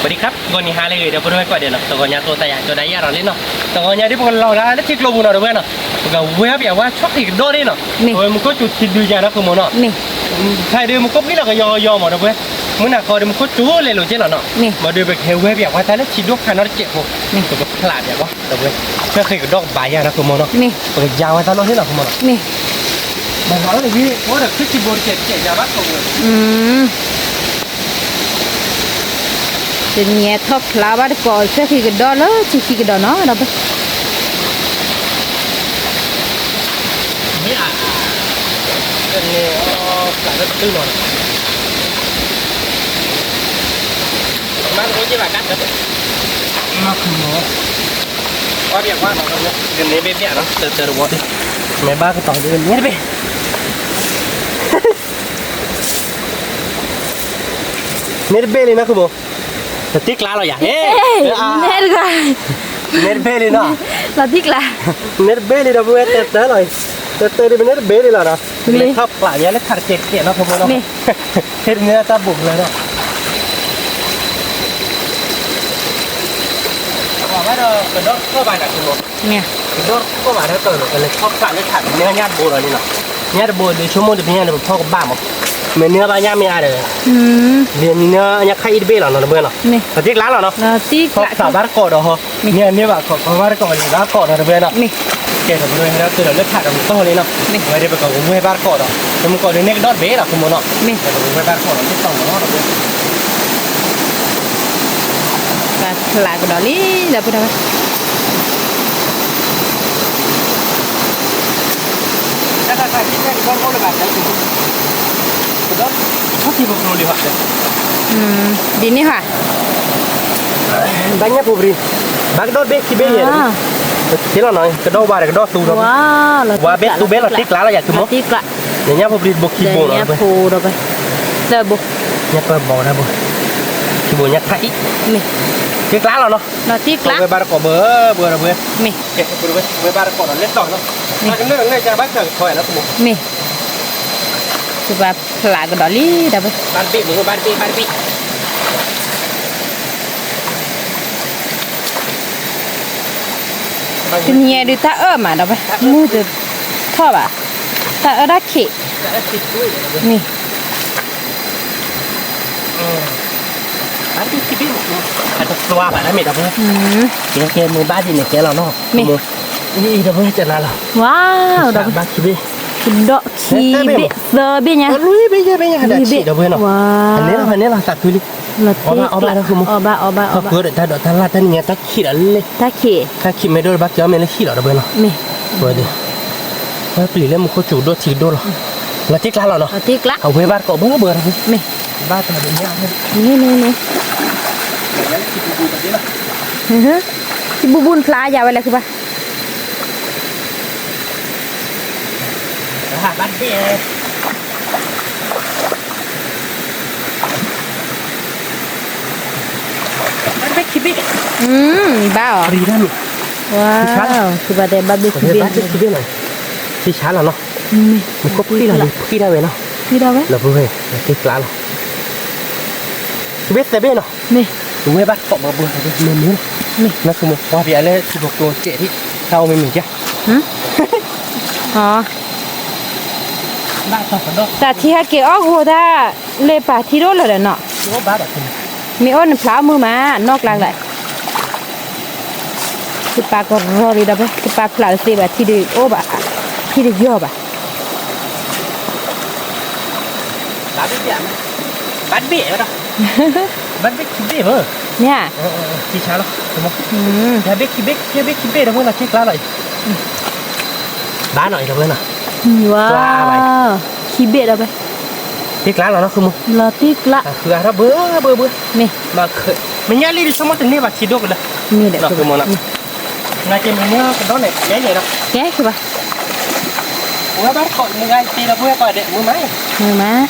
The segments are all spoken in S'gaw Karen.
สวัสดีครับ ဂီၤနံၤဟါလၢအဂ့ၤ ဒီပုၢ်ဝဲၢ်ကိးဂၤဒဲးနီၤ, တဂီၤညါကျိသးယၤ ကၠီဒၣ်ယၤဒီးလံနီၤ, တဂီၤညါဒ်ပကလီၤဒၣ်လၢထံကျိပူၤနီၤ ဒီပုၢ်ဝဲၢ်နီၤ, ပကဝဲၢ်ပၠးဝါဆီၣ်ဃံးကဒီးဒၣ်နီၤ, အဝဲမူခိၣ်စူၤထံဒုးယၤနီၤ ဃုမီၤနီၤ, ဖဲဒုးမူခိၣ်ပှံၢ်လီၤကယီကယီမး ဒီပုၢ်ဝဲၢ်, မုၢ်နၤဃီဒုးမူခိၣ်စူၤလဲၤလိာ်က့လီၤနီၤ, မ့ၢ်ဒုးပကဟဲဝဲပၠးဝါတၢ်လၢထံဒိၣ်ခါနီတစဲးဖိ, ပကဖျးပၠးဝါ ဒီပုၢ်ဝဲၢ်, ဆီၣ်ဃံးကဒီးကဘၣ်ယၤနီၤ ဃုမီၤနီၤ, ပကယၤဝဲတၢ်လီၢ်န့ၣ်လီၤ ဃုမီၤနီၤ, မ့ၢ် ဘၣ်လီၤတဂ့ၤ အိၣ်ဒီးခုၣ်ထံဘိတကဲးကဲးယၤဘၣ်ကိးဝဲ တနံၤထီၣ်ဖျါဘၣ်တကိး ဆၢဃံးကဒီးလၢထံခံကဒီးနီၤ ဒီး မ့ၢ်ဧါ, တနံၤအီၣ်ဖျါလၢတတုၤလီၤ, မၤတအိၣ်က့ဘၣ်ကါတၢ်, မၤခူၣ်လီၤ, အီၣ်ဒံးကွၢ်နီၤ, ကန့ၢ်ဘ့ၣ်ဘ့ၣ်နီၤ တၢ်တၢ်တဝီ, မ့ၢ်ဘၣ်ကတီၤဒ်န့ၣ်တဘ့ၣ် န့ၣ်တဘ့ၣ်လံနီၤ ဃုမီၤ, တတံကျါလီၤယၤ, န့ၣ်တဂၤ, န့ၣ်တဘ့ၣ်လံနီၤ, လီၤတံကျါ, န့ၣ်တဘ့ၣ်လံဒီး ပဝဲတၢ်တၢ်လီၤ, တၢ်တၢ်ဒ်ပန့ၣ်တဘ့ၣ်လံလီၤနီၤ, မ့ၢ်ထီၣ်ဖျးယၤလၢခါတကဲးကဲးနီၤ ဃုမီၤနီၤ, မ့ၢ် ဟဲတန့ၢ်တၢ်ဘိးဖျါဒီး ပှၤဘၣ်ဒီးကဒီၣ်ကီၢ်ဘၣ်န့ၣ် ကမီၤ, ကဒီၣ်ကီၢ်ဘၣ်ဒီးကလၢၤ ကလဲၤထီၣ်ဖျးလၢထးန့ၢ်ညၣ်တဘိဒီးန့ၣ်လီၤ, ညၣ်တဘိဒီးဆိကမိၣ်တဘျီညါန့ၣ် ပဖီၣ်ကဘၣ်မး, မ့ၢ်န့ၢ်ဘၣ်ညၣ်မ့ၢ်အါဒီး, ဒ်န့ၣ်ညၣ်ခါအံၤတဘ့ၣ်လီၤနီၤ တဘ့ၣ်နီၤ, ပတံကျါလီၤနီၤ, ဖီၣ်ဖျးဘၣ်တကိးဒီးဟီ, န့ၢ်န့ၢ်ဘၣ်ခီဖီၣ်ဘၣ်တကိးန့ၣ် ဘၣ်ကိးဒီးတဘ့ၣ်နီၤ, ကဲဒီးပဝဲဟဲဒီးတုၤဒီးလၢထးဒီးမတီၢ်လံနီၤ, ဝဲဒၣ်ပကဝဲဘၣ်တကိးဒီး, ပမ့ၢ်ကိးဒ်န့ၣ်ကဒီၣ်တဘ့ၣ်လီၤ ဃုမီၤနီၤ, ပကဝဲဘၣ်တကိးဒီး တတီၤမးနီၤ ဒီးပဝဲ ဘၣ်ဖျးကဒီးလံ ဒီပုၢ်ဝဲၢ်, ဒ်န့ၣ်ဟါ, ဘၣ်ညၣ်ဖိပြံ, ဘၣ်ကဒီၣ်ဘ့ၣ်ခံဘ့ၣ်ယဲၢ်, ကလီၤနီၤ ကဒီၣ်ဝါဒီးကဒီၣ်သူဒီး, ဝါဘ့ၣ်သူဘ့ၣ်လီၤတံကျါလီၤယၤ သုမိၢ်, ဒီးညၣ်ဖိပြံတဘိခံဘိနီၤ, သၢဘိ, ညၣ်ပၢၢ်ဘီတၢ်ဘိ, ခံဘိညၣ်ခါအံၤ, တံကျါလီၤနီၤ, ဝဲဘၣ်တကိးဘၢဘၢဒီးဝဲ, ဝဲဘၣ်တကိးဒီးလၢတီၤနီၤ, ကနၢၣ်လၢယၤဘၣ်စၢၤကထီၣ်ယၤလီၤ မ့ၢ်, ကဘၣ်ဖျးကဒီးလံ ဒီးဝဲ, ဘၣ်တဘ့ၣ်မ့ၢ် ဘၣ်တဘ့ၣ် ဘၣ်တဘ့ၣ် တနံၤအံၤဒုးတၢ်အၢၣ်မးဒီးဝဲ, မုၢ်တထီၣ်ဘၣ်, တၢ်အၢၣ်တၢ်ခံး, မ့ၢ်, ဘၣ်တဘ့ၣ် ဘၣ်တဘ့ၣ်, ကဲမ့ၢ်ဘၣ်ဒ်န့ၣ်ကဲလီၤနီၤ, မ့ၢ်, အံၤဒီးဝဲကနၤလီၤ, ဝါ, ဘၣ်ခံဘ့ၣ်, ကဒီးခံဘ့ၣ် သၢဘ့ၣ်ညါ, လွံၢ်ဘ့ၣ်ယဲၢ်ဘ့ၣ်ညါ ဟဲဒၣ်ဆံးဒီးဝဲနီၤ, ဟဲန့ၣ်လီၤ ဟဲန့ၣ်လီၤ သးခုလံ, အီၣ်ဘၣ်အီၣ်ဘၣ်ဒီး ဃုာ်မီၤ, အီၣ်ဘၣ်အီၣ်ဘၣ်, ဟီၣ်ခိၣ်ဒီးတၢ်ဒိးတၢ်လၢ်တၢ်နံၤညါတၢ်ခံးဒီးလဲၣ်, တၢ်ခံး, တၢ်ခံးမ့ၢ်ဒိၣ်ဒီးဘၣ်က့ၤအီၣ်မ့ၢ်လၢဟံၣ်လီၤဒီးဝဲနီၤ, မ့ၢ်, ဝဲဒၣ်, ဝဲပျံၤလၢမူခိၣ်စူၤဒိၣ်ထံကဒိၣ်လီၤ, လီၤတံၢ်ကျါလီၤနီၤ, အဝဲဘၣ်တကိးဘၢဘၢဒီးဝဲ, မ့ၢ်, ဘၣ်တဘ့ၣ်ညါ, မ့ၢ်မ့ၢ်မ့ၢ်, ထံဘူဘူနဖျါယၤဝဲလဲၣ် ဃုဘၣ် ဘၣ်တဘ့ၣ်, ဘၣ်တဘ့ၣ်ခံဘ့ၣ်, ဘၣ်အီၤ, ဝါ, ဘၣ်တဘ့ၣ်ခံဘ့ၣ်, ဘၣ်တဘ့ၣ်ခံဘ့ၣ်နီၤ, ထံဆါလီၤနီၤ, မ့ၢ်ခိၣ်ဖှံၣ်လီၤလံ ဖှံၣ်ဒၣ်ဝဲနီၤ, ဖှံၣ်ဒၣ်ဝဲ, လီၤပဝဲ, လီၤတံၢ်ကျါလီၤ, ခံဘ့ၣ်သၢဘ့ၣ်နီၤ, မ့ၢ်, ဝဲဘၣ်တကိးဘၢဘၢ မ့ၢ်မ့ၢ်လီၤ, မ့ၢ်, နဆိကမိၣ် ပှၤပယီၤလၢထံဖိကျိၤစဲးဒ်, တၢ်အိၣ်မ့ၢ်မ့ၢ်ကဲ, အီ, တၢ်ထံဟဲက့ၤအီၣ်ဂီၤတၢ်, လၢပာ်ထံဒိၣ်လၢာ်ဒီးနီၤ, မ့ၢ်အိၣ်နဖျါအီၣ်မုၢ်မး နီၢ်ကျါကျါ, ကပာ်ကရီလံဒီး ကပာ်ဖျါတသ့ဘၣ် ထံတအိၣ်ဘၣ်, ထံတယီၢ်ဘၣ် ဘၣ်တဘ့ၣ်, ဘၣ်တဘ့ၣ်, ဘၣ်တဘ့ၣ်ခံဘ့ၣ်မ့ၢ်, မ့ၢ်ဧါ, ထံဆါလီၤ, ဘၣ်တဘ့ၣ်ခံဘ့ၣ်, ခံဘ့ၣ်ခံဘ့ၣ်ဒီး မ့ၢ်လီၤထံကျါလီၤအံၤ, ဘၣ်နီၤအံၤလီၤဝဲနီၤ, ဝါ, ခံဘ့ၣ်ဒီးဝဲ, ထံကျါလီၤနီၤ ဃုမူ, လီၤထံကျါ, ဃုအါထီၣ်ဘၢဘၢဘၢ, မ့ၢ်, မ့ၢ်ညါလံဒ်ဆိကမိၣ်တန့ၢ်ဘၣ်ထံဒိၣ်ကလၢ, မ့ၢ်ဒီး ဃုမူနီၤ, နက့ၤမုၢ်န့ၢ်ကဒီးန့ၣ် ကဲယဲၢ်ဒီး, ကဲဃုဘၣ် ဝဲဘၣ်တကိးမုၢ်ဂၤတ့ဒီး ပဝဲကိးဂၤဒဲး မုၢ်မး, မုၢ်မး,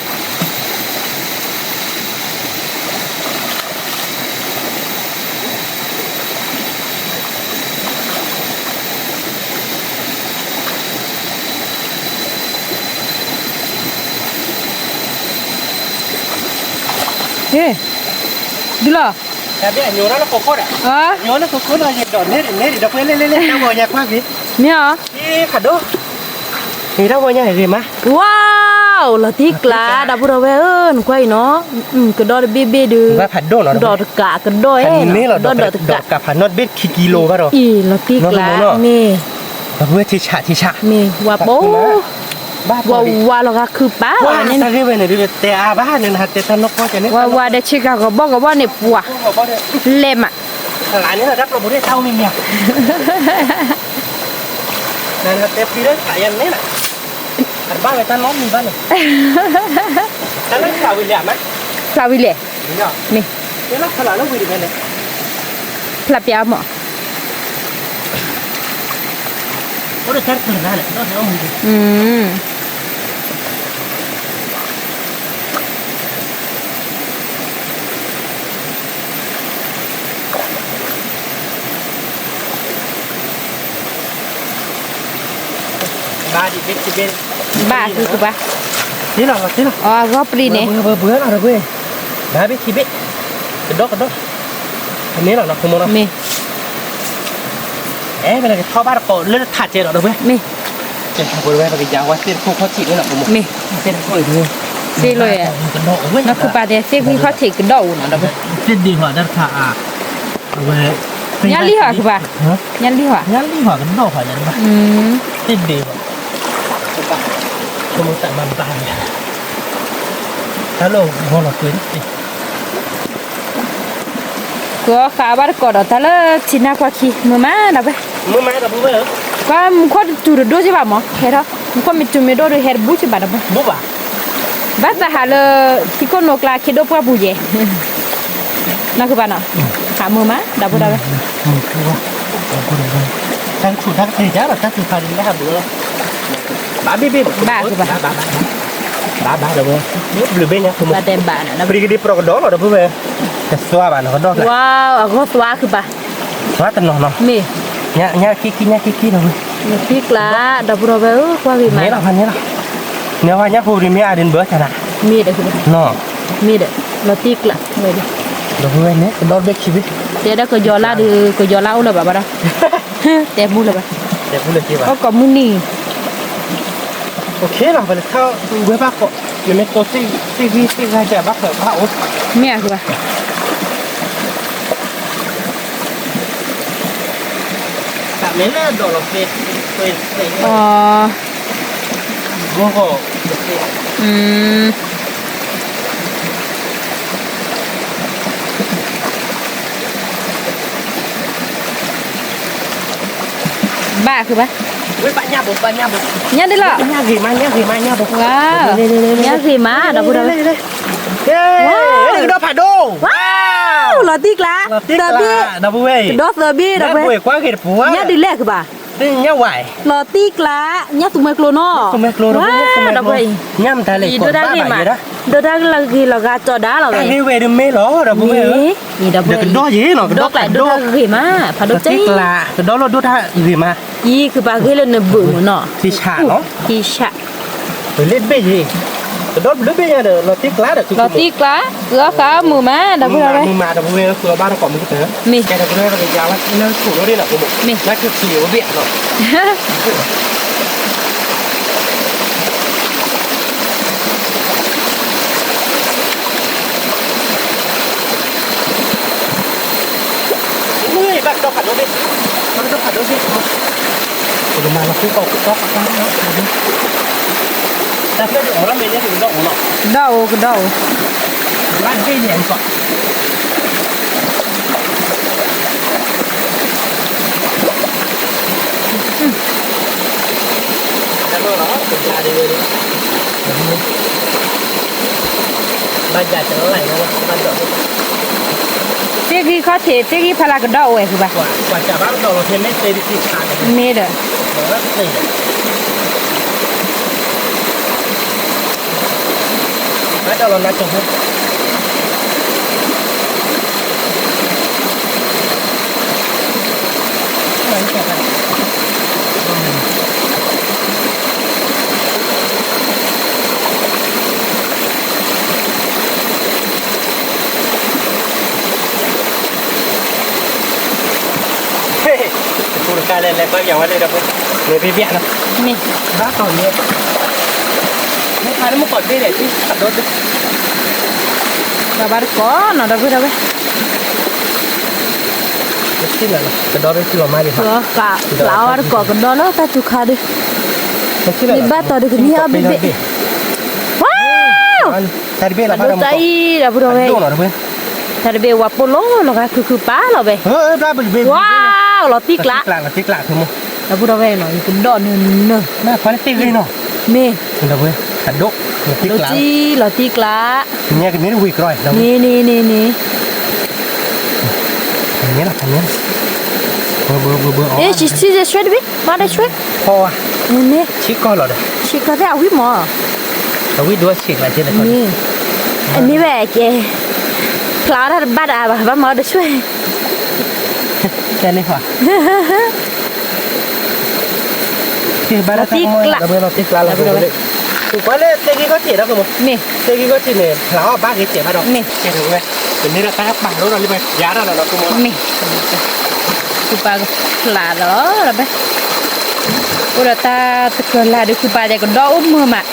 ဟ့ၣ်, ဒုလီၤ, ညိလၢကိခိၣ်ဒီး, ညိလၢကိခိၣ်ဒီး ယဒိးနဲၣ်ဒံးနဲၣ်ဒံး ဒီပုၢ်ဝဲၢ် လဲၤလဲၤလဲၤ တၢ်ဝီညါကွၢ်က့ၤ, မ့ၢ်အီၤ, ဖးဒိၣ်, မ့ၢ်တၢ်ဝီညါဂ့ၤမး, ဝါ, လီၤတံၢ်ကျါ ဒီပုၢ်ဝဲၢ်ဧၢ နကွၢ်အံၤနီၤ, ကဒီးတဘ့ၣ်ဘ့ၣ်ဒုး, ဒီးတကးကဒီး, ဒီးတကး, ဖးနီၣ်တဘ့ၣ်ခံကံလိဘၣ်ဒီး, အံၤ လီၤတံၢ်ကျါ, မ့ၢ်, ဒီပုၢ်ဝဲၢ်ထံဆးထံဆး, မ့ၢ်ဝါဘိ ဝါဝါလီၤဂာ်ခုၣ်ပာ်, တၢ်ဂ့ၢ်ဝဲန့ၣ်ဒုး တဲအါဘၣ်န့ၣ် နဟးတဲတၢ်နီၢ်ကီၢ်ကန့ၣ်, ဝါဝါဒီးဆ့ကၤဂီၤဘီၣ်ဂီၤဘီၣ်န့ၣ်ပှၤ, လဲၤမး, လၢန့ၣ်လီၤ တၢ်ပျီပူၤန့ၣ် တၢ်အိၣ်မံၤမံၤဧါ, နတဲဖှံလၢခးယၤန့ၣ်လီၤ, အတဘၣ်ဝဲတၢ်နီတမံၤဘၣ်န့ၣ်, တၢ်လၢဖျးဝံၤလဲၣ်မး, ဖျးဝံၤလဲၣ်, မ့ၢ်, ဖျးပျးမး ဘၣ်, ဘၣ်, အဂီၢ်ပျံၤန့ၣ်, ဘၣ်ဘ့ၣ်ခံဘ့ၣ်, ကဒီးကဒီး, မ့ၢ်လီၤနီၤ ဖိမုၣ်နီၤ, မ့ၢ်, အဲၣ်ပကထီၣ်ဘၣ်တကိးလၢထးကဲဒီးဒီပုၢ်ဝဲၢ်, မ့ၢ်, ပကယၤဝဲသ့ၣ်တခိၣ်ခီၣ်ထံးန့ၣ်လီၤ ဖိမုၣ်, မ့ၢ်, သ့ၣ်တခိၣ်အံၤ, သ့ၣ်လီၤ, နီၢ်ခုပာ်တဲသ့ၣ်ဝံခီၣ်ထံးကဒီးအိၣ်နီၤဒီပုၢ်ဝဲၢ်, သ့ၣ်ဒ့ဟီတၢ်တခါအါ, အဝဲ, ညၣ်လံၢ်ဟီၣ်ခုပာ်, ညၣ်လံၢ်ဟီၣ်, ညၣ်လံၢ်ဟီၣ်ကဒီးဟီၣ်ယၤတဘၣ်, သ့ၣ်ဒ့ဟီၣ်, ဖိမုၣ်တၢ်မၤဘၣ်, တၢ်လၢဂီၤလီၤကွံာ်န့ၣ် ကဃးဘၣ်တကိးဒီးတၢ်လၢထံနၢ်ကွၢ်ခံ မုာ်မးဒီပုၢ်ဝဲၢ်ဧၢ, ကွၢ်မူခိၣ်တတူၢ်တဒိၣ်က့ဘၣ်မး ဟဲထီၣ် မူခိၣ်မ့ၢ်တူၢ်မ့ၢ်ဒိၣ်ဒီးဟဲတဘူၣ်က့ဘၣ်ဒီပုၢ်ဝဲၢ်, ဘၣ်သးဟးလၢ ထံခိၣ်နိကျါခ့ဒိၣ်ပှၢ်ပူၤယဲၢ်, နီၢ်ခုပာ်နီၤ, ဟးမုာ်မး ဒီပုၢ်ဝဲၢ်, တၢ်ကဆူၣ်တၢ်ကတ့ၢ်ယါဒီး တၢ်ကဆူၣ်ဖးဒံးလၢဟးမုာ်လီၤ, ဘၣ်ဘ့ၣ်ဘ့ၣ်, ဘၣ်, ဘၣ်ဘၣ်ဒီပုၢ်ဝဲၢ်, ဘျုးဘ့ၣ်ညါ ပှၤတဲဘၣ်နီၤ ပရံကဒံးပြီကဒီးလီၤဒီပုၢ်ဝဲၢ်, တသွါဘၣ်နီၤ ကဒီးကျါ, ဝါ အဂီၢ်သွါခုပာ်, သွါတနီၤနီၤ, မ့ၢ်, ညါခံခံ ညါခံခံနီၤ, လီၤတံၢ်ကျါ ဒီပုၢ်ဝဲၢ်ဧၢ ကွၢ်ဂ့ၤမး, န့ၣ်လီၤ န့ၣ်လီၤ, န့ၣ်ဝဲညါဖိဒံးမ့ၢ်အါဒံးဘၢၣ်ဆၣ်နၤ, မ့ၢ်ဒီး, မ့ၢ်ဒီး, လီၤတံၢ်ကျါ, ဒီပုၢ်ဝဲၢ်န့ၣ် ကဒီးတဘ့ၣ်ခံဘ့ၣ်, တဲဒၣ်ကယီၤလါဒီး ကယီၤလါအိၣ်လၢၤဘၣ်ဘၣ်ဒီး, တဲမူလၢၤဘၣ်, တဲမူလၢၤက့ဘၣ်, အိၣ်ကိးမုၢ်နံၤ OK လီၤ ပလဲၤထီၣ်ဝဲဘၣ်ကီး, နမ့ၢ်ကိးသ့ၣ်ဂံၢ်သ့ၣ်ဂၤကဘၣ်ဃၢၤဘၣ်အိၣ်, မ့ၢ်အဃိဘၣ်, တၢ်မ့ၢ်လၢဒိးလီၤသ့, အ, ဘၣ်ဃုာ်ဘၣ်, ဝဲဘၣ်ညၣ်ဘိ, ဘၣ်ညၣ်ဘိ, ညၣ်ဒ်လီၤ, ညၣ်ဂ့ၤမး ညၣ်ဂ့ၤမး ညၣ်ဘိ, ဝါ, ညၣ်ဂ့ၤမး ဒီပုၢ်ဝဲၢ်, ကဒီးဖးဒိၣ်, ဝါ, လီၤတံၢ်ကျါ, သၢဘ့ၣ်, ဒီပုၢ်ဝဲၢ်, ကဒီးသၢဘ့ၣ် ဒီပုၢ်ဝဲၢ်, ကွၢ်ဂ့ၤတပူၤ, ညၣ်ဒ်လဲၣ်ဃုာ်ဘၣ်, ညၣ်ဝဲ, လီၤတံၢ်ကျါ, ညၣ်သူမှဲကျိနီၤ, ဝါ, ဒီပုၢ်ဝဲၢ်, ညၣ်မတၤလဲၣ်, ဒိးတၢ်ဂ့ၤမး, ဒိးတၢ်ဂ့ၤလီၤဂာ်ကၠီဒါလီၤဝဲ, တၢ်ဂ့ၢ်ဝဲဒုးမ့ၢ်လီၤ ဒီပုၢ်ဝဲၢ်ဧၢ, ဒီပုၢ်ဝဲၢ်, ကဒီးယ့ၤနီၤ, ကဒီးကျါဒိးတၢ်ဂ့ၤမး, ဖးဒိၣ်ကၠီ, ကဒီးလီၤဒိၣ်တၢ်ဂ့ၤမး, ယံၤခုာ်ပာ်ဂ့ၤလၢနဘုးမုာ်နီၤ, ထံဆးနီၤ, ထံဆး, လ့ဘ့ၣ်ယ့ၤ, ကဒီးဘျုးဘ့ၣ်ညါဒီး လီၤတံၢ်ကျါဒီး, လီၤတံၢ်ကျါ, ဂီၤဃးမုာ်မး ဒီပုၢ်ဝဲၢ်, မုာ်မး ဒီပုၢ်ဝဲၢ်, ဃုအီၤဘၣ်တကိးမုၢ်ကတၢၢ်, မ့ၢ်, ကဲဒီး ပကယၤလၢလၢခိၣ်လီၤဒ်နီၤ, မ့ၢ်, လၢခိၣ်ထံးအဝဲဘ့ၣ်နီၤ မ့ၢ်ဘၣ်ကဒီးဖးဒိၣ်ဘ့ၣ်, ဘၣ်ကဒီးဖးဒိၣ်ဘ့ၣ်, ပကမၤလီၤဃုကီးကဒီးဖးဒိၣ်, တၢ်ဖျၢၣ်ဒုးအီၣ်လီၤမ့ၢ်န့ၣ် ပကဒီးအိၣ်လီၤ, ကဒီးအိၣ် ကဒီးအိၣ်, ဘၣ်ဘ့ၣ်န့ၣ်အကီး သ့ၣ်ဂံၢ်ခီၣ်ထံး သ့ၣ်ဂံၢ်ဖးလၢကဒီးအိၣ်ဝဲဃုာ်ဘၣ်, မ့ၢ်ဒီး, လဲၤလဲၤကွၢ်ယၤဝဲလၢဒီပုၢ်, မ့ၢ်ဘ့ၣ်ဘ့ၣ်နီၤ, မ့ၢ်ဘၣ်တီၤန့ၣ်, မ့ၢ်ဖးလၢမုၢ်ကီၢ်ဘ့ၣ်လဲၣ် ထံခးဒိၣ်ဒိၣ်, ဘၣ်ဘၣ်တကိးနီၤ ဒီပုၢ်ဒီဝဲၢ်, ကဒီးဘ့ၣ်လီၤမးဒံး, ဖျါအီၤတကိးကဒီးလၢတၢ်စူၤခါဒုး, မ့ၢ်ဘၣ်တီၤဒုးကန့ၢ်အီၣ်ဘ့ၣ်ဘ့ၣ်, ဝါ, တၢ်တဘ့ၣ်လီၤဘၣ်ဒီး, တၢ်အံၤဒီပုၢ်ဒီဝဲၢ်, တၢ်တဘ့ၣ်ဝဲပိၢ်လိလီၤဂာ်ခုခုပာ်လီၤဘဲ, ဝါ, လီၤတံၢ်ကျး, လီၤတံၢ်ကျး, ဒီပုၢ်ဒီဝဲၢ်နီၤ ယကဒီးနၢၤနၢၤ, မ့ၢ်, လီၤတံၢ်ကျး, န့ၣ်န့ၣ်န့ၣ်န့ၣ်, န့ၣ်လီၤ, န့ၣ်လီၤ, ဘၢဘၢဘၢဘၢ, မ့ၢ်, ဆံကီၢ်လီၤဒီး, ဆံကီၢ်သ့ၣ်အဝံၣ်မး, အဝံၣ်ဒိဆံးကျါကဲ, အမ့ၢ်ဝဲကဲ, ဖျါအီၣ်တၢ်တဘၣ်တၢ်ဘၣ် ဘၣ်မၤအီၣ်တဆွဲ, ကဲန့ၣ်, လီၤတံၢ်ကျး, လီၤတံၢ်ကျးလီၤ, ကွၢ်လၢသ့ၣ်ဂ့ၢ်ခီၣ်ထံးဒီး, မ့ၢ်, သ့ၣ်ဂ့ၢ်ခီၣ်ထံးန့ၣ် ဖျါအီၣ်ဘၣ်ဂ့ၤစဲးဘၣ်ဒီး, မ့ၢ်, ကန့ၢ်ဒီးတၢ်ပာ်လိဒီးလၢပယါဒီးလီၤ, မ့ၢ်, ခုပာ်ကဖျါဒီး, အိၣ်ဒီးတၢ်တကၢၤလၢ်ဒီး ခုပာ်ကဒီးအိၣ်မုာ်မး,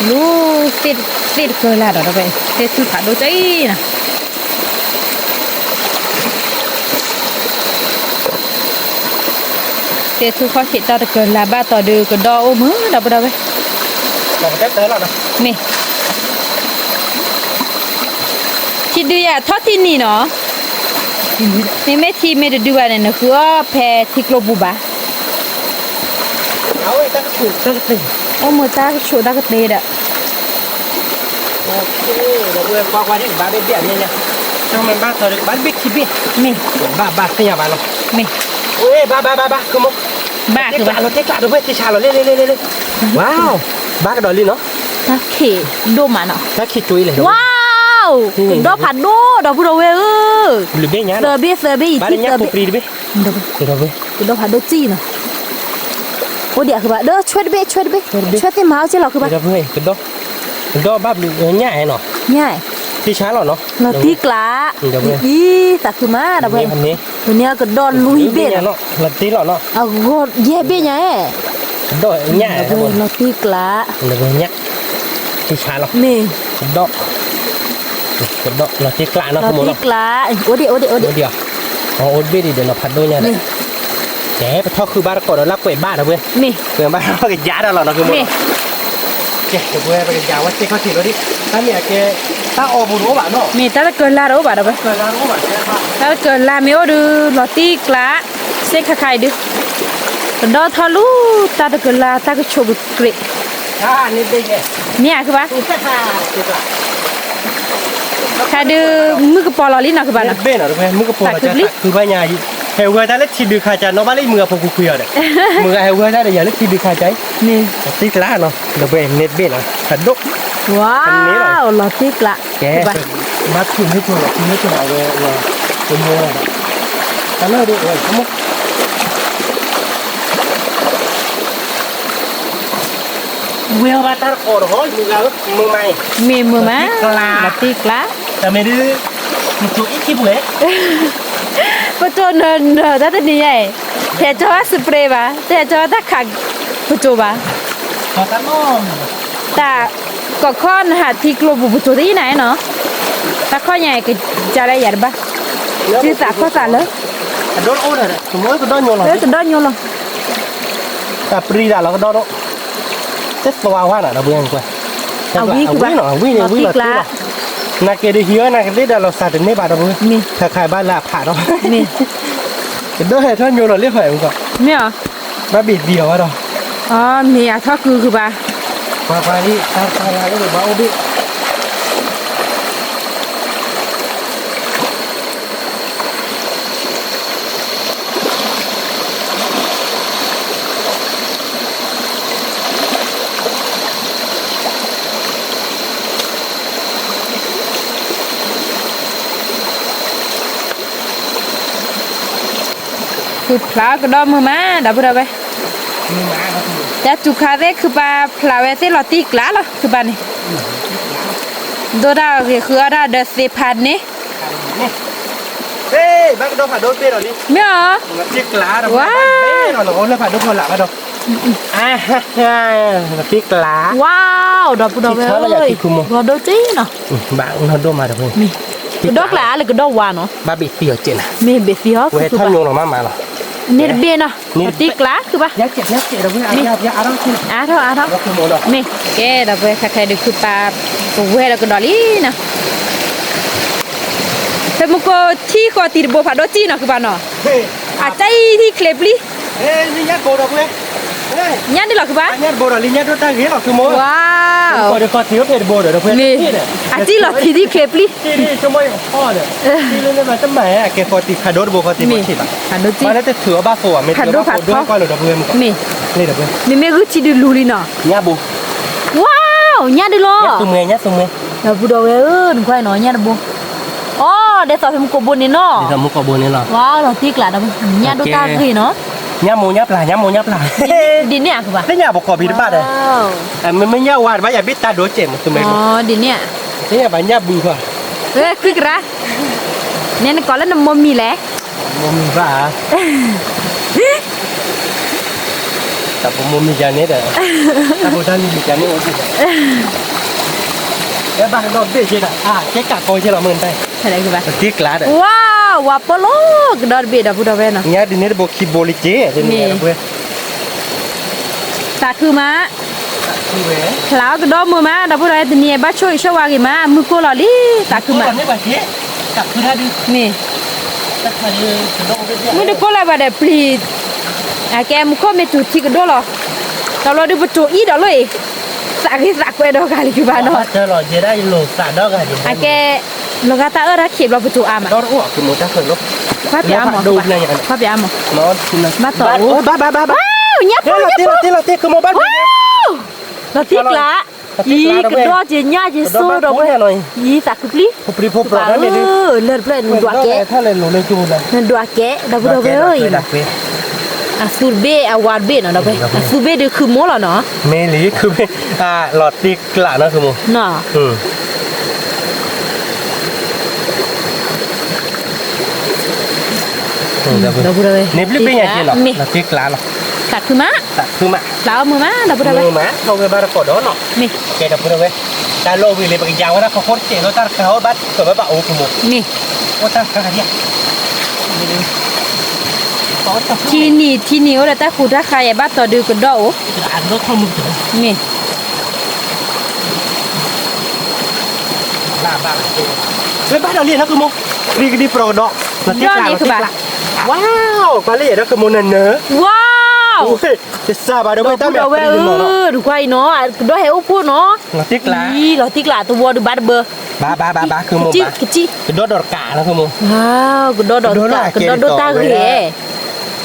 လူ, သ့ၣ်တကၢၤလၢ်ဒီး ဒီးဝဲ, သ့ၣ်ထူၣ်ဖးဒိၣ်ကၠီအံၤနီၤ သ့ၣ်ထူၣ်ခီၣ်ထံးတၢ်တကၢၤလၢ်ဘၣ်တီၤဒုးကဒီးအိၣ်မုာ်ဒီပုၢ်ဒီဝဲၢ်, မ့ၢ်, ထံဒုးယၤထီၣ်ထံနံၤနီၤ, မ့မ့ၢ်ထံမ့ၢ်တဒုးဘၣ်န့ၣ် နဃုအီၣ်ဖဲထံကျိပူၤဘၣ် အိၣ်မုာ်တၢ်ကဆိးတၢ်ကတ့ဒီး, မ့ၢ်, မ့ၢ်, ဘၣ်ဘၣ်ဘၣ်ဘၣ်, ဘၣ်ကဘၣ်, ဘၣ်ကဒီးလံနီၤ, တၢ်ခံးဒိၣ်မးနီၤ, တၢ်ခံးကၠိအံၤလဲၣ်, ဝါ, ကဒီးဖးဒိၣ်ဒီပုၢ်ဒီဝဲၢ်ဧၢ, သၢဘ့ၣ်သၢဘ့ၣ်အံၤထံၣ်သၢဘ့ၣ်, ကဒီးဖးဒိၣ်ကံနီၤ, အိၣ်ဒံးအကဘၣ်ဒီး ဆွဲတဘ့ၣ် ဆွဲတဘ့ၣ်, ဆွဲသ့ၣ်မၤအီၣ်က့လီၤကဘၣ်, ကဒီးဘၣ်ဘျုးညၣ်နီၤ, ညၣ်, သ့ၣ်ဆါလီၤနီၤ, လီၤတံၢ်ကျး, အံၤသးခုမးဒီး, ပန့ၢ်ကဒီးလွံၢ်ဘ့ၣ်နီၤ, လီၤတံၢ်လီၤနီၤ, အဂီၢ်ယဲၢ်ဘ့ၣ်ညါ, ကဒီးညၣ်, လီၤတံၢ်ကျး, ညၣ်, သ့ၣ်ဆါလီၤ, မ့ၢ်, ကဒီး, ကဒီးလီၤတံၢ်ကျးနီၤ, လီၤတံၢ်ကျး, အိၣ်ဒံး အိၣ်ဒံး အိၣ်ဒံး, အိၣ်ဘ့ၣ်ဒံးဒီးလီၤဖးဒိၣ်ညါဒီး, ကဲ ပထီၣ်ဃုဘၣ်တကိးဒီးလၢကွဲးဘၣ်ဒီးဝဲ, မ့ၢ်, ကွဲးဘၣ်ထီၣ်ကယၤဒီးလီၤနီၤ, မ့ၢ်, ကဲ ပဝဲပကယၤဝဲသ့ၣ်ခီၣ်ထံးလီၤဒံး, တၢ်မ့ၢ်အကဲ, တၢ်အီၣ်ပူၤတအိၣ်ဘၣ်နီၤ, မ့ၢ်တၢ်တကၢၤလၢ်တအိၣ်ဘၣ်ဒီးဝဲ, တၢ်တကၢၤလၢ်မ့ၢ်အိၣ်ဒီး လီၤတံၢ်ကျး, စ့ၢ်ခါခါအံၤဒုး, ကဒီးထီၣ်လူၤ တၢ်တကၢၤလၢ် တၢ်ကဆိးကကြ့း, န့ၣ်ဧါကဘၣ် ခါဒုး မုၢ်ကပီၤလီၤလံနီၤကဘၣ်နီၤ, မုၢ်ကပီၤလီၤ, ဟဲဝဲတၢ်လၢထံဒုးခါကၢ်နီၤဘၣ်လၢမုၢ်အဖိကွံာ်ကွံာ်အီၤဒီး, မုၢ်ဂၤဟဲဝဲတၢ်ဒီးယၤလၢထံဒုးခါကၢ်အံၤ, တံၢ်ကျးနီၤ ဒီးဝဲန့ၣ်တဘ့ၣ်နီၤ ဖးဒိၣ်, ဝါ, လီၤတံၢ်ကျး, ကဲ, ဘၣ်ထူၣ်မ့ၢ်ထူၣ်လီၤ ထူၣ်မ့ၢ်ထူၣ်လီၤဝဲ, ဝဲ, ဝဲမိၢ်လီၤ, တၢ်လၢဒ်ဝဲ, ဝဲအီၤဘၣ်တၢ်တကိးဒီးဟီ မုၢ်ဂၤဧၢ, မုၢ်မး, မ့ၢ်မုၢ်မး, လီၤတံၢ်ကျး, တမ့ၢ်ဒုး, ပတိၢ်အံၤခံပှဲၤ, ပတိၢ်နၢၤနၢၤတၢ်တနံၤညါအံၤ, ဟဲကၠီဘၣ် spray ဘၣ်, တဟဲကၠီဘၣ်တၢ်ခး, ပတိၢ်ဘၣ်, တၢ်, ကိးခီနဟးထံကျိပူၤ ပတိၢ်တအံၤနၤနီၤ, တၢ်ခီညါအံၤကစၢ်လၢယၤတဘၣ်, စုသးခီၣ်သးလၢ, ကဒီးညိလီၤ, တၢ်ပြံဒၣ်လီၤကဒီးဒိၣ်, တသွါဝါနၤဒီးပှၤကွၢ်, အဝံၣ်ကဘၣ်, ဝံၣ်န့ၣ်ဝံၣ်လီၤတံၢ်လီၤ, နကဲဒုးဟံးဝဲနကသ့ၣ်ဒီးလီၤစၢ်တန့ၢ်ဘၣ်ဒီးပှၤ, ခါခါဘၣ်လၢအဖးဒီး, ကဒီးဟဲထီၣ်ညိလီၤလၢဖးအံၤ, မ့ၢ်အီၤ, ဘၣ်ဘ့ၣ်သံအီၤဘၣ်ဒီး, မ့ၢ်အထီၣ်ကုကဘၣ်, ပှၤပှၤလံ, တၢ်တၢ်လၢဘၣ်အိၣ်ဘ့ၣ် ခုဖျါကဒီးမုာ်မး ဒီပုၢ်ဒီဝဲၢ်, တၢ်စူၤခါသ့ၣ်ခုပာ်ဖျါဝဲသ့ၣ်လီၤတံၢ်ကျးလီၤ ခုပာ်န့ၣ်, ဒိၣ်တၢ်ဂ့ၤဃုအီၣ်တၢ်ဒီးသ့ၣ်ဖးန့ၣ် ဘၣ်ကဒီးဖးဒိၣ်တဘ့ၣ်ဒီးလံ, မ့ၢ်ဧါ, တ့ကျးဒီးဝဲ, လၢဖးဒိၣ်ဖီလာ်ဘၣ်ဒီး, တ့ကျး, ဝါ, ဒီပုၢ်ဒီဝဲၢ်, ဖီဒိၣ်တ့နီၤ, ကဒီးကျးလၢကဒီးဝါနီၤ, ဘၣ်ဘ့ၣ်သံအီၤကဲနၤ, မ့ၢ်ဘ့ၣ်သံအီၤ, ဝဲထီၣ်ညိလီၤမးမးလီၤ, န့ၣ်တဘ့ၣ်နီၤ, တ့ကျးခုဘၣ်, အါထီၣ်အါထီၣ်, မ့ၢ်ကဲဒီးပဝဲခဲခဲဒုးခုပာ်, ပဝဲဒီးကဒီးလံနီၤ, ဖဲမူကိးထံဃီၤတံၢ်တဘိဖးဒိၣ်တ့နီၤခုဘၣ်နီၤ, အတၢ်အံၤထံချ့ပျံၤ, ညၣ်ဒုလီၤခုဘၣ်, ဝါ, မ့ၢ်, အတံၢ်လီၤထံထံချ့ပျံၤ, မ့ၢ်, ဖးဒိၣ်တ့, ဖးဒိၣ်တ့, မ့မ့ၢ်ဂုၢ်ထံဒုးလူၤလံနီၤ, ဝါ, ညၣ်ဒုလီၤ, ဒီပုၢ်ဒီဝဲၢ်ဧၢ, နကွၢ်နီၤ ညၣ်တဘိ, အိ ဒ်သိးဖဲမူကိးဘိန့ၣ်နီၤ, ဝါ, လီၤတ့ကျးဒီး, ညၣ်ဒိၣ်တၢ်ဂ့ၤနီၤ, ညၣ်မိၢ်ညၣ်ပျၢ် ညၣ်မိၢ်ညၣ်ပျၢ်, ဒ်န့ၣ်ဧါ, သ့ၣ်ညါပကီၢ်ဖံးတဘၣ်ဒီး, မ့မ့ၢ်ညၣ်ဝါတဘၣ် ယဘ့ၣ်တၢ်ဒိစဲးမးသုမ့ၢ်, ဒ်န့ၣ်ဧါ, သ့ၣ်ညါဘၣ်ညၣ်ဘုဃီ, ဝဲခုကရၢ, နဲနကိးလၢနမိၢ်မံၤလဲၣ်, မိၢ်မံၤဘၣ်ဧါ တၢ်ပမိၢ်မံၤယၤန့ၣ်ဒီး, တၢ်ဖိတၢ်လံၤမံၤယၤန့ၣ်အိၣ်ဒံးဒီး, ဘၣ်ကဒီးဘ့ၣ်က့ဒီး, ကဲကးကီကဲလီၤမုၢ်တၢ်, တ့ကျးဒီး, ဝါ, ဝါပိလိာ်ကဒီးတဘ့ၣ်ဒီပုၢ်ဒီဝဲၢ်နီၤ, ညါဒ်န့ၣ်တဘိခံဘိလံက့, သးခုမး, ဖျါအီၤကဒီမုၢ်မး ဒီပုၢ်ဒီဝဲၢ် တနံၤအံၤဘၣ်ဆိၣ်ဂ့ၤဆိၣ်ဝါဂ့ၤမး မုၢ်ကိၢ်လီၤလံ, သးခုမး, မ့ၢ် မုၢ်တကိၢ်လၢၤဘၣ်ဒီးပျံၤ, အကဲမူခိၣ်မ့ၢ်တူၤထံကဒိၣ်လီၤ, တဘျီဒုးပတိၤအံၣ်ဒီးလိၣ်အံၤ, သးဂ့ၤသးကွဲဒီးဂၤလံကဘၣ်နီၤ, အကဲ, လီၤဂာ်တၢ်အၢတၢ်ခံးဘျီပတိၤအါမး, ကွၢ်ပၠးအါမး, ကွၢ်ပၠးအါမး, ဘၣ်တီၤအိၣ်, ညါဖိ, လီၤတံၢ်ကျး, အံၤကဒီက့ၤညၣ်က့ၤစိဒီးဝဲ, အံၤသးခုပျံၤ, လၢတဖျၢၣ်နဒွးကဲ, နဒွးကဲ ဒီပုၢ်ဒီဝဲၢ်ဧၢ, အသူတဘ့ၣ်အဝါတဘ့ၣ်နီၤ, အသူဘ့ၣ်ဒုးခုမိၢ်လီၤနီၤ, မ့ၢ်လံခုဘ့ၣ်, လီၤတံၢ်ကျးနီၤ ခုမိၢ်, ဒီပုၢ်ဒီဝဲၢ်, န့ၣ်ဘျုးပ့ၢ်ညါက့ၤလီၤ, လီၤတံၢ်ကျးလီၤ, သးခုမး, သးခုမး, ဖျါအီၣ်မုၢ်မး ဒီပုၢ်ဒီဝဲၢ်, ထီၣ်ဝဲဘၣ်တကိးဒီးနီၤ, မ့ၢ်, ကဲဒီပုၢ်ဒီဝဲၢ်, တၢ်လီၢ်ဝံၤလံ ပကယၤဝဲဒၣ်ခီဃိတစဲးလီၤ တၢ်တခါအိၣ်ဘၣ်ထၢၣ်ဝဲဘၣ်အိၣ်ကမိၢ်, မ့ၢ်, အိၣ်တၢ်တခါခါဒံး, ထံနံၤ ထံနံၤအိၣ်ဒီးတၢ်ဃူတၢ်ဃါယဲၢ်ဘၣ်တီၤဒုးကဒီးအိၣ်, မ့ၢ် ဝဲဘၣ်ဒီးလံနီၤ ကမိၢ်, ကဒီးန့ၣ်ကဘၣ်, ဝါ, ကွၢ်လၢယဲၢ်ဒီးကမိၢ်နၢၤနၢၤ, ဝါ, တစၢ်ဘၣ်ဒီးဝဲတၢ်မဲာ်ပျံၤနီၤ, တခွါအံၤနီၤ, ကဒီးဟဲအိၣ်ဖှိၣ်နီၤ, လီၤတံၢ်ကျး, လီၤတံၢ်ကျး သဝီဒုးဘၣ်တဘၢ, ဘၣ်ဘၣ်ဘၣ်ဘၣ် ကမိၢ်ဘၣ်, ကဒီးဒီးတကးနီၤ ကမိၢ်, ကဒီးဒီးတကး ကဒီးဒိၣ်တၢ်ဂ့ၤ,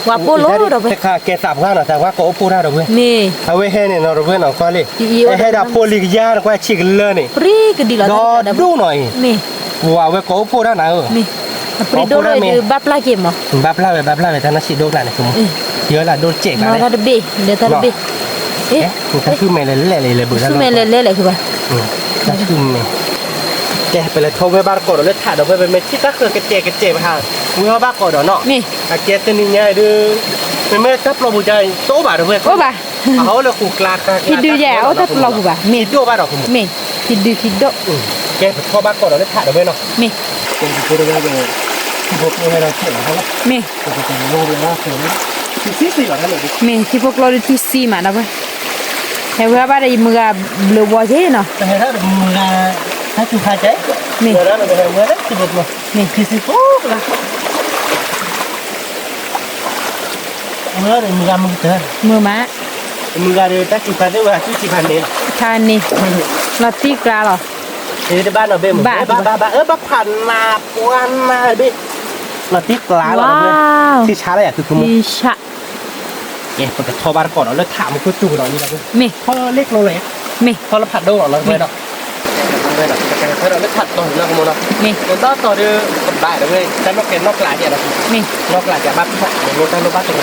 ဝါပိၢ်လိာ်ဒီးဝဲ, တခါကဲသးပှၢ်နီၤ သးပှၢ်ကိးအိၣ်ဖှိၣ်တၢ်ဒီးဝဲ, မ့ၢ်, အဝဲဟဲန့ၣ်နီၤ ဒီးဝဲနီၤ ကွၢ်လံ, ဟဲဒီးဖိလံၤကယါ နကွၢ်ဆံးကလၢန့ၣ်, ပရံကဒံလီၤ, ဒီးဒိၣ်နီၤအံၤ, ပဝဲကိးအိၣ်ဖှိၣ်တၢ်နၤဧၢ, ပရံဒိၣ်လၢဒုးဘၣ်ပျၢ်က့ၤမး, ဘၣ်ပျၢ်ဝဲ ဘၣ်ပျၢ်ဝဲ တၢ်နီၢ်ဆံးဒိၣ်ကျါန့ၣ် ကမိၢ်, ယၢလၢဒိၣ်စဲးကျါ, တၢ်တဘ့ၣ်, တၢ်တဘ့ၣ်, တၢ်ဆူၣ်မဲာ်လဲၤလဲၤလဲၤဘၣ်, ဆူၣ်မဲာ်လဲၤလဲၤလဲၤကဘၣ်, တၢ်ဆူၣ်မဲာ်, ကဲ ပလဲၤထီၣ်ဝဲဘၣ်တကိးဒီးလၢထးဒီး ပမ့ၢ်ထံၣ်တၢ်ဃၢၤကတဲာ်ကတဲာ် ပဟးဝဲဘၣ်ကိးဒီးနီၤ, အကဲတနံၤညါအံၤဒုး, မ့မ့ၢ်တၢ်ပျီပူၤကါ တအိၣ်ဘၣ်ဒီးဝဲ, အိၣ်ဘၣ်, အဟးအိၣ်လၢဃိးကျါ, ဟံးဒုးယဲၢ် အိၣ်တၢ်ပျီပူၤဘၣ်, မ့ၢ်, ဟံးဒိၣ်ဘၣ်ဒီး, မ့ၢ်, ဟံးဒုးဟံးဒိၣ်, ကဲ ပထီၣ်ဘၣ်ကိးဒီးလၢထးဒီးဝဲနီၤ, မ့ၢ်, မ့ၢ်, မ့ၢ် ထံဖိကျိဒုးထံစံမးဒီးဝဲ, ဟဲဝဲဘၣ်ဒီးယမုၢ်ဂၤဘျုးဝီၤက့နီၤ, မ့ၢ်, မ့ၢ်, မုၢ်ဂၤ, မုၢ်ဂၤဒီးတၢ်စူၤခါသ့ၣ်ဝဲ အစူၤစံးခါန့ၣ်လီၤ, ခါန့ၣ်, လီၤတံၢ်ကျါလီၤ, ဘၣ်, ဘၣ်, ဘၣ်, ဘၣ်ဖးနးပှၤနးတဘ့ၣ်, လီၤတံၢ်ကျါလီၤ, ထံဆါလၢယၤသုကမိၢ်, ထံဆါ ပကထီၣ်ဘၣ်တကိးဒီးလၢထးမူခိၣ်စူၤကဒီးလံလီၤ, မ့ၢ်, ထီၣ်လၢကျိလီၤ, မ့ၢ်, ထီၣ်လၢဖးဒိၣ်လီၤလီၤဝဲဒီး, ဝဲဒီး ပကထီၣ်ဒီးလၢထးတီၤလီၤကမိၢ်လီၤ, မ့ၢ်, တဘၣ်တီၤဒီး ကဘၣ်ဒီးဝဲ တၢ်နီၢ်ကဲနီၢ်ကျးဒ်လီၤ, မ့ၢ်, နီၢ်ကျးဒ်ဘၣ်ဖး မ့ၢ်တၢ်လိၣ်ဘၣ်တရိၤ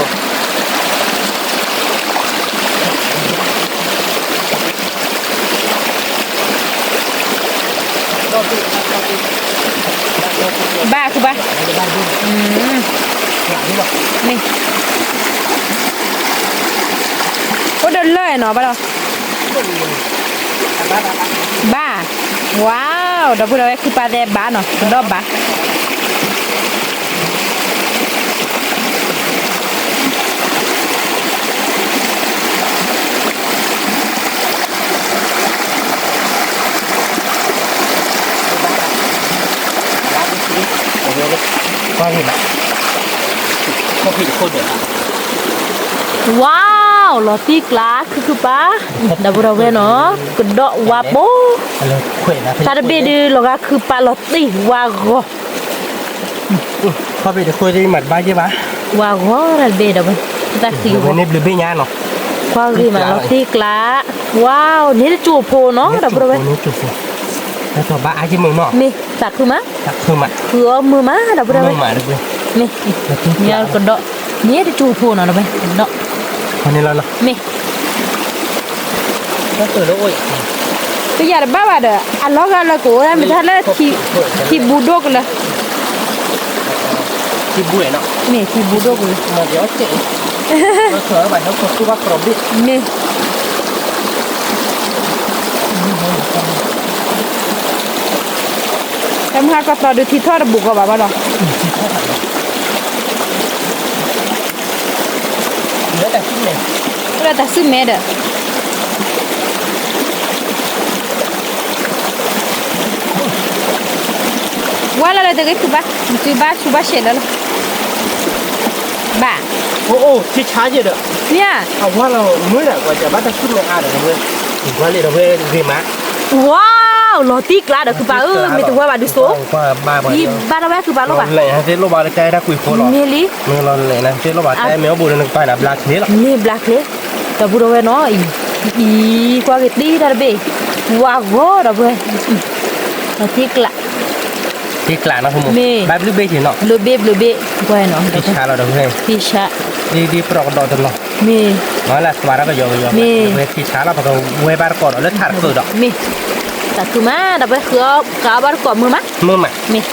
ဘၣ်ခုဘၣ်, မ့ၢ်, အိၣ်ဒီးလၢၢ်နီၤ ဘၣ်ဒီး, ဘၣ်, ဝါ, ဒီပုၢ်ဒီဝဲၢ် ခုပၢ်သဲဘၣ်နီၤ ကဒီးဘၣ်. ဝါ, လီၤတံၢ်ကျါ ခုၣ်ခုၣ်ပၢ်, ဒီပုၢ်ဒီဝဲၢ်နီၤ ကဒီးဝါပိ, တၢ်တဘ့ၣ်ဒုး လီၤဂာ်ခုၣ်ပၢ်လီၤတံၢ်ဝါဂီၤ ဝါဂီၤတၢ်တဘ့ၣ်ဒီး, တၢ်ဃံ, ကွၢ်ဂ့ၤမး လီၤတံၢ်ကျါ, ဝါ, န့ၢ်တစိၢ်ဖိနီၤ ဒီပုၢ်ဒီဝဲၢ်, မ့ၢ်သးခုမး, ဃုအီၣ်မုာ်မး ဒီပုၢ်ဒီဝဲၢ်, မ့ၢ်, ကဒီး, န့ၢ်တစိၢ်ဖိနီၤ ဒီပုၢ်ဝဲၢ်, မ့ၢ် ပယၤတဘၣ်ဘၣ်ဒီး အလီၤဂာ်လၢကအိၣ်မ့ၢ်တၢ်လၢ ထံဘူဒိၣ်ကလၢ, မ့ၢ်ထံဘူဒိၣ်ကလၢ, မ့ၢ်, တၢ်မုၢ်ဟါကီၢ်သီဒုး ထံထီၣ်တဘူးကီးဘၣ်ဘၣ်ဒီး လၢတၢ်စုမဲဒီး ဝါလၢလၢတဂ့ၤခုၣ်ဘၣ်, နစုဘၣ်ဆူဘၣ်ရှဲလၢလီၤ, ဘၣ်, အိၣ်အိၣ်ထံဆါယဲဒီး, မ့ၢ်ဧါ, အဝါလီၤမုၢ်ဒီး ပှၤစၢၤဘၣ်တၢ်စုမဲအါဒီး ဝဲ, ဝါလၢဒီးဝဲဂ့ၤမး, ဝါ, လီၤတံၢ်ကျါဒီးခုၣ်ပၢ်ဧၢ, မ့ၢ်တဝါဘၣ်ဒုးစိ, ဘၣ်တဝဲခုၣ်ပၢ်လိၣ်ဘၣ်, မ့ၢ်လံ, မ့ၢ်လီၤလဲၣ်န့ၣ် တ့လိၣ်ဘၣ်တၢ်အဲၣ်မ့ၢ်အိၣ်ဘူးဒီးနကပၤန့ၣ် ဘျါချ့လီၤ, မ့ၢ်ဘျါချ့, ဒီပုၢ်ဒီဝဲၢ်နီၤ, အံၤ, ကွၢ်က့ၤတံၢ်တၢ်တဘ့ၣ်, ဝါဂီၤဒီပုၢ်ဝဲၢ်, လီၤတံၢ်ကျါ, တံၢ်ကျါနီၤ, မ့ၢ်, ဘၣ်ဘျုးဘ့ၣ်က့ၤနီၤ, ဘျုးဘ့ၣ်ဘျုးဘ့ၣ်, ကွၢ်နီၤ, ထံဆါလီၤဒီပုၢ်ဝဲၢ်, ထံဆါ, ဒ်ပရၢကဒီးတနီၤ, မ့ၢ်, လၢသွါထီၣ်ကယီကယီ, မ့ၢ်, ထံဆါလီၤ ပကဝဲဘၣ်တကိးဒီးလၢထးတဖျၢၣ်ဒီး, မ့ၢ်, သးခုမး ဒီပုၢ်ဝဲၢ် ဃုအီၣ်ကးအီၣ်ဘၣ်တကိးမုာ်မး, မုာ်မး, မ့ၢ်,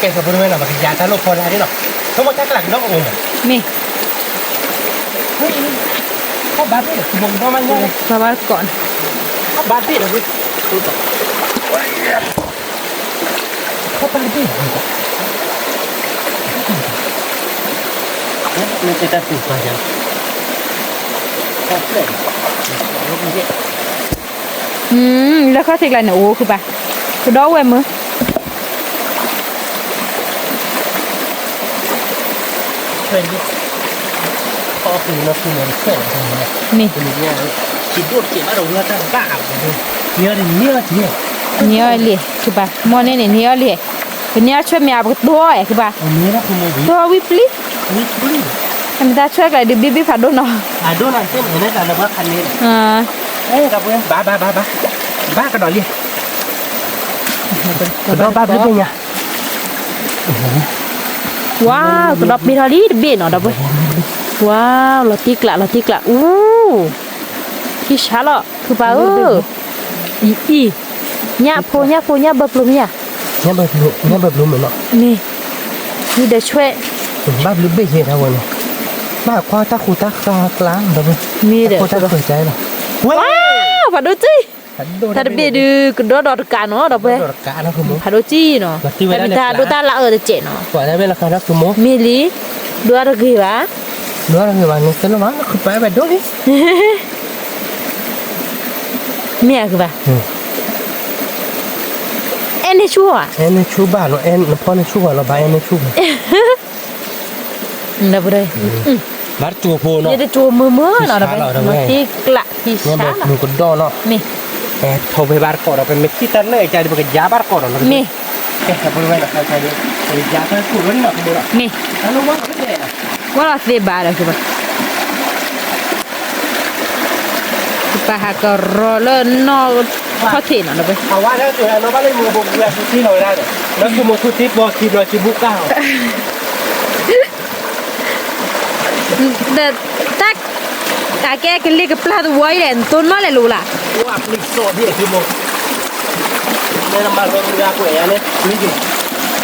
ကဲ ဒီပုၢ်ဝဲၢ်နီၤ ပကယၤတၢ်လိၣ်ဖီလာ်န့ၣ်လီၤ, ဆိကမိၣ်တၢ်ကျးကဒီးကအိၣ်မး, မ့ၢ်, ဘၣ်ဘၣ်တကိး, ဘၣ်ဘၣ်တကိး, လၢခီၣ်ထံးကျါန့ၣ် အိၣ်ခုၣ်ပၢ်, ကဒီးဝဲၢ်မုာ် မ့ၢ်, န့ၢ်အီၤလံ, ခုၣ်ပၢ်, မ့ၢ်န့ၣ်န့ၣ် န့ၢ်အီၤလံ, ပန့ၢ်အီၤဆွဲမ့ၢ်အါ ပကတိၤအီၤအဲၣ် ခုၣ်ပၢ်, တိၤဝံပျံၤ, မ့ၢ်တၢ်ဆွဲကျါဒုးဘံၣ်ဘံၣ်ဖးဒိၣ်နီၤ, ဘၣ်, ကဒီးဘၣ်ဘျုးဘ့ၣ်ညါ, ဝါ, ကဒီးပ့ၤထီၣ်လံတဘ့ၣ်နီၤ ဒီပုၢ်ဝဲၢ်, ဝါ, လီၤတံၢ်ကျး လီၤတံၢ်ကျး, အူ, ထံဆါလီၤ ခုၣ်ပၢ်ဧၢ, အံၤ, အံၤ, ညၣ်ဖိ ညၣ်ဖိ ညၣ်ဘၢပျိမ့ၢ်ဧါ, ညၣ်ဘၢပျိ, ညၣ်ဘၢပျိမ့ၢ်နီၤ, မ့ၢ်, မ့ၢ်ဒီးဆွဲ, ဘၣ်ဘျုးဘ့ၣ်ယဲၢ်တၢ်ဝဲန့ၣ်, ဘၣ်ကွၢ်တၢ်ဃူတၢ်ဃာ်ကျါ, မ့ၢ်ဒီး, တၢ်ဃူတၢ်ဃာ်ကျါလီၤ, ဝါ, ဖးဒိၣ်ကံၢ် တၢ်တဘ့ၣ်ဒုး ကဒီဒီးတကးနီၤ ဒီပုၢ်ဝဲၢ်, ဖးဒိၣ်ကံၢ်နီၤ, မ့ၢ်တၢ်ဒိၣ်တၢ်လၢအအၢတစဲးနီၤ, မ့ၢ်လံ, ဒိၣ်တဂ့ၤဘၣ်, ဒိၣ်တဂ့ၤဘၣ်န့ၣ် သ့လီၤဘၣ် ခုၣ်ပၢ်အဲၣ်ဘၣ်ဒိၣ်လံ, မ့ၢ်ဧါခုၣ်ပၢ်, အဲၣ်န့ၢ်ဆူၣ်ဧါ, အဲၣ်န့ၢ်ဆူၣ်ဘၣ်လီၤ, နဖီန့ၢ်ဆူၣ်ဘၣ်လီၤ, ဘၣ်အဲၣ်န့ၢ်ဆူၣ်ဘၣ် ဒီပုၢ်ဝဲၢ်, ဘၣ်တစိၢ်ဖိနီၤ, ယတစိၢ်မုာ်မုာ်နီၤ ဒီပုၢ်ဝဲၢ်, မ့ၢ်သ့ကျး ထံဆါလီၤ, ကဒီနီၤ, မ့ၢ်, ပထီၣ်ဝဲဘၣ်တကိးဒီး ပမ့ၢ်ထံၣ်တၢ်လၢအကါဒီး ပကယါဘၣ်တကိးဒီး, မ့ၢ်, ကဲ ဒီပုၢ်ဝဲၢ်, ပကယါတၢ်ကိၢ်လၢနီၢ်ကဘိဒီး, မ့ၢ်, ဝဲလီၤသ့ဘၣ်ဒီး ပဟးကရီလၢနီၢ်ခီၣ်ထံးနီၤ ဒီပုၢ်ဝဲၢ်, အဝဲလၢကလီၤဘၣ်လၢမူဘိဝဲၢ်ထူထံလီၤဝဲဒၣ်ဒီး လၢကမူထူထံဘီထံဘျီထံဘူၣ်ကၢ်လီၤ, ဒီးတၢ်, အကဲကလ့ကပျၢ်တဝီအံၤလဲၣ် နတိၢ်နီၣ်လဲၣ်လိၤလၢ်, အိၣ်အပျံၤစီၣ်ဒ်အံၤမူ, မ့ၢ်နမၤလီၤမုၢ်အကွဲးယၤန့ၣ် ပျံၤက့ၤ,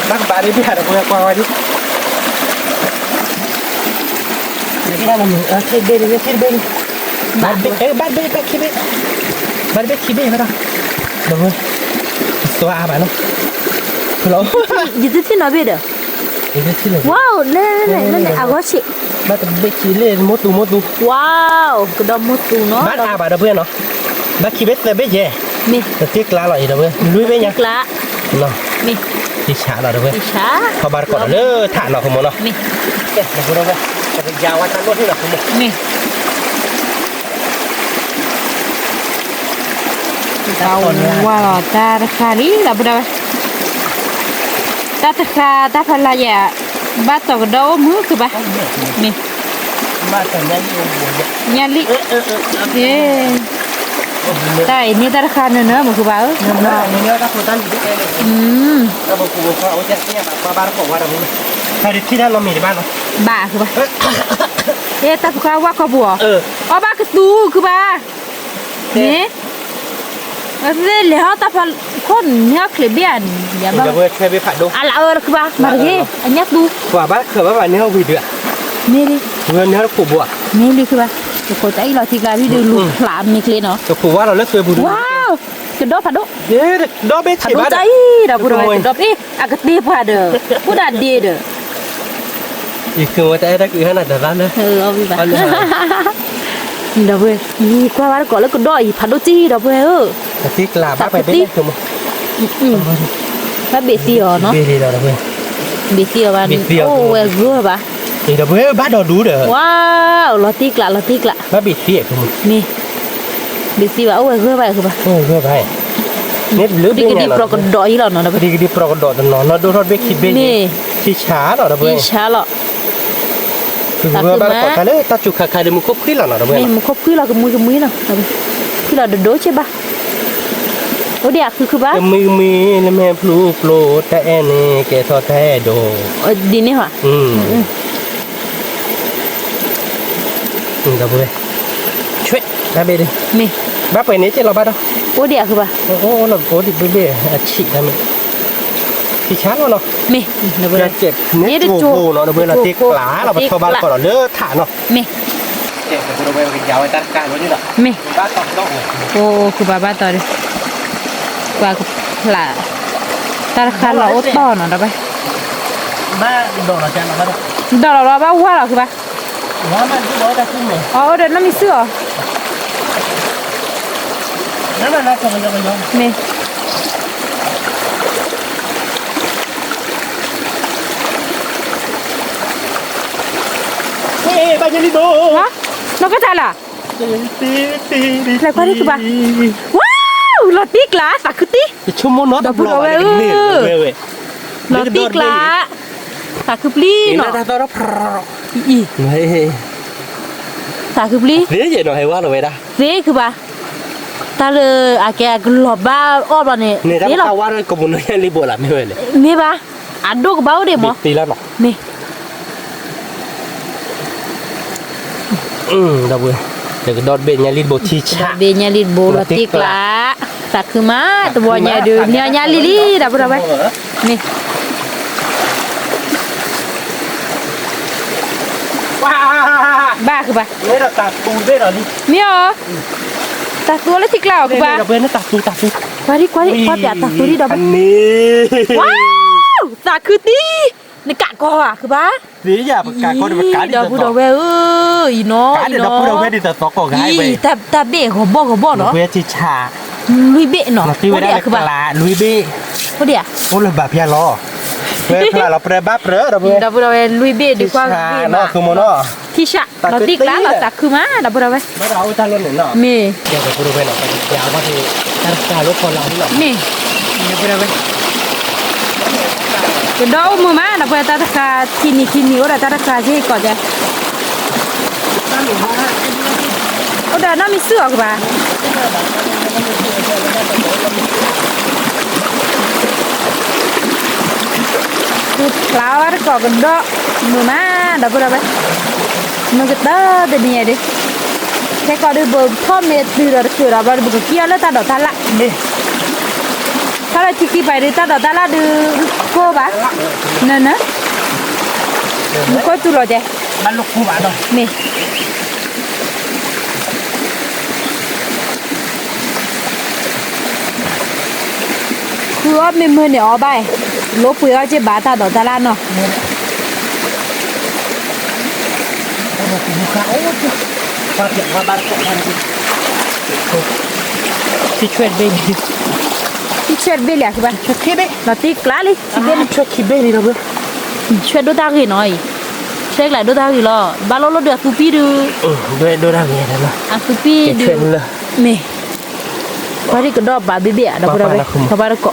ဘၣ်ကဘၣ်ဒ်ဘၣ်ဒီး ပဝဲကွၢ်ဝဲဒ် ဘၣ်ဘ့ၣ် ဘၣ်ဘ့ၣ် ဘၣ်ခံဘ့ၣ် ဘၣ်ဘ့ၣ်ခံဘ့ၣ်ဝဲဒၣ် ဒီးဝဲ သွါအါဘၣ်နီၤ ဖုလီၤ ယတထံၣ်နီၤဘ့ၣ်ဒီး ယတထံၣ်လီၤ ဝါ လဲၣ်လဲၣ်လဲၣ် အဂီၢ်ဆံး ဘၣ်တဘ့ၣ်ခံလၢမိၢ်သူမိၢ်သူ ဝါ ကဒီးမိၢ်သူနီၤ ဘၣ်အါဘၣ်ဒီးပှဲၤနီၤ ဘၣ်ခံဘ့ၣ်သၢဘ့ၣ်ယဲ တသ့ကျါလီၤအံၤဒီးပှဲၤ လွံၢ်ဘ့ၣ်ညါ သ့ဆးလီၤဒီးပှဲၤ ထီၣ်ဘၣ်တကိးဒီးလၢထးနီၤ ခမိၢ်နီၤ ဝါလီၤတၢ်တဃာ်လံ ဒီပုၢ်ဒီဝဲၢ် တၢ်တဃာ်တၢ်ဖးလၢ်ယဲ ဘၣ်တီၤကဒီးအိၣ်မုာ်ကဘၣ် မ့ၢ် ညါလံ တၢ်အံၤန့ၣ်တၢ်တဃာ်နၢၤနၢၤမုာ်ကဘၣ်ဧၢ ဘၣ်ကဘၣ် အဲ တၢ်ဖိခွါဝါကီၢ်ပူၤအီၤ အီၣ်ဘၣ်ကသူကဘၣ် မ့ၢ် လဲၤဟီၣ်တၢ်ဖးခိၣ်န့ၣ် ဟီၣ်ချ့ဘ့ၣ်ဧါန့ၣ် ယဘၣ် အလၢအၢတခုဘၣ် မၤတဂ့ၤ အညၣ်သူ ပှၤဘၣ်ခၢၣ်ဘၣ်ဘၣ်န့ၣ်ဟီၣ်ဝံၤဒုး မ့ၢ်လံ ဝဲန့ၣ်ဟီၣ်တခိၣ်ဘိဧါ မ့ၢ်လံခုဘၣ် တခိၣ်တၢ်အံၤလီၤထံကျါ ဒုးလူၤဖျးမ့ၢ်ကျ့နီၤ တခိၣ်ဝါလီၤလၢသွဲပူၤဒုး ဝါ ကဒီဖးဒိၣ် ကဒီဘ့ၣ်ဆံးဘၣ်ဒီး ဖးဒိၣ်တၢ်အံၤဒီး ပူၤဒီးဝဲ ကဒီဘ့ၣ် အကတ့ပှၤဒီး အိၣ်ဒၣ်ဒ့ဒီး ယဃုဝဲတၢ်အဲၣ်တၢ်ကွံဟဲနၤတသးလၢ အီၣ်ဘၣ် ဒီပုၢ်ဝဲၢ် ယကွၢ်ဘၣ်တကိးလၢကဒီးအံၤ ဖးဒိၣ်တံၢ်ဒီပုၢ်ဝဲၢ်ဧၢ တသ့ကျါဘၣ်ပှဲၤဘ့ၣ် ဘၣ်ဘ့ၣ်သံအီၤနီၤ ဘ့ၣ်သံအီၤဘၣ်န့ၣ် အိၣ်ဝဲဂၢၢ်ဘၣ် ဒီပုၢ်ဝဲၢ်ဘၣ်ဒီးဒူဒီး ဝါ လီၤတံၢ်ကျး လီၤတံၢ်ကျး ဘၣ်ဘ့ၣ်သံ မ့ၢ် ဘ့ၣ်သံဘၣ် အိၣ်ဝဲဂၢၢ်ဘၣ် အိၣ်ဝဲဂၢၢ်ဘၣ် န့ၣ်တဘျုးဘ့ၣ်ညါလီၤ ကဒံကဒံပျီကဒီးအံၤလီၤနီၤ ကဒံကဒံပျီကဒီးတနီၤ နီၢ်ဒိၣ်ထီၣ်တဘ့ၣ်ခံဘ့ၣ်န့ၣ် ထံဆးလီၤ ဒီပုၢ်ဝဲၢ် ထံဆးလီၤ ကဂၢၢ်ဘၣ်တကိးတၢ်လၢတၢ်စူၤခါခါဒီး မူခိၣ်ဖှံလီၤနီၤ ဒီပုၢ်ဝဲၢ် မူခိၣ်ဖှံလီၤ ကမှံကမှံနီၤ ဖှံလီၤဒိၣ်ဒိၣ်ဆ့ဘၣ် အိၣ်ဒံးအဃုခုဘၣ် ကမှံကမှံလၢမဲာ်ဖျိဖျိ တၢ်အဲၣ်န့ၣ် ကဲထီၣ်တၢ်အဲၣ်ဒိၣ် ဒ်န့ၣ်ဟီ ဒီပုၢ်ဝဲၢ် ဆွဲ တၢ်ဘ့ၣ်ဒ် မ့ၢ် ဘၣ်ပှဲၤန့ၣ်ကဲလီၤဘၣ်ဒီး အိၣ်ဒံးအဃုဘၣ် အိၣ်လီၤ အိၣ်ဒံးဘ့ၣ်ဘ့ၣ် အဆံးတၢ်မ့ၢ် ထံဆးလီၤနီၤ မ့ၢ် ယဲတကၠိဖိနီၤ ဒီပုၢ်ဝဲၢ် လီၤတံၢ်ကျးလီၤ ပထီၣ်ဘၣ်တကိးဒီးလၢထးနီၤ မ့ၢ် မ့ၢ် အိၣ်ဃုဘၣ်ဘၣ်တီၤဒီး ပှၤကဖျး တၢ်တဃာ်လီၤအိၣ်တီၢ်နီၤ ဒီပုၢ်ဝဲၢ် ဒီးလီၤလီၤဘၣ်ဝါလီၤဃုဘၣ် အအိၣ်ဒီးနီၢ်မံၤစုၣ်အီၤ မ့ၢ် ဘၣ်ယဲလံဒိၣ် နီၢ်ကတၢ်လၢ် ဖျဲးကွၢ်ဒံးကဘၣ် ဝါ လီၤတံၢ်ကျါ သးခုတံၢ် ဒီပုၢ်ဒီဝဲၢ်ဧၢ လီၤတံၢ်ကျါ သးခုပျံၤနီၤ အံၤ သးခုပျံၤ သ့ယဲၢ်နီၤ ဟဲဝါလီၤဝဲဒၣ် သ့ခုဘၣ် တၢ်လၢအကဲအကလီၤဘၣ်အီၣ်ဘျီန့ၣ် သ့လီၤ မ့ၢ်ဘၣ် အဒိၣ်ကဘၣ်အိၣ်ဒံးမး မ့ၢ် ဒီပုၢ်ဝဲၢ် တကဒီးတဘ့ၣ်ညါလံတဘိ ထံဆး တဘ့ၣ်ညါလံတဘိ လီၤတံၢ်ကျါ သးခုမး တဘိညါဒုး မ့ၢ်အီၤညါလံလံ ဒီပုၢ်ဒီဝဲၢ် မ့ၢ် ဘၣ်ကဘၣ် မ့ၢ်အီၤ တၢ်သူလၢထံကျါအီၤကဘၣ် ကွၢ်ဒံးကွၢ်ဒံး ကွၢ်ပၠးတၢ်သူဒံးဒီးဘၣ် ဝါ သးခုတံၢ် နကးကီၤဧါကဘၣ် သ့ယၤ ပကးကီၤဒီးပကးဒံး ဒီပုၢ်ဒီဝဲၢ်ဧၢ အံၤနီၤ အံၤနီၤ တၢ်ဘ့ၣ်ဂီၤဘီၣ်ဂီၤဘီၣ်နီၤ လွံၢ်ဘ့ၣ်နီၤ အိၣ်ဒံးဧါကဘၣ် လွံၢ်ဘ့ၣ် အိၣ်ဒံးဧါ အိၣ်လၢဘၣ်ဖျါလီၤ ဝဲဖျါလီၤပြၢဘၣ်ပြၢဒီး ဒီပုၢ်ဒီဝဲၢ် လွံၢ်ဘ့ၣ်ဒုးကွၢ်ဂ့ၤမး ထံဆး လီၤတံၢ်ကျါလီၤသးခုမး ဒီပုၢ်ဒီဝဲၢ် မ့ၢ် မ့ၢ် ကဒီးအိၣ်မုာ်မး ဒီပုၢ်ဝဲၢ် တၢ်တဃာ်ခံနံၤခံနံၤ အိၣ်ဒီးတၢ်တဃာ်စ့ၢ်ကီးတဲ အိၣ်ဒီးနီၢ်မံၤစုၣ်အီၤကဘၣ် ဖျါဝဲတကိးကဒီး မုာ်မး ဒီပုၢ်ဒီဝဲၢ် မုာ်ကတၢၢ်တနံၤအံၤဒုး ခဲကီးဒုး ပထီၣ်မ့ၢ်တုၤဒီးတချုးဒီး ဘျီဒုး ပကက့ၤအီၤလၢတၢ်ဒိးတၢ်လၣ် မ့ၢ် ခါလီၤထံခံပၤဒုး တၢ်ဒိးတၢ်လၣ်ဒုး ကိၢ်ဘၣ်, နန, မူခိၣ်တူၢ်လီၤကဲ, မ့ၢ် ဃုအီၣ်မ့ၢ်မုာ်န့ၣ်အီၣ်ဘၣ်, လိပှ့ၤအီၣ်က့ၢ်ဘၣ်တၢ်ဒိးတၢ်လၣ်နီၤ. ထံဆွဲတဘ့ၣ်လံဧါ, လီၤတံၢ်ကျါလံ, ဆွဲဒိၣ်တၢ်ဂ့ၤနီၤအံၤ, ဆွဲကျါဒိၣ်တၢ်ဂ့ၤလီၤ, ဘၣ်လိၣ်လိၣ်ဒုးအသူပံၢ်ဒုး, အသူပံၢ်ဒုး, မ့ၢ် ပှၤဒ်ကဒီးပာ်ဘ့ၣ်ဘ့ၣ်ဧါ, ဒီပုၢ်ဒီဝဲၢ်, ထီၣ်ဘၣ်တကိး,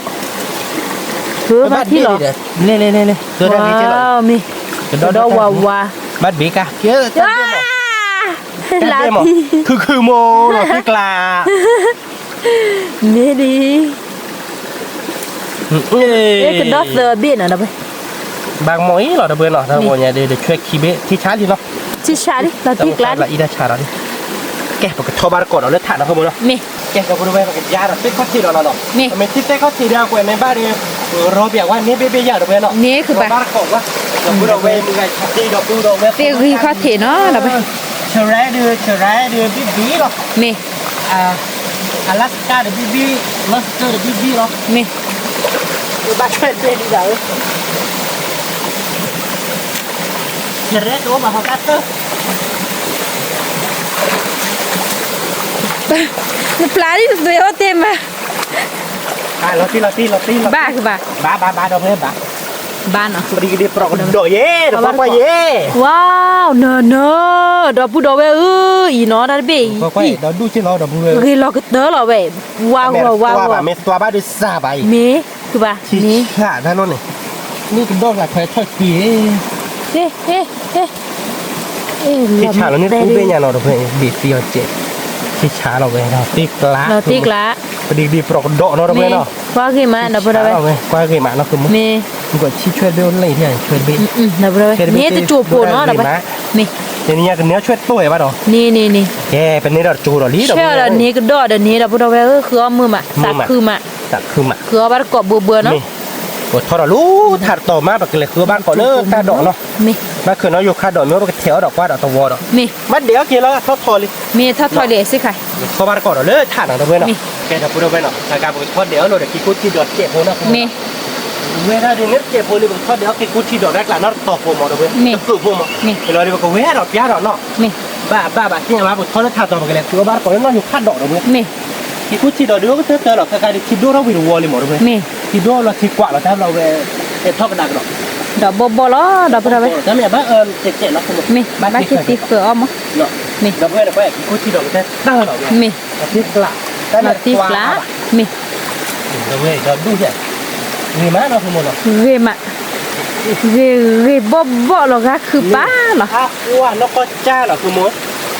ဘၣ်ထံၣ်လီၤ, မ့ၢ် ကဒီးဝါဝါ, ဘၣ်ဘ့ၣ်ကါ, လါထံ, ခုခုမိၢ်လီၤတံၢ်ကျါ, မ့ၢ်ဒ် ကဒီးသၢဘ့ၣ်နီၤ, ဒီပုၢ်, ဘၣ်ကမီၤအံၤလီၤ ဒီပုၢ်ဝဲၢ်နီၤ, တၢ်တဝီညါဒုး ဆွဲခံဘ့ၣ် ထံဆါလံလီၤ, ထံဆါလံ, လီၤတံၢ်ကျါလံ, ကဲ ပကထီၣ်ဘၣ်တကိးဒီးလၢထးနီၤ ဖိမုၣ်နီၤ, မ့ၢ် ကဲ ဒီပုၢ်ဒီဝဲၢ် ပကယါဒီးသ့ၣ်ခီၣ်ထံးဒီးနီၤနီၤ, မ့ၢ် မ့ၢ်ထံသ့ၣ်ခီၣ်ထံးဒီး အကွဲးန့ၣ်ဘၣ်ဒီး ရီပျးဝဲန့ၣ်ဘ့ၣ်ဘ့ၣ်ယၤ ဒီပုၢ်ဝဲၢ်နီၤ, မ့ၢ် ဘၣ်တကိးဝဲ, ဒီပုၢ်ဒီဝဲၢ် မုၢ်ဂၤဆါတ့ဒီပုၢ်ဒီဝဲၢ် သ့ၣ်ဂံၢ်ခီၣ်ထံးနီၤ, ဒီပုၢ်, ဆရဲဒီး ဆရဲဒီး ဘံၣ်ဘံၣ်လီၤ, မ့ၢ် Alaska ဒီးဘံၣ်ဘံၣ်, lobster ဒီးဘံၣ်ဘံၣ်လီၤ, မ့ၢ် ဘၣ်ဆွဲသ့ဒံးဒၣ်ဧၢ, ဆရဲတအိၣ်ဘၣ်ဟီကါသၢ, နပျၢ်လံနသွဲအိၣ်တ့ၢ်မး, လီၤတံၢ်လီၤတံၢ်လီၤတံၢ်လီၤ, ဘၣ်ကဘၣ်, ဘၣ်ဘၣ်ဘၣ်ဒီပုၢ်ဝဲၢ်ဘၣ် ဘၣ်နီၤ, ပဒံကဒံပြီးကဒီးယဲ, ဒီးကွၢ်ကွၢ်ယဲ, ဝါ, နန, ဒီပုၢ်ဒီဝဲၢ်ဧၢ, အံၤနီၤ တၢ်တဘ့ၣ်အံၤ, ဒီးဒူၣ်က့လီၤ ဒီပုၢ်ဝဲၢ်, ဂ့ၤလီၤကတၢၢ်လီၤဝဲ, ဝါဂီၤဝါဂီၤ, မ့ၢ်သွါဘၣ်ဒုးစၢ်ဘၣ်အံၤ, မ့ၢ်ကဘၣ်, ထံဆးတၢ်လီၤန့ၣ်, မ့ၢ်ကဒီးဂၤထွဲထီၣ်ကွံာ်, ထံဆးလီၤန့ၣ် တပူၤဘ့ၣ်ညါနီၤ ဒီပုၢ်ဝဲၢ်, ဘ့ၣ်သံအီၤစဲး, ထံဆးလီၤဝဲဒီး တ့ကျး, ပဒံကဒံပြီးကဒီးနီၤ ဒီပုၢ်ဝဲၢ်နီၤ, ကွၢ်ဂ့ၤမးနီၤ ဒီပုၢ်ဝဲၢ်, ကွၢ်ဂ့ၤမးနီၤ မ့ၢ်, မ့ၢ်ကွၢ်ဆံဆွဲတဘ့ၣ်အိၣ်လဲၣ်, ဆွဲတဘ့ၣ်, မ့ၢ်တစိၢ်ဖိနီၤ ဒီပုၢ်ဝဲၢ်, မ့ၢ်, တနံၤညါကန့ၢ်အီၣ်ဆွဲတဘ့ၣ်ဘၣ်ဒီး, န့ၣ်န့ၣ်န့ၣ်, ကဲ ပန့ၢ်ဒီးတစိၢ်ဒီးလံ, ဆွဲဒီးန့ၣ်ကဒီးဒီးန့ၣ် ဒီပုၢ်ဝဲၢ်ဧၢ, ဃုအီၣ်မုာ်မး, သးခုမး, သးခုမး, ဃုအီၣ်ဘၣ်တကိးဘှဲဘှဲနီၤ, မ့ၢ်, ပထီၣ်ဒီးလၢထးတတီၤမး ပကလဲၤဃုအီၣ်ဘၣ်တကိးလၢတၢ်ဒိးနီၤ, မ့ၢ်, ဘၣ်ခုးနီၤ ယိၤခါဒိးမ့ၢ်အိၣ် ပကထဲးအီၣ်ဒီးကွၢ်ဒီးသဝီဒီး, မ့ၢ်, ဘၣ်ဒဲးအီၣ်က့ၤလီၤ ထီၣ်ထီလံ, မ့ၢ်ထီၣ်ထီလံစ့ၢ်ခါ, ထီၣ်ဘၣ်တကိးဒီးလၢထးနီၤ ဒီပုၢ်ဝဲၢ်နီၤ, ကဲ ဒီပုၢ်ဝဲၢ်နီၤ ခဲကါ ပကထီၣ်ဒဲးအီၣ်လိာ်ဒီးခံကူထံဒီးစဲးဖိနီၤ, မ့ၢ်, ဝဲဒၣ်ဒ်န့ၣ် စဲးဖိလံ ပကထီၣ်ဒဲးအီၣ်ခံကူထံဒီးတၢ်ကျးနီတတီၤဖိမး ဒီပုၢ်ဝဲၢ်, မ့ၢ်, လီၤဒီးပကဝဲဒိးပျၢ်ဒီးနီၤ, မ့ၢ်, ဘၣ်ဘၣ်ဘၣ်သ့ၣ်ညါဘၣ် ပကထီၣ်လၢထးတီၤ ပကလဲၤဃုအီၣ်ဘၣ်တကိးလၢနီၢ်ယိၤခါဒိး ဒီပုၢ်ဝဲၢ်, မ့ၢ်, ခံကူထံဒီးဒုးအိၣ်ကတၢၢ်တၢၢ်လီၤ ခဲကါဒုး ထံဒိၣ်ထီၣ်ဝံၤတဝီလံမး ဒီပုၢ်ဝဲၢ်, မ့ၢ်, ထံဒိၣ်လီၤထံကွၢ်လီၤတၢ်ဘျီဝဲ, အဲၣ်ထီၣ်ကဒါကဒီး, ဒီးဘီဘီလီၤ ဒီပုၢ်ဝဲၢ်, တၢ်မ့ၢ်ဘၣ်, မ့ၢ်, ဘၣ်က့ၤသံဃုာ်အီၣ်မး, မ့ၢ်, ဒီပုၢ်ဝဲၢ်န့ၣ်ကွၢ်ခံကူထံဒီးကတၢၢ်တၢၢ်လီၤ, မ့ၢ်, လီၤတံၢ်ကျး, လီၤတံၢ်ကျး, မ့ၢ်, ဒီပုၢ်ဝဲၢ်ဒီးဒူၣ်ယဲ, ဂ့ၤမးနီၤ ဖိမးနီၤ, ဂ့ၤမး, ဂ့ၤဂ့ၤဘီၣ်ဘီၣ်လီၤ ဂၤခုၣ်ပာ်လီၤ, အါကွၢ်နီၢ်ကီၢ်ကၢ်လီၤ ဖိမး,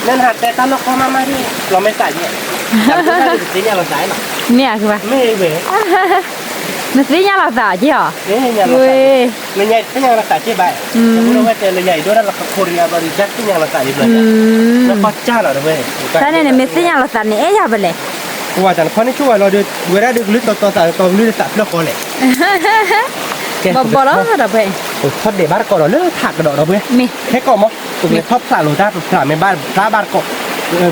နနဟးတဲတၢ်နီၢ်ကီၢ်မးမးဒ်, လီၤမဲာ်သးယဲ, တၢ်ဖိတၢ်လံၤတသ့ၣ်ညါလီၤသးလီၤ, မ့ၢ်ဧါ နသ့ၣ်ညါလီၤသးက့ၤဧါ, ဝဲ, လၢညါတသ့ၣ်ညါလီၤသးက့ၤဘၣ်, ဒီပုၢ်ဝဲၢ်တဲလၢယၤအံၤဒိၣ်တၢ်လီၤခီခိၣ်တဂၤဘၣ်ဒီး တၢ်သ့ၣ်ညါလီၤသးလံဘျီညါ, နီၢ်ကီၢ်ကၢ်လီၤ ဒီပုၢ်ဝဲၢ်, တၢ်န့ၣ်န့ၣ် မ့ၢ်သ့ၣ်ညါလီၤသးန့ၣ် အဲၣ်ယၤဘၣ်လဲၣ်, ပှၤတၢ်နခီန့ၣ်ဆိၣ်ဝဲလီၤဒီး ဝဲဒၣ်ဒုးကလုၢ်တီတီသးတီကလုၢ်သးဖျၢၣ်ဃီလဲၣ်, ကဲ, ဘီဘီလီၤ ဒီပုၢ်ဝဲၢ်, ပထီၣ်ဒဲးဘၣ်တကိးဒီးလၢထးကဒီး ဒီပုၢ်ဝဲၢ်, မ့ၢ်, ခဲကိးမး, ပကလဲၤထီၣ်ဖျးလိာ်တၢ် ပဖျးမ့ၢ်ဘၣ်တၢ်ဘၣ်တကိး,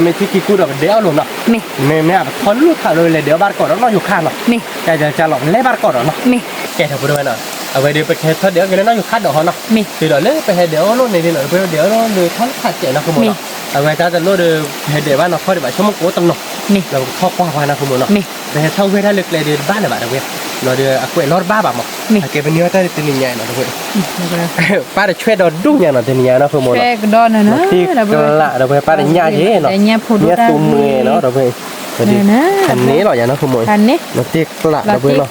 မ့ၢ်ထံခံကူဒီးကဒဲးအီၣ်လိာ်နီၤ, မ့ၢ်, မ့ၢ်မ့ၢ်ပထီၣ်လၢထးဒီးလဲၤဒဲးအီၣ်ဘၣ်တကိးဒီးနီၢ်ယိၤခါနီၤ, မ့ၢ်, ကဲကဲကဲလီၤ လဲၤဘၣ်တကိးဒီးနီၤ, မ့ၢ်, ကဲ ဒီပုၢ်ဝဲၢ်နီၤ, အဝဲဒီးပကဟဲထီၣ်ဒဲးအီၣ်က့ၤလၢနီၢ်ယိၤခါဒီးဟီနီၤ, မ့ၢ်, တုၤဒီးလၢပဟဲဒဲးအီၣ်လိာ်န့ၣ်ဒီး ပဟဲဒဲးအီၣ်လိာ်လၢထီၣ်လၢထးစဲးနီၤ ဖိမးနီၤ, အဝဲတၢ်တလိၣ်ဒီး ပဟဲဒဲးဘၣ်နီၤ ခီၣ်ဒံးဘၣ် ဆိကမိၣ်ကအိၣ်တနီၤ, မ့ၢ်, ဒီးပကထီၣ်ကွၢ်ကွၢ်နီၤ ဖိမးနီၤ, မ့ၢ်, ပဟဲထီၣ်ဝဲဒၣ်လၢကျဲဒီးတဘၣ်လၢၤဘၣ် ဒီပုၢ်ဝဲၢ်, လီၤဒီးအကွဲးလီၤတဘၣ်ဘၣ်မး, မ့ၢ်, အကဲပန့ၢ်အီၣ်တၢ်ဒုးတနံၤညါနီၤ ဒီပုၢ်ဝဲၢ်, ပၢ်တဆွဲဒီးဒူၣ်ညါနီၤ တနံၤညါနီၤ ဖိမးနီၤ, တံၢ်ကျး ဒီပုၢ်ဝဲၢ် ပၢ်တညၣ်က့ၤနီၤ, ညၣ်သူမှဲနီၤ ဒီပုၢ်ဝဲၢ်, န့ၣ်လီၤယၤနီၤ ဖိမး, တံၢ်ကျး ဒီပုၢ်ဝဲၢ်နီၤ, တံၢ်ကျး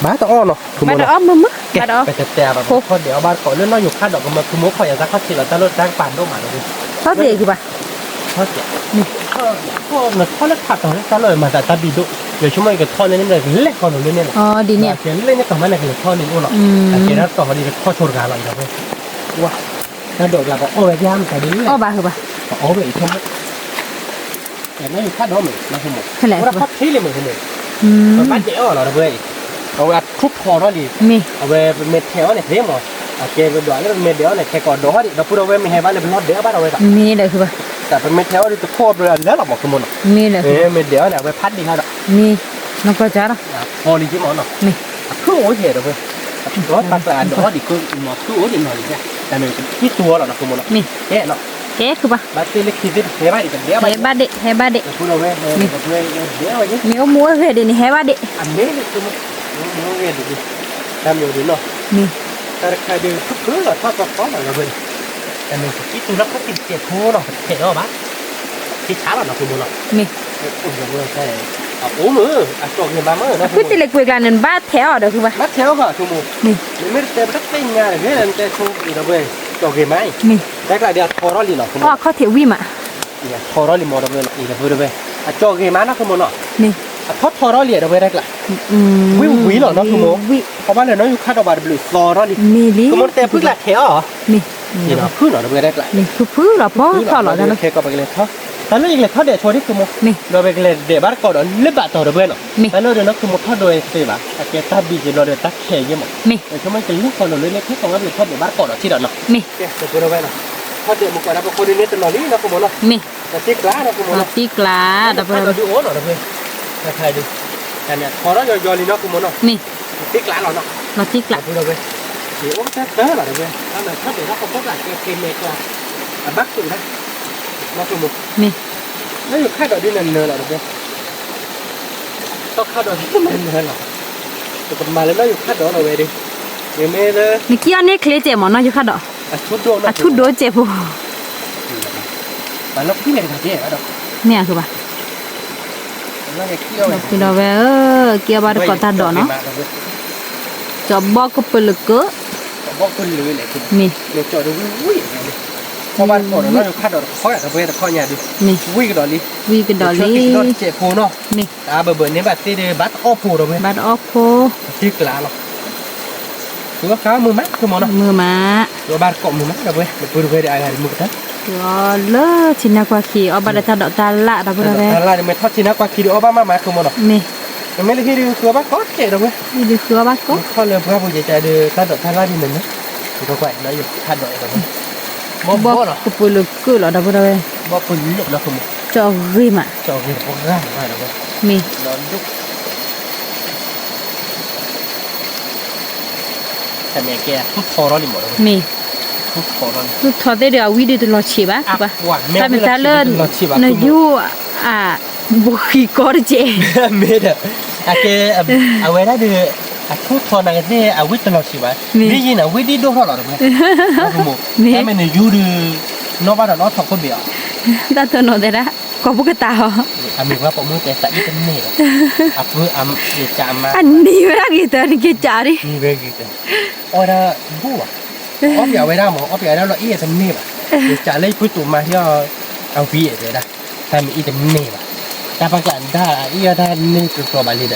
ဘၣ်တအီၣ်နီၤ ဖိမးနီၤ, ကဲ ပတဲတဲဘၣ် ပကထီၣ်ဒဲးအီၣ်ဘၣ်တကိးလၢနီၢ်ယိၤခါဒီး ကမၢခုမိၣ်ခီၣ်ယၤသးခီၣ်ထံးလီၤ တၢ်လီၢ်တၢ်ကပၤဒိၣ်မး ဒီပုၢ်ဝဲၢ်, ထီၣ်သ့ကဘၣ်, ထီၣ်သ့, နထီၣ်လၢထးတီၤလၢတၢ်လီၢ်မၤသးတၢ်ဘံၣ်ဒိၣ်, ယဆိကမိၣ်ကထီၣ်လၢန့ၣ် ကလဲၤဃီလိာ်လၢန့ၣ်လီၤ, ဒ်န့ၣ်, ကဲလၢန့ၣ်တီၤမးန့ၣ် ကလဲၤထီၣ်န့ၣ်အိၣ်လီၤ, အကဲတၢ်တီၤဟီဒ်ကထီၣ်ဆိတဂၤလီၤ ဒီပုၢ်ဝဲၢ်, ဝါ, တၢ်ဒိးကျါပအီၣ်ဝဲဒၣ်မတၤဒ်လဲၣ်, အီၣ်ဘၣ်ဟုဘၣ်, ပအီၣ်ဝဲအံၤဆိကမိၣ် နီၢ်ယိၤခါဒီးမ့ၢ် နီၢ်ယိၤခါဒီးမ့ၢ်, အိၣ်ဒၣ်ခီၣ်ထံးလံမ့ၢ် ဖိမး, ပဘၣ်ဒဲးအီၣ်လီၤ ဒီပုၢ်ဝဲၢ်အံၤ, အဝဲအထူၣ်ထီထီၣ်လံ, မ့ၢ်, အဝဲပမ့ၢ်ထဲးအီၤန့ၣ်သ့မး, အကဲပဒွးလၢပမ့ၢ်ဒဲးအီၤန့ၣ် ခဲကိးဒိးဟီၣ်ဒံး ဒီပုၢ်ဒီဝဲၢ်မ့ၢ်ဟဲဘၣ်လၢပလီၢ်ဒဲးအီၤဘၣ်ဒီးဝဲဒီး, မ့ၢ်ဒီးခုဘၣ်, တၢ်ပမ့ၢ်ထဲးအီၤဒ်တခိၣ်ဘျီအလၢလီၤမး ခုမိၢ်နီၤ, မ့ၢ်ဒီး, မ့ၢ်ထဲးအီၤန့ၣ် အဝဲဖးဒံးဟီၣ်ဒီး, မ့ၢ်, နီၢ်ကီၢ်ကါဒီး, ထီလံက့မးနီၤ, မ့ၢ်, အဖုၣ်အိၣ်ယဲဒီးဝဲ, ဒီးပာ်သးအဒိးဟီၣ်ဒံး မ့ၢ်ဖုၣ်အိၣ်ဒံးနီၤလံ, တၢ်မ့ၢ်ကသံၣ်တူၢ်အီၤလီၤနီၤ ခုမိၢ်နီၤ, မ့ၢ်, ကဲနီၤ, ကဲခုဘၣ်, ဘၣ်သ့ၣ်လၢခံသ့ၣ်တဟဲဘၣ်ဒံး တဒဲးဘၣ်, ဟဲဘၣ်ဒံး ဟဲဘၣ်ဒံး, ဒီပုၢ်ဒီဝဲၢ်, မ့ၢ်အိၣ်မူအိၣ်ဂဲၤဒံးန့ၣ် ဟဲဘၣ်ဒံး, အမ့ၢ်, အိၣ်မူအိၣ်ဂဲၤဒံး, တၢ်မ့ၢ်ဒံးနီၤ, မ့ၢ်, တၢ်တခါဒုး ဖုၣ်ဖုၣ်လီၤထီၣ်သီသီလီၤဒီပုၢ်ဝဲၢ်, တၢ်မ့ၢ်ကသံၣ်တူၢ်လၢခီၣ်ထံးတစဲးဖိနီၤ ပထဲးအီၤဘၣ်, ထံဆါလီၤနီၤ ခုမိၢ်နီၤ, မ့ၢ်, အအိၣ်မး, အကၠီၣ်ဂ့ၤမးမး, အဖုၣ်တ့ၢ်လၢကွံာ်ကျါန့ၣ် နဘၣ်ထဲးအီၤဒီးခုဘၣ်, ဘၣ်ထဲးအီၤဘၣ် ခုမိၢ်, မ့ၢ်, နမ့ၢ်တတဲပတသ့ၣ်ညါတဂ့ၤ နတဲဆိဒီပုၢ်ဝဲၢ်, ကၠီၣ်ဂ့ၤမးအံၤ, မ့ၢ်, တၢ်ကျါဒုးအထီထီၣ်လံနီၤ ခုမိၢ်, အခီၣ်ထံးဝံၣ်မး, ထီထီၣ်လံမးဒီပုၢ်ဝဲၢ်နီၤ, အံၤဒီပုၢ်ဒီဝဲၢ်, အကၠီၣ်ဂ့ၤမးနီၤ ခုမိၢ်နီၤ, မ့ၢ်, အထီထီထီၣ်လံဒီပုၢ်ဝဲၢ်တၢ်ကျါ, ဝံၣ်ဝံၣ်လီၤနီၤ ခုမိၢ်, ခီဘၣ်လၢနီၢ်ယူၤခါဒီးဘၣ်တဘျုးသီထီၣ်လံ, မ့ၢ်လံ, ခုမိၢ်နတဲဖုၣ်ကျါထဲးအီၤ, မ့ၢ်, ဖုၣ်လီၤဒီပုၢ်ဝဲၢ်တၢ်ကျါ, မ့ၢ်ဖုၣ်ဖုၣ်လီၤပီထီၣ်လီၤ, ခဲကီးပကလဲၤထီၣ်, တၢ်လၢယကလဲၤထီၣ်ဒဲးဆိဒံး ခုမိၢ်, မ့ၢ်, ဒီးပကလဲၤဒဲးဘၣ်တကိးဒီးလၢဘၣ်တီၤဒီပုၢ်ဝဲၢ်နီၤ, မ့ၢ်, တၢ်လၢဒီးနီၤ ခုမိၢ်ထီၣ်ဒိးသ့ဘၣ် အကဲတၢ်ဘံက့ၤဘျီဒီးတၢ်ခဲးယဲမး, မ့ၢ်, ခုမိၢ်ကလဲၤဃီၤနီၤလၢလၢခဲကီးဝဲဘျုးထီၣ်ဒဲးဘၣ်တကိးဒီးထံၣ်ဒီးနီၤ, မ့ၢ်, ဒီပုၢ်ဝဲၢ်နီၤ, ထီၣ်ဒဲးမုၢ်ကီးဒၣ်ပဃိဒုးန့ၢ်တနီၤလံနီၤ ခုမိၢ်နီၤ, မ့ၢ်, လီၤတံၢ်ကျါနီၤ ခုမိၢ်နီၤ, လီၤတံၢ်ကျါ, ဒီပုၢ်ဝဲၢ်, တၢ်ဒုးအိၣ်နီၤဒီပုၢ်ဝဲၢ်, တၢ်ခါဒုး, တၢ်န့ၣ်ထီထီၣ်ယီၤယီၤလံနီၤ ခုမိၢ်နီၤ, မ့ၢ်, လီၤတံၢ်ကျါလီၤနီၤ, လီၤတံၢ်ကျါ, ဒီပုၢ်ဝဲၢ်, အိၣ်ကတၢၢ်တၢၢ်လီၤဒီပုၢ်ဝဲၢ်, အမ့ၢ်ထီၣ်ဒဲးထီၣ်ဃီဖိကျါကဲက့ၤမဲာ်ကျါ, အဘၣ်ဃုာ်ဒၣ်, နီၤ ခုမိၢ်, မ့ၢ်, နီၢ်ယူၤခါဒီးဒုးနနၢၤလီၤဒီပုၢ်ဝဲၢ်, တီၢ်ခါဒီးဒုးနနၢၤလီၤ, ပကမၤလၢနီၢ်ယူၤခါဒီးလီၤဝဲဒၣ်, မ့မ့ၢ်လၢ, နကံၣ်အီၣ်န့ၢ်ချ့စဲးမးနီၢ်ယူၤခါဒီး, အထူၣ်ဒိၣ်စဲးဖိ, မ့ၢ်အဃိဘၣ်, ဒီပုၢ်ဒီဝဲၢ်ဧၢ, ကံၣ်အီၣ်ဘၣ်တကိးတၢ်ဒီးနီၤ, ကၠီဘီကပၢၤလၢကၢ, မ့ၢ်, မ့ၢ်, ဝံၣ်ကဒီးလံ, ဝံၣ်ကဒီးလံ, မ့ၢ်, တၢ်ဘၢၣ်ဘၢၣ်န့ၣ်ဘၣ်သ့ၣ်ဒီး ဘၣ်တအီၣ်ဖိဒီပုၢ်ဝဲၢ်, ဘၣ်တအီၣ်ဖိ, တၢ်ကျါလီၤ, မုာ်မး မုာ်မး, ဘၣ်တကိးမုာ်မး ဒီပုၢ်ဝဲၢ်, ဒီပုၢ်ဝဲၢ်ဒီးအဂၤဒုးမုာ်ကတၢၢ်, လၢဆ့နါကွၢ်ခံ အီၣ်ဘၣ်ဒီးတၢ်ဒိးတၢ်လၣ် ဒီပုၢ်ဝဲၢ်, တၢ်ဒိးတၢ်လၣ်န့ၣ် မ့ၢ်ထီၣ်ဆ့နါကွၢ်ခံဒုးအီၣ်ဘၣ်မးမး ခုမိၢ်နီၤ, မ့ၢ်, မ့မ့ၢ်လၢဟံၣ်ဒုးဃုအီၣ်ဘၣ်ကိးထဲးဒီပုၢ်ဝဲၢ်, ဟံၣ်ဒုးဃုအီၣ်ဘၣ်ကိး, ထီၣ်လၢပှၢ်ပူၤယကဒီး တၢ်ဒိးတၢ်လၣ်ဒုးန့ၣ်န့ၣ်, ဒီပုၢ်ဝဲၢ်, ဘီကပၢၤလၢကၢလီၤ ဒီပုၢ်ဝဲၢ်, ဘီကပၢၤလၢကၢလီၤ ခုမိၢ်, ကၠီဂ့ၤမး, ကၠီဂ့ၤတပှၢ်ဂၤမး ဒီပုၢ်ဝဲၢ်, မ့ၢ် တၢ်မ့ၢ်ကဲထူၣ်ထီထီၣ်လံမး, မ့ၢ်, ထူၣ်ထီထီၣ်လံ, ထူၣ်ထီသ့ၣ်ဒီး အဝံၣ်ဒုးတလီၤဆံးဘၣ်, တၢ်မ့ၢ်တၢ်လၢ, နယူၤ, အ, ဘိဃံးကီတကဲး, မ့ၢ်ဒီး, အကဲအဝဲဒၣ်ဒုး, အထူၣ်ထီနာ်က့သ့ၣ် အဝံၣ်တလီၤဆံးဘၣ်, မ့ၢ်ယံၤန့ၣ် အဝံၣ်ဒံၣ်ဒိၣ်ထီၣ်လီၤ ဒီပုၢ်ဝဲၢ်, မ့ၢ်, တၢ်မ့ၢ်နယူၤဒုး, နီၣ်ဘၣ်ဒီးနီၣ်ထီၣ်ခိၣ်ဘ့ၣ်အီၤ, တၢ်တနီၤတဲဒၣ်, ကိးပူၤကတၢၢ်အီၤ, အမ့ၢ်ပှၤပိာ်မုၣ်တဲသးအံၤတန့ၢ်ဘၣ်, အပၢ်အမါ, အနံၤဝဲဒၣ်ဂ့ၤတၢ် နက့ၤကးဒံး, အီၣ်ဝဲဒၣ်ဘူၣ်ဘၣ်, အီၣ်ပၠးဝဲဒၣ်မး, အီၣ်ပၠးဝဲဒၣ်လီၤအံၤတန့ၢ်ဘၣ်, ယကးလၢယပုၢ်တူာ်မါဟံၣ်အီၤ, အဝံၣ်တဲဒၣ်, တၢ်မ့ၢ်အံၤတန့ၢ်ဘၣ်, တၢ်ပှၤကျးဒၣ်အံၤအီၤတၢ်န့ၢ်တကျိၤဘၣ်လံဒီး,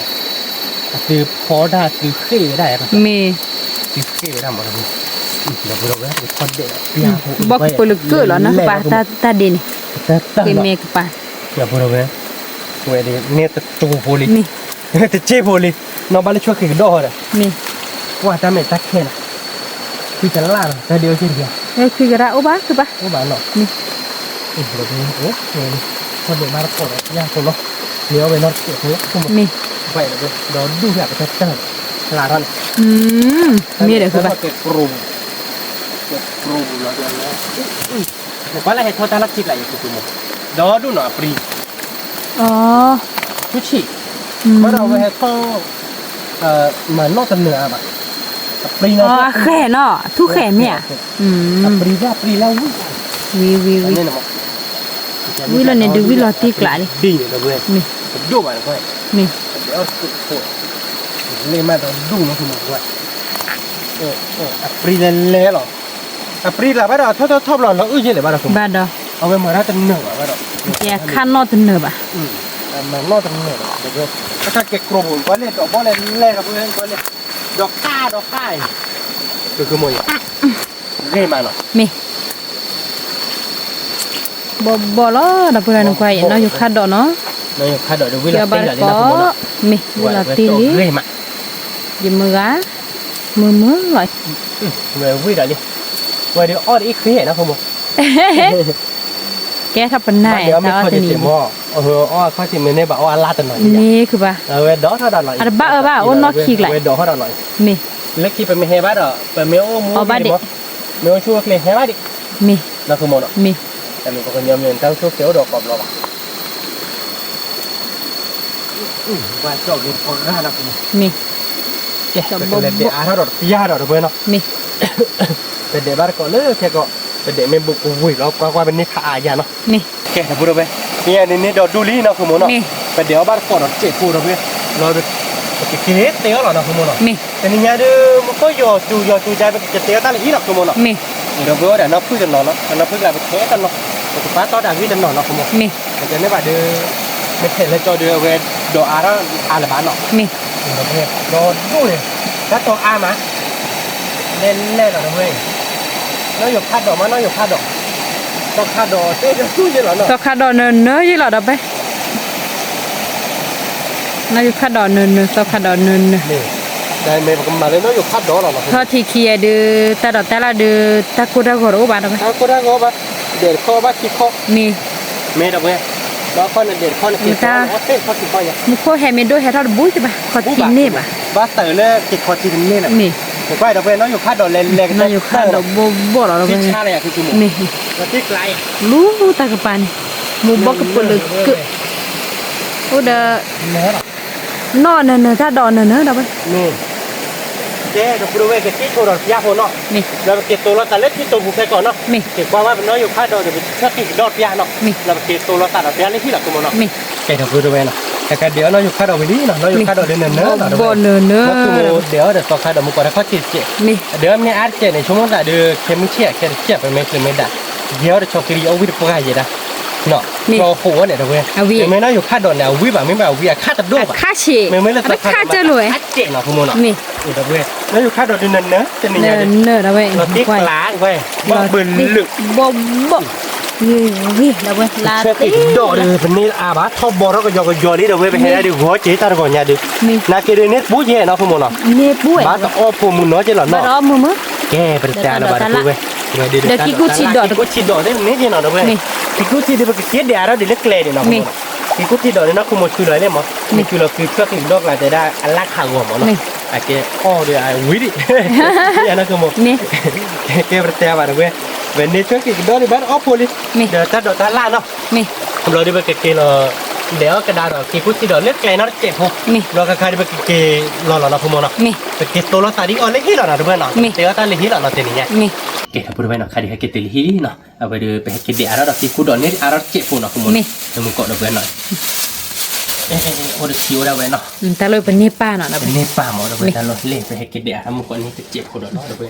အသုဖီဒၣ်သုဃ့ၢ်ဝဲဒၣ်, မ့ၢ်, သုဃ့ၢ်ဝဲဒၣ်မး, ဒီပုၢ်ဝဲၢ်, ဘီကပၢၤလၢကၢလီၤနီၤ ကပၤ, တၢ်ဒ့န့ၣ်, ကမ့ၢ်ကပၤ, ဒီပုၢ်ဝဲၢ်, ဝဲန့ၣ်တတိၤဖိလံ, တစ့ဖိလံ, နီၢ်ဘၣ်လၢဆွဲဃ့ကဒီးဃီဒီး, မ့ၢ်, ကွၢ်တၢ်မဲာ်တၢ်ခဲလီၤ, ခွံကလးလီၤ တၢ်ဒ့အီၣ်က့ၢ်တဂ့ၤ, ခွံကလးအိၣ်ဘၣ်ကပၤ, အိၣ်ဘၣ်နီၤ, မ့ၢ်, အိၣ်, ထီၣ်ဒ့ဘၣ်တကိးဒီးယၤဖိလီၤ, မ့ၢ်အီၣ်ဝဲနီတစဲးဖိလီၤ, မ့ၢ်, ဒီးဒူၣ်ယၤပတၢ်တၢ်, လါထီၣ်န့ၣ်, မ့ၢ်ဒီးကပၤ, ကဲပရိ, ကဲပရိလီၤ, ကွၢ်လၢဟဲထီၣ်တၢ်လၢခံကျါယဲၢ်ခိၣ်မး, ဒီဒူၣ်နီၤအပြံ, ထူၣ်ဆံး, ဘၣ်ဒီးအဝဲဟဲထီၣ်, မၤနီၣ်တနၢၤအါဘၣ်, အပြံနီၤ, အဃဲၤနီၤ ထူၣ်ဃဲၤမ့ၢ်ဧါ, အပြံလၢအပြံလၢဝံၣ်, ဝံၣ်ဝံၣ်ဝံၣ်, ဝံၣ်လီၤန့ၣ်ဒုးဝံၣ်လီၤတံၢ်ကျးလံ, မ့ၢ်, ပဒိၣ်ဘၣ်, မ့ၢ်, လ့ၢ်မးဒီဒူၣ်နီၤ, အပြံလဲၤလဲၤလီၤ, အပြံလၢဘၣ်ဒီးထီၣ်ထီၣ်ထီၣ်ဘျီလီၤအုၣ်ယဲၢ်လဲၣ်ဘၣ်ဒီး, ဘၣ်ဒီး, အဝဲမၤတၢ်တနၢၤဘၣ်ဘၣ်ဒီး, ကဲခါနီၣ်တနၢၤဘၣ်, မၤနီၣ်တနၢၤဘၣ်, အခါကဲကြိးပူၤ ကွၢ်လၢဒီးဘီလဲၤလဲၤဒီး, ဒီးဃၣ်ဒီးဃၣ်အံၤ, ကမ့ၢ်, ဂ့ၤမးနီၤ, မ့ၢ်, ဘီဘီလီၤ ဒီပုၢ်ဝဲၢ်နကွၢ်အံၤ နီၢ်ယိၤခါဒီးနီၤ, နီၢ်ယိၤခါဒီးဒီးဝံၣ်လီၤတံၢ်လီၤလံနီၤ, မ့ၢ်, ဝံၣ်လီၤတံၢ်လံ, ဂ့ၤမး, ယမုၢ်ဂၤ, မုၢ်မုၢ်လီၤ, ဝဲဝံၤဒီးလံ, ဝဲဒုးအီၣ်တအံၣ်ဃ့နီၤ ဖိမုၣ်, ကဲထီၣ်ပနၢ်, ဘၣ်ဒီးအီၣ်မ့ၢ်ခီၣ်ထံးတ့ၢ်မီၢ်, အီၣ်အခီၣ်ထံးမ့ၢ်န့ၢ်ဘၣ်အီၣ်အလၢ်တနီၤ, မ့ၢ်ခုဘၣ်, ဝဲဒိးထီၣ်ဒီးလီၤ, အတဘၣ်အၢဘၣ် အိၣ်နီၢ်ခံကျါ, ဝဲဒိးထီၣ်ဒီးလီၤ, မ့ၢ်, လၢခံပမ့ၢ်ဟဲဘၣ်ဒီး ပမ့ၢ်အိၣ်မူအီၣ်ဘၣ်ဒံး, မ့ၢ်အိၣ်ဆူၣ်အိၣ်ချ့ဟဲဘၣ်ဒံး, မ့ၢ်, နီၤ ဖိမုၣ်နီၤ, မ့ၢ်, တၢ်မ့ၢ်ပှၤကညီမ့ၢ်တၢ်အိၣ်ဆူၣ်အိၣ်ချ့အိၣ်ဒီးကိးဘျီဘၣ် မ့ၢ်, ပကလဲၤဒဲးအါထီၣ်ဒီးတပျၢ်ဒီးတဝဲနီၤ, မ့ၢ်, ပဒဲးဘၣ်တကိးလၢခဲကိး, ပဒဲးမ့ၢ်ဘူးကဝံၤလီၤ ကွၢ်ကွၢ်ပန့ၢ်ဖးအါယၤနီၤ, မ့ၢ်, ကဲ တပူၤတဝဲ, မ့ၢ်န့ၣ်န့ၢ်ဒီးဒူၣ်လံနီၤ ဖိမုၣ်နီၤ, မ့ၢ်, ပဒဲးအီၣ်ဘၣ်တကိးဒီးစဲးဖိတဝဲ, လီၤ, ပကက့ၤတဲအီၤလီၤနီၤ ဖိမုၣ်နီၤ, မ့ၢ်, တနံၤညါဒုး မူခိၣ်ယီၤစူၤယီၤစူၤဒ်ပကက့ၤတဲအီၤတၢ်လၢဟံၣ်လီၤ ဖိမုၣ်နီၤ, မ့ၢ်, ဒီးပဝဲဒၣ်နီၢ်ဖုၣ်တနီၤနီၤ, နီၢ်ဖုၣ်ကျါပထဲတနီၤ, ပကပာ်တီၢ်တၢ်ဂ့ၢ်တနီၤနီၤ ဖိမုၣ်, မ့ၢ်, ပတဲန့ၣ်ဘၣ်ဒီး မ့ၢ်ထဲးလၢကၠီဒီးအဝဲဒိးအါထီၣ်အါလၢၤဘၣ်နီၤ, မ့ၢ်, ဒီးဒိၣ်န့ၣ်, တၢ်တီအါမး, လဲၣ်လဲၣ်လီၤတဝဲ, နီၢ်ယိၤခါဒီးမး နီၢ်ယိၤခါဒီး, တီခါဒီးတဲတဆူၣ်ယဲလီၤနီၤ, တီခါဒီးနၢၤနၢၤယဲလီၤဒီးဖဲ နီၢ်ယိၤခါဒီးနၢၤနၢၤ သီခါဒီးနၢၤနၢၤ, မ့ၢ်ပကမၤလၢနီၢ်ယိၤခါဒီးလီၤနီၤ, ထီၣ်ထံခံဂၤဒုး တၢ်ဒိးတၢ်လၢ်ဒုး တၢ်ကိၢ်တၢ်ဂီၤတအိၣ်ဘၣ်ဒီးဖဲ, တၢ်ကိၢ်တၢ်ဂီၤဘၣ်, ဒဲးတခီဘၣ်ခံခီ, မ့ၢ်, မ့ၢ်ဒီးဖဲ, ဒီးခီန့ၣ်ဒဲးတခီန့ၣ် မ့ၢ်တၢ်, မူခိၣ်ဟဲမ့ၢ်ဒိၣ်ဟဲထီၣ်တဘူးကဘၣ် ခီထံန့ၢ်ဘၣ်, ဘၣ်သးလၢက့ၤခီထံတန့ၢ်လီၤ, မ့ၢ်, ကွၢ်ဒီးဖဲနီၢ်ယိၤခါဒီးလဲၤလဲၤကတၢၢ်, နီၢ်ယိၤခါဒီးဘီၣ်ဘီၣ်လီၤဒီးဖဲ, မ့ၢ်, လူတၢ်ကပၤန့ၣ်, မူဘီၣ်ကပၢၢ်လၢကၢၢ်, အိၣ်ဒီး နီၢ်နၢၤနၢၤ တၢ်ဒိးနၢၤနၢၤဒီးဝဲ, မ့ၢ်, ကဲ ဒီပုၢ်ဝဲၢ် ကသံၣ်ဆိဒီးတပျၢ်ဖိနီၤ, မ့ၢ်, ဒီးပက့ၤတိလိာ်သးလၢထံတိာ်ပူၤဖဲကီးနီၤ, မ့ၢ်, က့ၤကွၢ်ဝဲပနီၢ်ယိၤခါဒီးဒီးပဆၢက့ၤကဒီးတပျၢ်နီၤ, မ့ၢ်, ဒီးပက့ၤတိလိာ်သးဒီးတပျၢ်လၢဟံၣ်လီၤ ဖိမုၣ်နီၤ, မ့ၢ်, ကဲ ဒီပုၢ်ဝဲၢ်နီၤ, ကကဒဲးအီၣ်နီၢ်ယိၤခါဒီးဝံၤလံနီၤ, နီၢ်ယိၤခါဒီးဒုးနၢၤနၢၤလီၤဒီးဝဲ, နီၢ်ယိၤခါဒီးဒဲးအီၣ်ဒီးသီခါဒီးမူကိးတၢ်ခီၣ်ထံးတစဲး, မ့ၢ်, ဒီးမ့ၢ်အါတစဲးန့ၣ် ဆိကမိၣ်သးဒီး ခဲမုၢ်ဆ့ၣ်အခဲတစဲး ပမ့ၢ်ချုးမ့ၢ်ဒၣ်, ယဲအီၣ်ဒီးဆီကရံအီၣ်ဝံၣ်တပှၢ်ယဲဒၣ် နီၤ, မ့ၢ်, ဒီးဃိးဝဲန့ၣ်ဒီးဝဲ, မ့မ့ၢ်နီၢ်ယိၤခါဒီးန့ၣ် အဝံၣ်ဘၣ် မ့ၢ်ဘၣ်အဝံၣ်အခါတဒိၣ်ဘၣ်, မ့မ့ၢ်လၢသီခါဒီးဘၣ်ခါတစဲးနီၤ ဖိမုၣ်နီၤ, မ့ၢ်, ဒီးဝဲ, နီၢ်ယိၤခါဒီးဒုးနၢၤနၢၤ တနံၤညါဒုး, လီၤတံၢ်ကျါဝဲ, ဘီၣ်ဘၢလုာ်, ဘီၣ်ဘီၣ်, ဂ့ၤဂ့ၤဒီးဝဲ, ဆၢက့ၤကဒီးဒီး ပန့ၢ်အါဘၣ် ထီၣ်ဘီထီၣ်ကယီကယီလံဒီးဝဲ ပဟဲဒၣ်ဒုးဂီၤက့ၤတၢ်တဂီၤညါဒုး, နာ်က့ဒုးန့ၢ်တဘူးယဲနီၤ ဖိမုၣ်နီၤ, ဘၣ်တအီၣ်ဖိမုၣ်နီၤက့ၤလီၤနီၤ, ကဲ ပတတဲလၢၤဘၣ်ဒီးဝဲ, ဒီးခံကူၣ်ထံဒီး, ခံကူၣ်ထံဒီးန့ၣ်က့ၤနီၤဒီးဝဲ, ခံကူၣ်ထံဒုး ပကက့ၤဒဲးအါထီၣ်ဒ်လၢကျဲဒံးနီၤ ဖိမုၣ်နီၤ, ခံကူၣ်ထံဒီးန့ၣ်နီၤ ခိၣ်မိၢ်ဆူလီၤလဲၣ်မး, မ့ၢ်ဆူလီၤဃုဖျၢၣ်ဃုကဒီးကျါတဲဒၣ် အလၢ်ခးဂီၤမးနီၤ, အကဲအီၣ်ဒီးအဝံၤဒံး, ယၤနီၤ ခိၣ်မိၢ်, ကဲ ပတတဲဘၣ်ဒီးဝဲ, ဝဲန့ၣ်ဆၢက့ၤကဒီးဒုး ဘၣ်တအီၣ်ဖိလံ, ဒီးတၢ်ဒိးတၢ်လၢ်နီၤ, ဘျီဒုး ပကက့ၤလီၤ, ဒဲးအီၣ်ကဒါဒီး က့ၤကူၣ်ထံဒီးလၢကျဲနီတစဲးဖိ, ဘျီခါခါဒုး ပကက့ၤလီၤလီၤနီၤ ခိၣ်မိၢ်နီၤ, ပက့ၤတိလိာ်သးဒ်အီၤလၢဟံၣ်လီၤနီၤ ဒီးဝဲနီၤ, တဲအီၣ်တၢ်လၢဟံၣ်လီၤနီၤ တနံၤညါ, ကဲ ဒီပုၢ်ဝဲၢ်နီၤ ခါဒုး ဟဲက့ၤတုၤလၢဟံၣ်လံနီၤ, အဝဲဒုး ပဟဲက့ၤဒဲးအါထီၣ်ဒီး က့ၤကူၣ်ဒီးန့ၢ်အါထီၣ်တစဲးဖိနီၤ ခိၣ်မိၢ်နီၤ, မူကိးဒီးဝဲနီၤ, အိၣ်ဒီးခံအိၣ်ဒၣ်ဝဲနီၤ, တၢ်လၢပန့ၢ်ပၢ်နီၤ ပန့ၢ်ပၢ်မး ဒီးဝဲတၢ်လီၢ်လဲၣ် ပဟဲက့ၤဒဲးအါထီၣ်မူကိးန့ၢ်တစဲးဖိဒီးနီၤ ဒီးဝဲ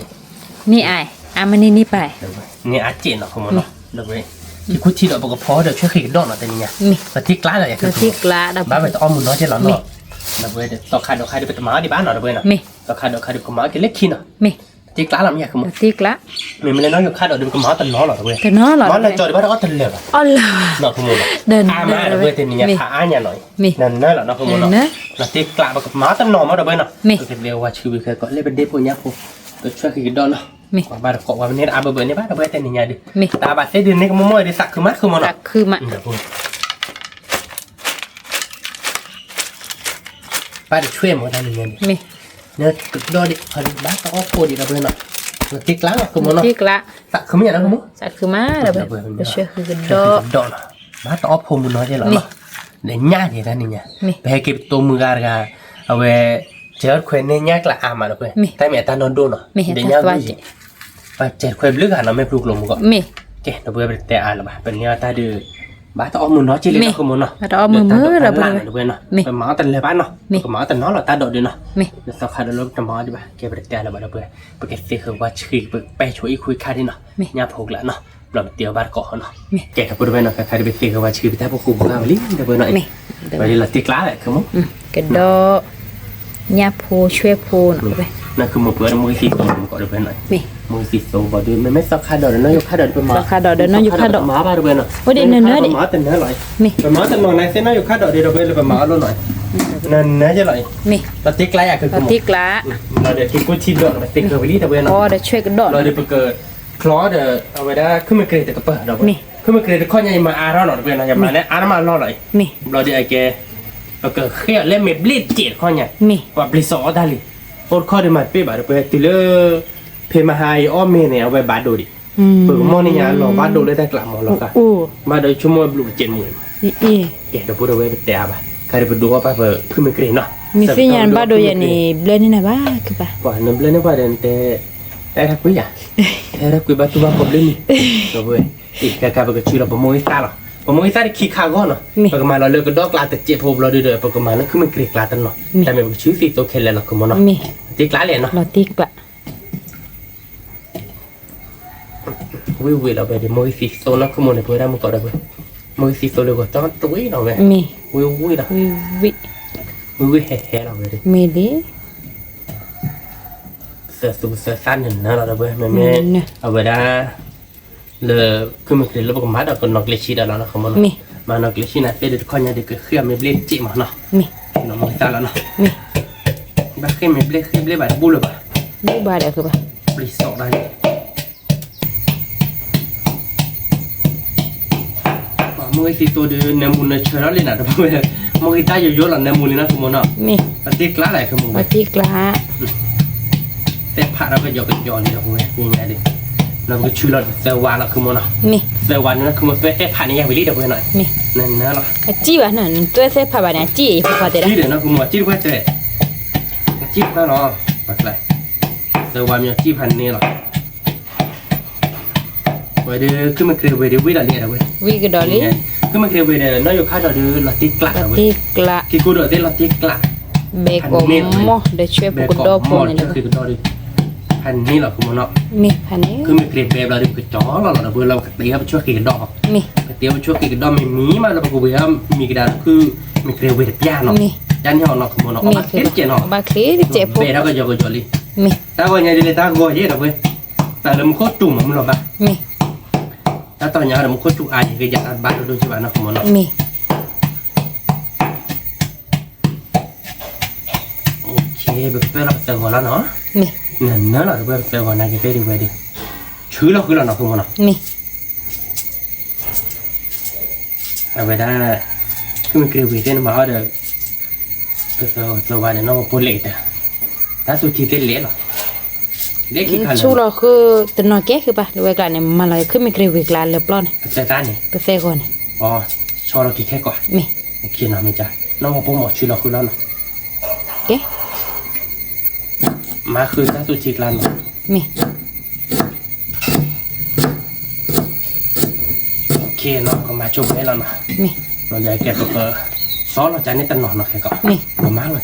န့ၢ်အါ, အါမ့ၢ်န့ၢ်န့ၢ်ပၢ်, န့ၢ်အါစဲးနီၤ ခိၣ်မိၢ်နီၤ, ဒီးဝဲ က့ၤကူၣ်ထံဒီး ပကဖီဒီးဆၢဃ့ကဒီးနီၤ တနံၤညါ, ပသံကျါလီၤယၤ ပသံကျါဒီး ဘၣ်ဝဲတအီၣ်မုၢ်နီၤက့ၤလီၤနီၤ, ဒီးဝဲသီခါဒီးခါဒုး ပတမၤအီၣ်ဒံးဘၣ်နီၤ ဒီးဝဲနီၤ, သီခါဒီးခါဒုး ပကမၤအီၣ်က့ၤလၢခံနီၤ, ပသံကျါလီၤမ့ၢ်ယၤ ခိၣ်မိၢ်, မ့မ့ၢ်လၢနီၢ်ယိၤခါဒီးဒုး ပကမၤအီၣ်တနီၤလီၤ ဒီးဝဲ, မၤနီၤကၠီဒုး ဘၣ်တအီၣ်တလၢာ်ဘၣ်, အီၣ်လၢာ်, ခိၣ်မိၢ်နီၤ, အါမးဒီးဝဲ တနံၤညါ ဖးအါညါနီၤ, နၢၤနၢၤလီၤနီၤ ခိၣ်မိၢ်နီၤ, ပသံကျါ ပကမၤအီၣ်တနီၤမး ဒီးဝဲနီၤ, ပကလဲၤဝဲဆူဝံၤခဲကိး လၢပဒ့ဖိညါဖိ, ပဆၢဃ့ကဒီးနီၤ, ပှၤဘၣ်တကိးပှၤမ့ၢ်န့ၢ်အါဘၢဘၢန့ၣ်ဘၣ် ဒီးဝဲတနံၤညါဒုး, တၢ်ဘၣ်သ့ဒုးန့ၣ် ကမိၢ်မိၢ်အံၤဒုး သးခုမး ခိၣ်မိၢ်နီၤ, ဘၣ်တဆွဲမး တနံၤညါဒုး, နကဒီးဒံး ဘၣ်တအီၣ်ဖိဒံး ဒီးဝဲနီၤ, ပသံကျါလီၤ ခိၣ်မိၢ်နီၤ, သးခုမးနီၤ ခိၣ်မိၢ်, သးခုမး ဒီးဝဲ ပဆၢဃ့ကဒီး ဒီးနီၤ, ဘၣ်တအီၣ်ဖိမုၢ်နီၤက့ၤလီၤ, ဒီးညၣ်က့ၤတနံၤညါ, ပဟဲက့ၤပတိၢ်မုၢ်ဂၤတဂၤ, အဝဲ စဲးခွဲးန့ၢ်ညၣ်ကျါအါမး ဒီးဝဲ, တၢ်မ့ၢ်အတၢ်နီၢ်ဒိၣ်နီၤ, ဒီးညၣ်ဒိၣ်က့ၤ, ပစဲးခွဲးဘျုးဂၤနီၤ မ့ၢ်ဖုကျိၤမူကီး, ကဲ ဒီးဝဲ ပတတဲအါလၢၤဘၣ် ပန့ၢ်အီၣ်တၢ်ဒုး, ဘၣ်တအီၣ်မုၢ်နီၤက့ၤလံ ခိၣ်မိၢ်နီၤ, ဘၣ်တအီၣ်မုၢ်မုၢ် ဒီးဝဲ, ပမၤအီၣ်တလၢာ်ဘၣ်နီၤ, ပမၤအီၣ်တနီၤလီၤ တၢ်ဒိးဒုးနီၤ, ဒီးသီခါဒီးလၢပတမၤအီၣ်ဒံးဘၣ် ကဲ ပတတဲအါလၢၤဘၣ် ဒီးဝဲ, ပကသ့ဃုာ်ဝါဆှံ ပပဲဆိအံၣ်ခူအံၣ်ခါဒံးနီၤ, ညၣ်ဖိကျါနီၤ, ဘျီပတဲအီၤဘၣ်တကိးနီၤ, ကဲ ဒီးဝဲ ပဝဲနီၤ ခါခါဒုး ပသ့ဃုာ်ဝါဆှံ ပတၢ်ဖိဃူဖိခွါဝဲလံ ဒီးဝဲနီၤ, ဝဲလၢသံကျါ ခိၣ်မိၢ်, ကဒီး ညၣ်ဖိဆွဲၣ်ဖိနီၤ, နခိၣ်မိၢ် ပဝဲဒၣ် မုၢ်ကသံၣ်သိမး ဒီးဝဲနီၤ, မုၢ်ကသံၣ်သိဘၣ်ဒုး မ့မ့ၢ်သီခါဒီး နီၢ်ယိၤခါဒီး ပမၤ, သီခါဒီး နီၢ်ယိၤခါဒီး ပမၤဘၣ် ဒီးဝဲနီၤ, အိၣ်ဒံးနၢၤနၢၤ ပမၤတနီၤလီၤ, ပမၤတနီၤန့ၣ် သ့ၣ်နီၢ်ယိၤခါဒီးဒုး ဒီးဝဲလၢပမၤအီၣ်လိၣ်နီၤ, နနၢယဲလီၤအံၤ, လီၤတ့ကျါယၤကကမီၤ, လီၤဒီးက့ၤကိၣ်ထံဒီးနသ့ကဝံၤလံတဝဲနီၤ, ဒီးဆွဲကဒီးလီၤဒီးပကချီဒီး အဝဲဒၣ်ခုမ့ၢ်ကြ့ၤတကပၤဒီးဝဲ, ခုမ့ၢ်ကြ့ၤတခီညါအံၤမၤအါထီၣ်နီၤတဝဲနီၤ, ယမၤလၢအါထီၣ်မးလီၤလီၤအံၤ, ဘျီဒီးအကဲ ပကဃ့အီၤလၢမ့ၢ်ဘျ့တစဲးတခီညါ, ပှၤပျံၤစီၤအီတၢ်လံ, အိၣ်တခီဒီးမၤတပ့ၢ်ဘၣ်တဝဲ တုၤလၢ ဖဲမဟါအံၤအီၣ်မ့ၤန့ၣ် အဝဲဘၣ်ဒိဒံး, ပကမီၢ်န့ၢ်ညါလီၤဘၣ်ဒိလၢတၢ်ကျးမးလီၤ, ဘၣ်ဒိဆိကမိၣ်ဝဲဘျုးပစဲးမူ, ကဲဒီပုၢ်ဒီဝဲၢ်ပတဲအါဘၣ်, ခါဒီးပဒိးအီၣ်ပၢ်ပခုမ့ၢ်ကြ့ၤနီၤ, မ့ၢ်သ့ၣ်ညါဘၣ်ဒိယဲန့ၣ် ဘျၢန့ၢ်နၤဘၣ်ကပၤ, ပှၤနဘျၢန့ၢ်ပှၤဒီးနတဲ, တၢ်အဲၣ်တၢ်ကွံယၤ, တၢ်အဲၣ်တၢ်ကွံဘၣ်တူၢ်ဘၣ်ခီဘျၢန့ၣ်, ဒီပုၢ်ဝဲၢ်, အံၤခါခါပကဆှၢလီၤပမိၢ်ဂံၢ်သၣ်လီၤ, ပမိၢ်ဂံၢ်သၣ်တခံခါဂီၢ်နီၤ, ပကမၤလီၤလၢကဒီကျါတစဲးဖိဘျီဒီး ပကမၤလၢခုမ့ၢ်ကြ့ၤကျါတနီၤ, တၢ်မ့ၢ်ပကဆှၢသံသိခဲလၢာ်လီၤ ခုမိၢ်နီၤ, တ့ကျါလဲၣ်နီၤ, ဝ့ၢ်ဝ့ၢ်လီၤဝဲဒီး မိၢ်ဂံၢ်သံသိနီၤ ခုမိၢ်န့ၣ် ပဝဲဒၣ်မုၢ်ကီးဒီးဝဲ, မိၢ်ဂံၢ်သံသိလၢဂီၤတီတဝ့ၢ်နီၤဝဲ, ဝ့ၢ်ဝ့ၢ်လီၤ, ဝ့ၢ်ဝ့ၢ်ဟဲဟဲလီၤဝဲဒီး, မ့ၢ်လံ, သၢသူသၢသၣ်နၢၤနၢၤလီၤဒီးဝဲ မ့မ့ၢ်, အဝဲဒၣ် လၢခုမ့ၢ်ကြ့ၤလၢပကမၤဒီးကနီၤကျ့ၤဆံးဒီးလီၤနီၤ ခုမိၢ်နီၤ, မၤနီၤကျ့ၤဆံးန့ၣ် တဲဒုးတခီညါဒုးကဃ့အီၤမ့ၢ်ဘျ့တစဲးမးနီၤ, နီၤမိၢ်ဂံၢ်သၣ်လီၤနီၤ, ဘၣ်ဃ့မ့ၢ်ဘျ့ဃ့ဘျ့ဘၣ်တဘူၣ်လၢၤဘၣ်, ပျံၤစီၤတၢ်န့ၣ် မိၢ်ဂံၢ်သံသိဒီး နၢမူနၢဆၢထီၣ်လံနီၤ တပဝဲ, မိၢ်ဂံၢ်သၣ်ယိယိလီၤ နၢမူလံနီၤ ခုမိၢ်နီၤ, ပတ့ကျါလၢခုမိၢ်ဝဲ, သဲဖးထီၣ်ကယီကယီလံဒီးပဝဲ, နီၤပကဆှၢလီၤသၢဝါလီၤ ခုမိၢ်နီၤ, သၢဝါန့ၣ်နီၤ ခုမိၢ်သွဲသဲဖးန့ၢ်ယၤဝံၤလံဒီးပဝဲနီၤ, နနၢလီၤ, အစံၣ်ဘၣ်နီၤ နသွဲသဲဖးဘၣ်န့ၣ် အစံၣ်အံၤပှၤတဲဒၣ်, အစံၣ်ဒီးနီၤ ခုမိၢ် အစံၣ်တပှဲၤတဲ, အစံၣ်တပှဲၤလီၤ, သၢဝါမ့ၢ်အစံၣ်ဖးန့ၢ်လီၤ ဝဲဒီး ခုမ့ၢ်ကြ့ၤဝ့ၤဒီး ဝံၤဒီးလံဒီးဝဲ, ဝံၤကဒီးလံ, ခုမ့ၢ်ကြ့ၤဝ့ၤဒီး နီၢ်ယိၤခါဒီး လီၤတ့ကျးဒီးဝဲ, က့ၤကိးဒီးသ့လီၤတ့ကျး, ဘဲကိးမီၢ်ဒီးဆွဲပကဒီဖိန့ၣ်ဒီး, ဖးန့ၢ်လီၤ ခုမိၢ်နီၤ, မ့ၢ်ဖးန့ၢ်, ခုမ့ၢ်ကြ့ၤဘဲဘျီဒီး ပကကၠီလီၤလီၤဒီး ပလီၤကတ့ဟီပဆွဲဃ့ကဒီး, ကတ့ဟီပဆွဲဃ့ကဒီး မ့မ့ၢ်မးလၢပကဝ့ၤဟီ မံၤကဒါခုမ့ၢ်ကြ့ၤဝ့ၤတပျၢ်နီၤ, တၢ်န့ၣ်ဟီနီၤ ခုမိၢ်နီၤ, ဘၣ်ချ့တစဲးနီၤ, ဘဲထီၣ်ကယီကယီလံ, တၢ်ဂီၤညါဒ်လဲၣ် တၢ်ဂီၤယဲဒီးဝဲ, တၢ်လၢမူခိၣ်စူၤမးမုၢ်လီၤဘၣ်, တၢ်တီၤညါဒီးမူခိၣ်စူၤအါယဲကယၤတၢ်ဘၣ်ဒိဒိက့ဘၣ်နီၤ ခုမိၢ်နီၤ, ပကပၢၢ်လီၤပသၢဂီၤလီၤနီၤ, နနၢလီၤ ပကပၢၢ်ပသၢဂီၤနာ်က့ၤပဲဒံးဝဲဒၣ်, ဆှၢလီၤဃုလီၤနီၤ ခုမိၢ်နီၤ, အဝဲဒၣ်, ခုမ့ၢ်ကြ့ၤဝ့ၤသ့ၣ်နမၤအီၤဒီး, ပသၢဂီၤပသၢဝါဒီး နီၢ်ဝဲဖိလဲၤကတၢၢ်, တၢ်သူထံသ့ၣ်လဲၤလီၤ, လဲၤခံခါလၢ, ဆူလီၤဃုတနီၤကဲဃုဘၣ် လၢဝဲကျါန့ၣ် မၤလီၤခုမ့ၢ်ကြ့ၤဝ့ၤကျါလၢပျီန့ၣ်, ပသၢဂီၤန့ၣ်, ဆီလီၤက့ၤခဲကိး, မ့ၢ်, နီၢ်ဝဲဖိမၤဆှၢလီၤဃုလီၤနီၤ, ကဲ မၤဃုတၢ်သူထံကျါနီၤ, မ့ၢ်, ကမၤဆိဖဲလီၤနီၤ, မ့ၢ်, ကဲပက, ဆီလီၤကန့ၣ်တနီၤနီၤခဲကိး, မ့ၢ်, ကမၤလီၤ,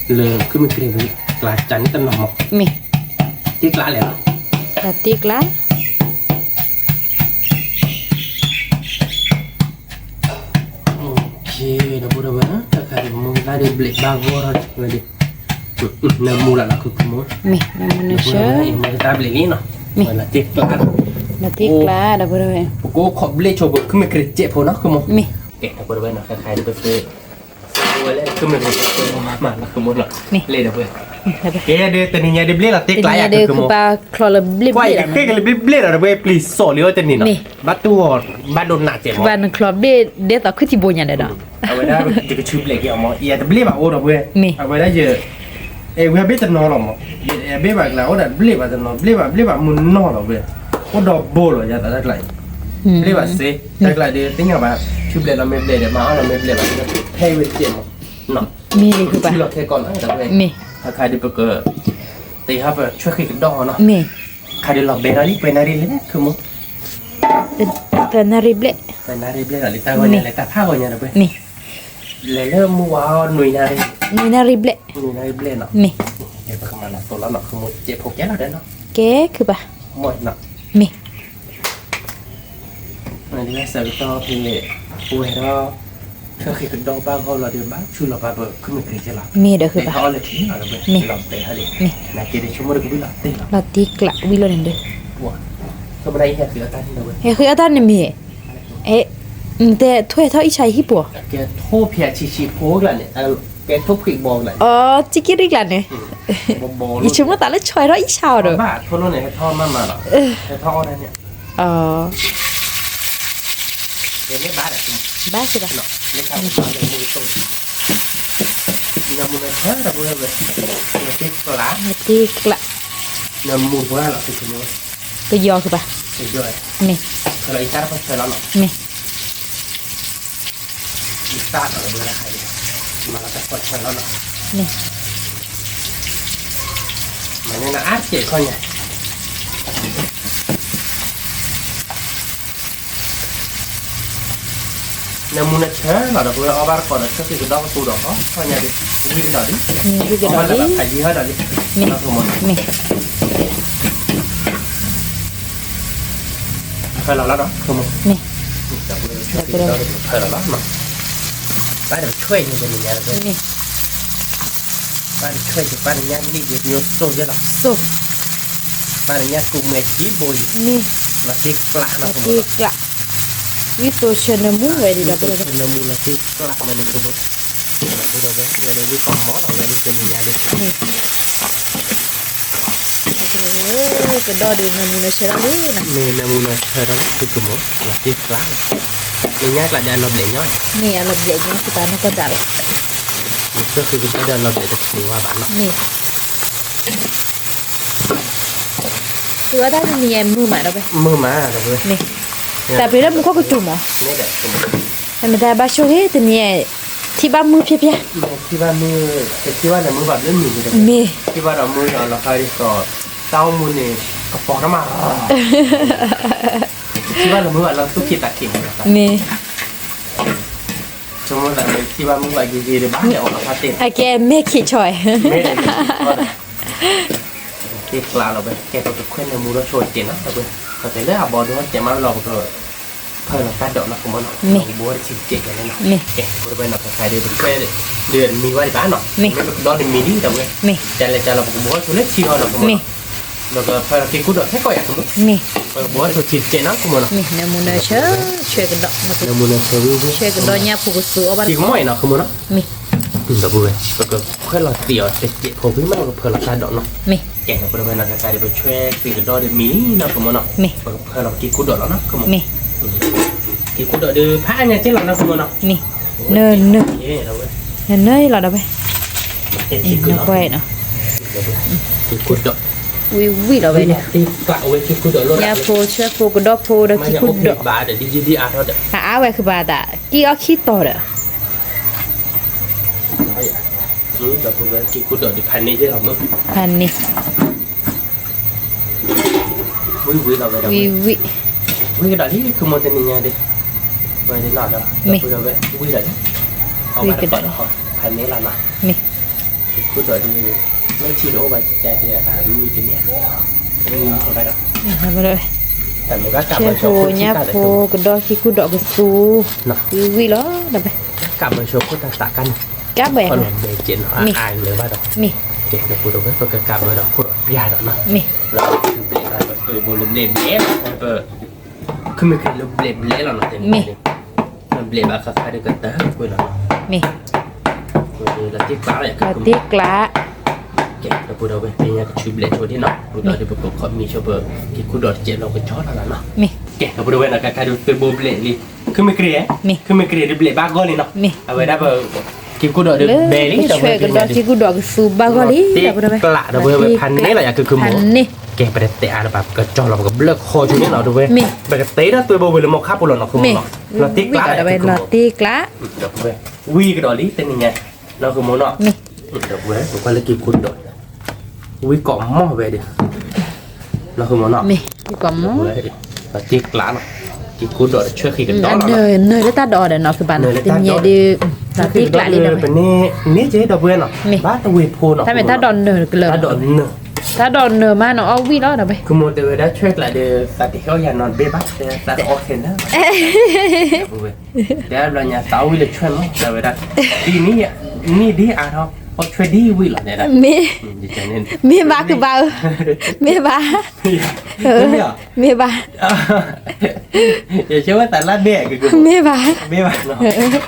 လၢခုမ့ၢ်ကြ့ၤဝ့ၤကျါကန့ၣ်တနီၤမး, မ့ၢ်, တ့ကျါလဲၣ်လီၤ, တ့ကျါ ဒီပုၢ်ဒီဝဲၢ်, တၢ်ခါဒ်ပမိၢ်သၣ်ဒ်ဘျ့းဘၣ်ဂီၢ်ထီၣ်ဝဲဒၣ်, နၢမူလၢ်လီၤခုခုမိၢ်, မ့ၢ်, နၢမူနၢဆၢ, မိၢ်သၣ်ဘျ့းလံနီၤ, မ့ၢ်, လီၤတ့ကျါ, လီၤတ့ကျါ ဒီပုၢ်ဒီဝဲၢ်, ပကအိၣ်ခိးဘျ့ဆိပခုမ့ၢ်ကြ့ၤစဲးဖိနီၤ ခုမိၢ်, မ့ၢ်, ဒီပုၢ်ဒီဝဲၢ်နီၤ တၢ်ခါဒ်ပသ့ ဝဲလၢခုမ့ၢ်ကြ့ၤစဲးဖိမးနီၤ ခုမိၢ်နီၤ, လ့ၣ်ဒီပုၢ်, ကဲဒီး တနံၤညါဒ်ဘျ့လီၤတ့ကျါယၤ ခုမိၢ်, ကွၢ်ယကဃ့ကလၢဘျ့ဘျ့ဒီး တဝဲပျံၤစီၤလံအိၣ်တနံၤနီၤ, ဘၣ်တူၢ်ဂီၤ, ဘၣ်ဒိနးစဲးမး, ဘၣ်နချီဘျ့ဒ်သိးခုထံဘိညါဒီးနီၤ, အဝဲဒၣ်တကဆူဘျ့က့ၤအီၤမး ယတဘျ့ဘၣ်အိၣ်ဒီပုၢ်ဝဲၢ်, မ့ၢ်, အဝဲဒၣ်ယ, အဲဝဲဘ့ၣ်တနီၤလီၤမး, ယအဲဘ့ၣ်ဘၣ်ကျါ အိၣ်ဒီးဘျ့ဘၣ်တနီၤ ဘျ့ဘၣ်ဘျ့ဘၣ်မုၢ်နီၢ်လီၤဝဲ, အိၣ်ဒီးဘိလီၤ ယသးတၢ်ကျါအံၤ, ဘျ့ဘၣ်စ့, တၢ်ကျါဒ်သ့ၣ်ညါဘၣ်, ဆူဘျ့လီၤမ့ၢ်ဘျ့ဒီး မၤအီၣ်လီၤမ့ၢ်ဘျ့ဘၣ်, ဖဲဝဲတစဲးမး, မ့ၢ်, ဆူလီၤခဲကိးနီၤ ဒီပုၢ်ဝဲၢ်, မ့ၢ်, တၢ်ခါဒ်ပက, တ့ဟီပဆွဲဃ့ကဒီးနီၤ, မ့ၢ်, ခါဒ်လီၤဘဲထီၣ်လံ ပှဲၤနၣ်ရံၣ်လဲၣ် ခုမိၢ်, သၢနၣ်ရံၣ်ဘျဲၣ်, သၢနၣ်ရံၣ်ဘျဲၣ်လီၤလံ တၢ်ဂီၤညါလဲၤတၢ်ဖးဂီၤညါဒီပုၢ်ဝဲၢ်, မ့ၢ်, လဲၤလၢမုၢ်ဝါအီၤ နွံနၣ်ရံၣ်, နွံနၣ်ရံၣ်ဘျဲၣ်, နွံနၣ်ရံၣ်ဘျဲၣ်နီၤ, မ့ၢ်, ပကမၤလီၤသိးလီၤနီၤ ခုမိၢ် စဲးဖိကဲလီၤဒီးနီၤ, ကဲခုဘၣ်, မ့ၢ်, ဆၢကတီၢ်ဖဲ, ပဝဲဒီး, ဆွဲဃ့ကဒီးဘၣ်ဂီၢ်လီၤဒီး ဘၣ်ဆူလီၤပာ်ပခုမ့ၢ်ကြ့ၤစဲးလီၤ, မ့ၢ်ဒီးခုဘၣ်, လီၤဘဲဟီလံ, နာ်က့ဒ်ဆိကမိၣ်ဒီးကဝံၤလီၤတ့ၢ်လီၤ, လီၤတ့ၢ်ကျါဝံၤလီၤန့ၣ်ဒီး, ဟဲဃုအီၣ်တၢ်န့ၣ်မ့ၢ်, အဲ တဲထွဲထီၣ်အံၣ်ဆါယဟံၣ်ပူၤ, ကဲထိၣ်ဖျဲးဆံးဆံးဖိကျါန့ၣ်, ကဲထိၣ်ဖျဲးဘီကျါန့ၣ်, အီ စံက့ရံၣ်ကျါန့ၣ်, ယဆိကမိၣ်သးလၢဆွဲထီၣ်အံၣ်ဆါအီၤဒီး, ဘၣ်ထိၣ်လိၣ်န့ၣ် ဟဲထီၣ်မးမးလီၤ, ဟဲထီၣ်အီၣ်ဒၣ်န့ၣ်, အီ ဘၣ်စ့ၢ်ဘၣ်, နမူနဆၢဒီးပဝဲ, နတ့ကျး, နမူပှၢ်လီၤ, ကယီၤကဘၣ်, မ့ၢ်, မ့ၢ်, မ့ၢ်, နမူနဆၢလီၤဒီး ပဝဲအီၣ်ဘၣ်တကိးဒီး ဆၢဃံးကဒီးကသူဒီး ခီညါဒီး ဝံၤကဒီးလံ, ဝံၤကဒီးလံ, ဖးယံၤဟီဒီးလံ, မ့ၢ်, မ့ၢ်, ဖၢလီၤလီၤဒီး မ့ၢ်, ဖၢလီၤလီၤ, ဘၣ်ဒီးဆွဲညါတနံၤညါဒီး မ့ၢ် ဘၣ်တဆွဲက့ၤ ဘၣ်တညၣ်လံၣ်က့ၤ ညိစိက့ၤလီၤ, စိ, ဘၣ်တညၣ်ကူမဲာ်ထံဘိအံၤ, မ့ၢ်, လီၤတ့ကျးလီၤ, လီၤတ့ကျး, ဝံသိးဆၢနၢမူဝဲဒၣ်ဒီး ဝံသိးဆၢနၢမူလီၤတ့ကျးမးန့ၣ် ဖိဖိ, ဒီပုၢ်ဒီဝဲၢ် ဝဲဒၣ်ဝံသးမီလီၤ ဝဲဒၣ်တနံၤညါဒီး, မ့ၢ် ကဒီးဒီး နၢမူနဆၢထီၣ်လံနီၤ, မ့ၢ်နၢမူနဆၢထီၣ်လံ သုကမီၤ လီၤတ့ကျးလီၤ, နညၣ်ကျးဒီးအလီၤဘျဲးညီ, မ့ၢ်အလီၤဘျဲးညီ သုပာ်နီၢ်ကီၢ်တၢ်လီၤ, နဆၢဃံးကဒီးဒီးအလီၤဘျဲးတချုးဝဲဘၣ်နီၤ, မ့ၢ် သုဝဲဒၣ်တနံၤညါမုာ်မးဒီးဝဲ, မုာ်မးဒီးဝဲ, မ့ၢ်, တၢ်ပျံၤလၢမူခိၣ်ကစူၤမး, မ့ၢ်, မ့ၢ်တၢ်ဘၣ်ဆိၣ်ဂ့ၤတနံၤညါ, ထံၣ်ဘၣ်မုာ်ဖျဲးဖျဲး, ထံၣ်ဘၣ်မုာ်, တထံၣ်ဘၣ်လၢမုာ်ဘၣ်လၢမံၤ, မ့ၢ်, ထံၣ်ဘၣ်ဒီးမုာ်ဒီးလီၤဃါဒ်သိး, တၢ်အိၣ်မူန့ၣ်, ကပီၤတၢ်မး, ထံၣ်ဘၣ်လၢမုာ်ဘၣ်လၢသူၣ်က့သးက့ၤ, မ့ၢ် ဆိကမိၣ်သးလၢထံၣ်ဘၣ်မုာ်ဘၣ်ဂ့ၤဂ့ၤဒီးဘၣ်လဲၤအီၣ်လီၤဖးတ့ၢ်, အကဲမ့ၢ်ခံးဆီ, မ့ၢ်, တ့ကျးလီၤဝဲ, ကဲပကခွဲနၢမူထီၣ်ဆိတစဲးနီၤ, ပကတဲလၢအဘီဒိဟီၣ်တစဲးမးလီၤ ပက ဖၢလီၤတၢ်ဒိးနီၤ ကမီၤနီၤ, မ့ၢ်, ကဘိတဆံးတစဲးကဲန့ၣ်နီၤ, မ့ၢ်, ကဲ ပကတဲဝဲနီၤ ခဲခါဒီး ပခွဲးဒီးမံၤဝဲဒံးဘၣ်နီၤ, မ့ၢ်, မ့ၢ်ပကဒီးဒီးမံၤလံဒီးဝဲ, မ့ၢ်, တၢ်လဲၤကၢ်လီၤ ပကဘိထီၣ်ဆိလၢထံအီၤနီၤ ကမီၤနီၤ, မ့ၢ်, ပကဖၢလီၤက့ၤကူဒီးခဲကိးယၤကမီၤ, မ့ၢ်, ပကဘိထီၣ်ဆိတစဲးနီၤ ကမီၤနီၤ, မ့ၢ်, နၢမူနဆၢ, ဆၢကဒီး, နၢမူနဆၢဝံၤဝံၤ, ဆၢကဒီးညၣ်ဖိကသူအီၣ်ဘၣ်တကမီၤနီၤ ကမီၤနီၤ, မ့ၢ်, ဒီပုၢ်ဝဲၢ် ပကခွဲးလီၤသံးအီၤတစဲးဖိဖဲမး ပကဖၢလီၤတၢ်ဒိးနီၤ, မ့ၢ်, ကဲ ပကတဲဝဲနီၤခဲခါဒီးပဆွဲက့ၤကဒီးဒီးမံၤလံနီၤ ကမီၤနီၤ, မ့ၢ်, ပကဖၢလီၤက့ၤကူဒီးလီၤနီၤ ကမီၤ, မ့ၢ်, က့ၤကူဒီးဒီးဖးအါညါက့လီၤနီၤ ကမီၤနီၤ, မ့ၢ်, နၢ, နၢ, နၢအံၤလီၤဒီးဝဲ, နၢအံၤလီၤဒီးဝဲ, က့ၤကူဒီး, ဝံၤဝံၤလီၤဝဲ, ညၣ်ဖိဆၢဖိကဒီးဖိဒီးက့ၤကူဒီး, အါအါဝဲကဘၣ်ဒီး ဒ်ယံၤဒ်အါထီၣ်ဒီး, အါအါဝဲကဘၣ်သး, က့ၤအီၣ်ခံတီၤဒီး က့ၤကူဒီးဒီးဖးန့ၢ်ယဲၢ်လီၤမး, ဖးန့ၢ် ဝံၤဝံၤလီၤဝဲဒီး, ဝံၤဝံၤ, ဝံၤကဒီးလံ ခုမီၤတနံၤညါဒီး, ဝဲဒၣ်နီၤဒီး, မ့ၢ်, ဝံၤဒီးလံ, ဝံၤကဒီးလံ, ဖးန့ၢ်လီၤနီၤ, မ့ၢ်, က့ၤကူဒီးဒီး, မ့ၢ်ထံတအိၣ်ဘၣ်ကကဲဒီး မံၤကန့ၢ်, မံၤဘၣ်ဒီး, ဆၢဖိညၣ်ဖိကဒီး က့ၤကူဒီးကသူ, ဝံၤဝံၤလီၤဒီး, ကးဘၢဆိဖိတၢ်သးကါန့ၣ်, ကးဘၢ, မ့ၢ်, မ့ၢ်, ပကကးဘၢဒီးခိၣ်ဒီးပျၢ်ဒီးနီၤ, မ့ၢ်, ဘျဲးဘျဲးလီၤ, ခုမ့ၢ်က့ၤလၢဘျဲးဘျဲးလီၤနီၤ, မ့ၢ်, ဘျဲးဘၣ်ဃးဃးဒီးကတၢၢ်ကွံာ်လီၤ, မ့ၢ်, လီၤတ့ကျး, ကဲ ဒီပုၢ်ဒီဝဲၢ် သ့ၣ်ညါကဆူဘျဲးဆိဒ်နီၤ, ဒီးဒီးပကခီမံၤဆိပက့ၤကူဒီးတစဲးလီၤကဆီလီၤနီၤ, မ့ၢ်, ကဲ ဒီပုၢ်ဒီဝဲၢ်နီၤ ခဲခါဒီးသုဘိဘျဲးလံ, ခုမ့ၢ်ကြ့, ခုမ့ၢ်ကြ့ဒီးဘျဲးဘၣ်ဂီၢ်လံနီၤ, အဝဲဒၣ်ပ က့ၤကူဒီးဒီးဘဲလံ, ဒီပုၢ်ဒီဝဲၢ် က့ၤကူဒီးကသူဘၣ်ဂီၢ်လံ, ဒီပုၢ်ဒီဝဲၢ်, တ့ကျး ဒီပုၢ်ဒီဝဲၢ် ဖးန့ၢ်လီၤယၤ က့ၤကူမီၤ, ကဲ ပတတဲအါလၢၤဘၣ် ပကကၠီလီၤ ပကဘျၢၣ်ခီဆိန့ၣ်လီၤ ဒီပုၢ်ဒီဝဲၢ်, ပကတဲဒီးသုဘိဝဲၢ်လၢမီခါပူၤလီၤနီၤ ကမီၤနီၤ, လီၤတ့ကျး ဒီပုၢ်ဒီဝဲၢ် လီၤတ့ကျး, ဝံၤကဒီးလံ တနံၤညါ, နီၤ ကမီၤနီၤ, ဒီပုၢ်ဒီဝဲၢ် ပကွၢ်လၢက့ၤကူဒီး ဝံၤကိးမီၤဝဲဒီး, နီၤ ကမီၤနီၤ, ဝံၤကိးမီၤ, လီၤတ့ကျးနီၤ, က့ၤကူဒီးတဆၢဃံးကဒီးနီၤ, နၢၤလၢတၢ်ဒိးဒီးနီၤ ကဘၣ်နီၤ တနံၤညါဒီး, လီၤတ့ကျးလံဒီး, ပန့ၢ်န့ၢ်က့ဒီပုၢ်ဒီဝဲၢ်နီၤ, ဘၣ်တဝ့ၤဖိနီၤ, တၢ်မ့ၢ်တၢ်ဒိးနၢၤကလၢာ်, တၢ်ဒိးနၢၤ, တၢ်ဒိးနၢၤမးနီၤ အီၣ်ဝံၣ်လီၤဒီးဝဲ, ကမီၤတဲဝဲဒၣ် ဆွဲကျးဒီး သးတဟဲအီၣ်ယၤနီတဘ့ၣ်ဘၣ်, သးတအီၣ်ခဲလၢာ် တဲဘျီညါ သးအီၣ်ဝံၣ်လၢဆွဲမး တဲဝဲဒၣ်, ဒ်န့ၣ်, န့ၢ်ဒ်အါထီၣ်, အီၣ်ဆွဲဒ်ဝံၤလီၤန့ၣ်, မ့ၢ်, မ့ၢ်ဘၣ်ကဘၣ်ဧၢ, မ့ၢ်ဘၣ်, မ့ၢ်ဘၣ်, ယဆၢဝဲသးလၢဒဲးကကမၣ်, မ့ၢ်ဘၣ်, မ့ၢ်ဘၣ်နီၤ,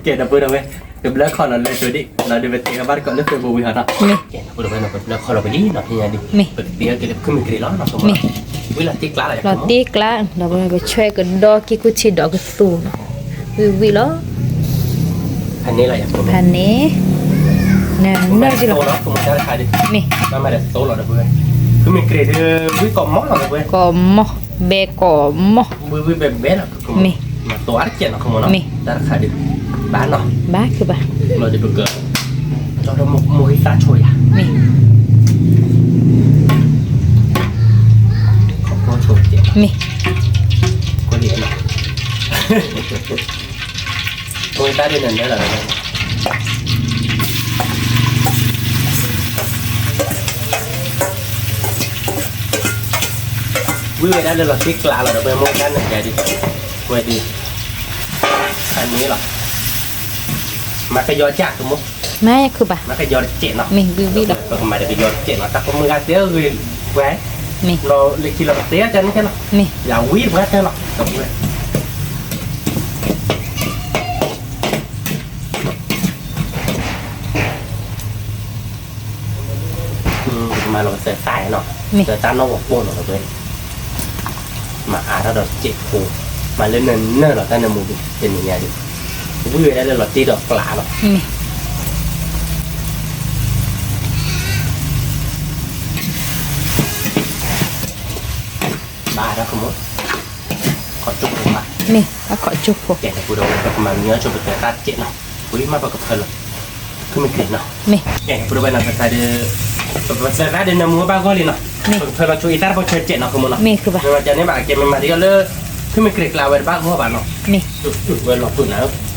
ကဲဒီပုၢ်ဒီဝဲၢ်, ကဘျၢခီလီၤလၢဆိဒံး, ဒီးပတဲကဘၣ်တကိးလၢ Facebook ဝံၤဟီနီၤ, ကဲဒီပုၢ်ဒီဝဲၢ်နီၤ ပဘျၢခီလီၤပလံနီၤ ဖဲညါဒံး, ပကတဲအီၤက့ၤလၢဖုမ့ၢ်ကြ့ၤလီၤနီၤ, ဝံၤလီၤတ့ကျါလီၤ, လီၤတ့ကျါ, ဒီးပဆဲကဒီက့ၤကူထံဒီးကသူနီၤ, ဝံၤဝံၤလီၤ, ဖးန့ၣ်လီၤ, ဖးန့ၣ်, နနၢ်က့ၤလီၤ, မ့ၢ်, ဖုမ့ၢ်ကြ့ၤဒီး ဝံၤကိးမီၢ်လီၤ, ဝံၤကိးမီၢ်, ဘဲကိးမီၢ်, မ့ၢ်, မ့ၢ်, တၢ်တခါဒံး, ဘၣ်နီၤ, ဘၣ်ကဘၣ်, လီၤဒံးပက ကၠီဒီးမိၢ်ဂံၢ်သၣ်ဆိယၤ, မ့ၢ်, မ့ၢ်, မိၢ်ဂံၢ်သၣ်ဒ်နနၢ်လီၤ, ဝံၤဝဲဒၣ်လၢလီၤတ့ကျါလီၤဒီး ပဝဲမိၢ်ဂံၢ်သၣ်န့ၣ်ဒံး, ဝဲဒံး, အန့ၣ်လီၤ, မၤကယီကၢ်ကမိၢ်, မၤကယီတစဲးနီၤ, မ့ၢ်ဝံၤဝံၤလီၤ, ပကမၤဒီးကယီတစဲးနီၤ, တၢ်ဖိမုၢ်ဂၤတဲဂ့ၤ, ဝဲ, မ့ၢ်, လီၤလၢခံလီၤကတဲကန့ၣ်ကဲလီၤ, မ့ၢ်, ယဝံၤတပှၢ်တဲလီၤ, မၤလီၤကသၢတၢ်နီၤ, သၢတၢ်နီၣ်ဂီၤပိၢ်နီၤဒီး, မၤအါထီၣ်ဒီးစဲးဖိ, မၤလၢနနၢ်လီၤတၢ်နၢမူတနံၤညါဒံး, ဝံၤဝဲဒၣ်လၢလီၤတ့ဒီးကျါလီၤ, ဘၣ်ဒီးကမိၢ်, ခီၣ်ကၠိဖိဘၣ်, မ့ၢ်, အခီၣ်ကၠိဖိ, ကဲဒီပုၢ်ဒီဝဲၢ် ပကမၤမံအီၣ်ဆိပတဲတၢ်စဲးနီၤ, ဝံၤမးပကဖၢလီၤ, ဖုမ့ၢ်ကြ့ၤနီၤ, မ့ၢ်, ကဲဒီပုၢ်ဒီဝဲၢ်နီၤ ပသၢတၢ်ဒီး, ပသၢတၢ်ဒီးနၢမူဘၣ်ဂီၢ်လံနီၤ, မ့ၢ်, ပကဖၢလီၤဆိအံၤတၢ်တဘီဆၢစဲးနီၤ ကမိၢ်နီၤ, မ့ၢ်, မ့ၢ်ဝဲကန့ၣ်ဘၣ် ကဲမ့ၢ်မၤဒ်အီၤလၢ, ဖုမ့ၢ်ကြ့ၤကျါဝဲတဘၣ်ဂီၢ်ဘၣ်နီၤ, မ့ၢ်, ဝဲလီၤပှံၤနၤဧၢ,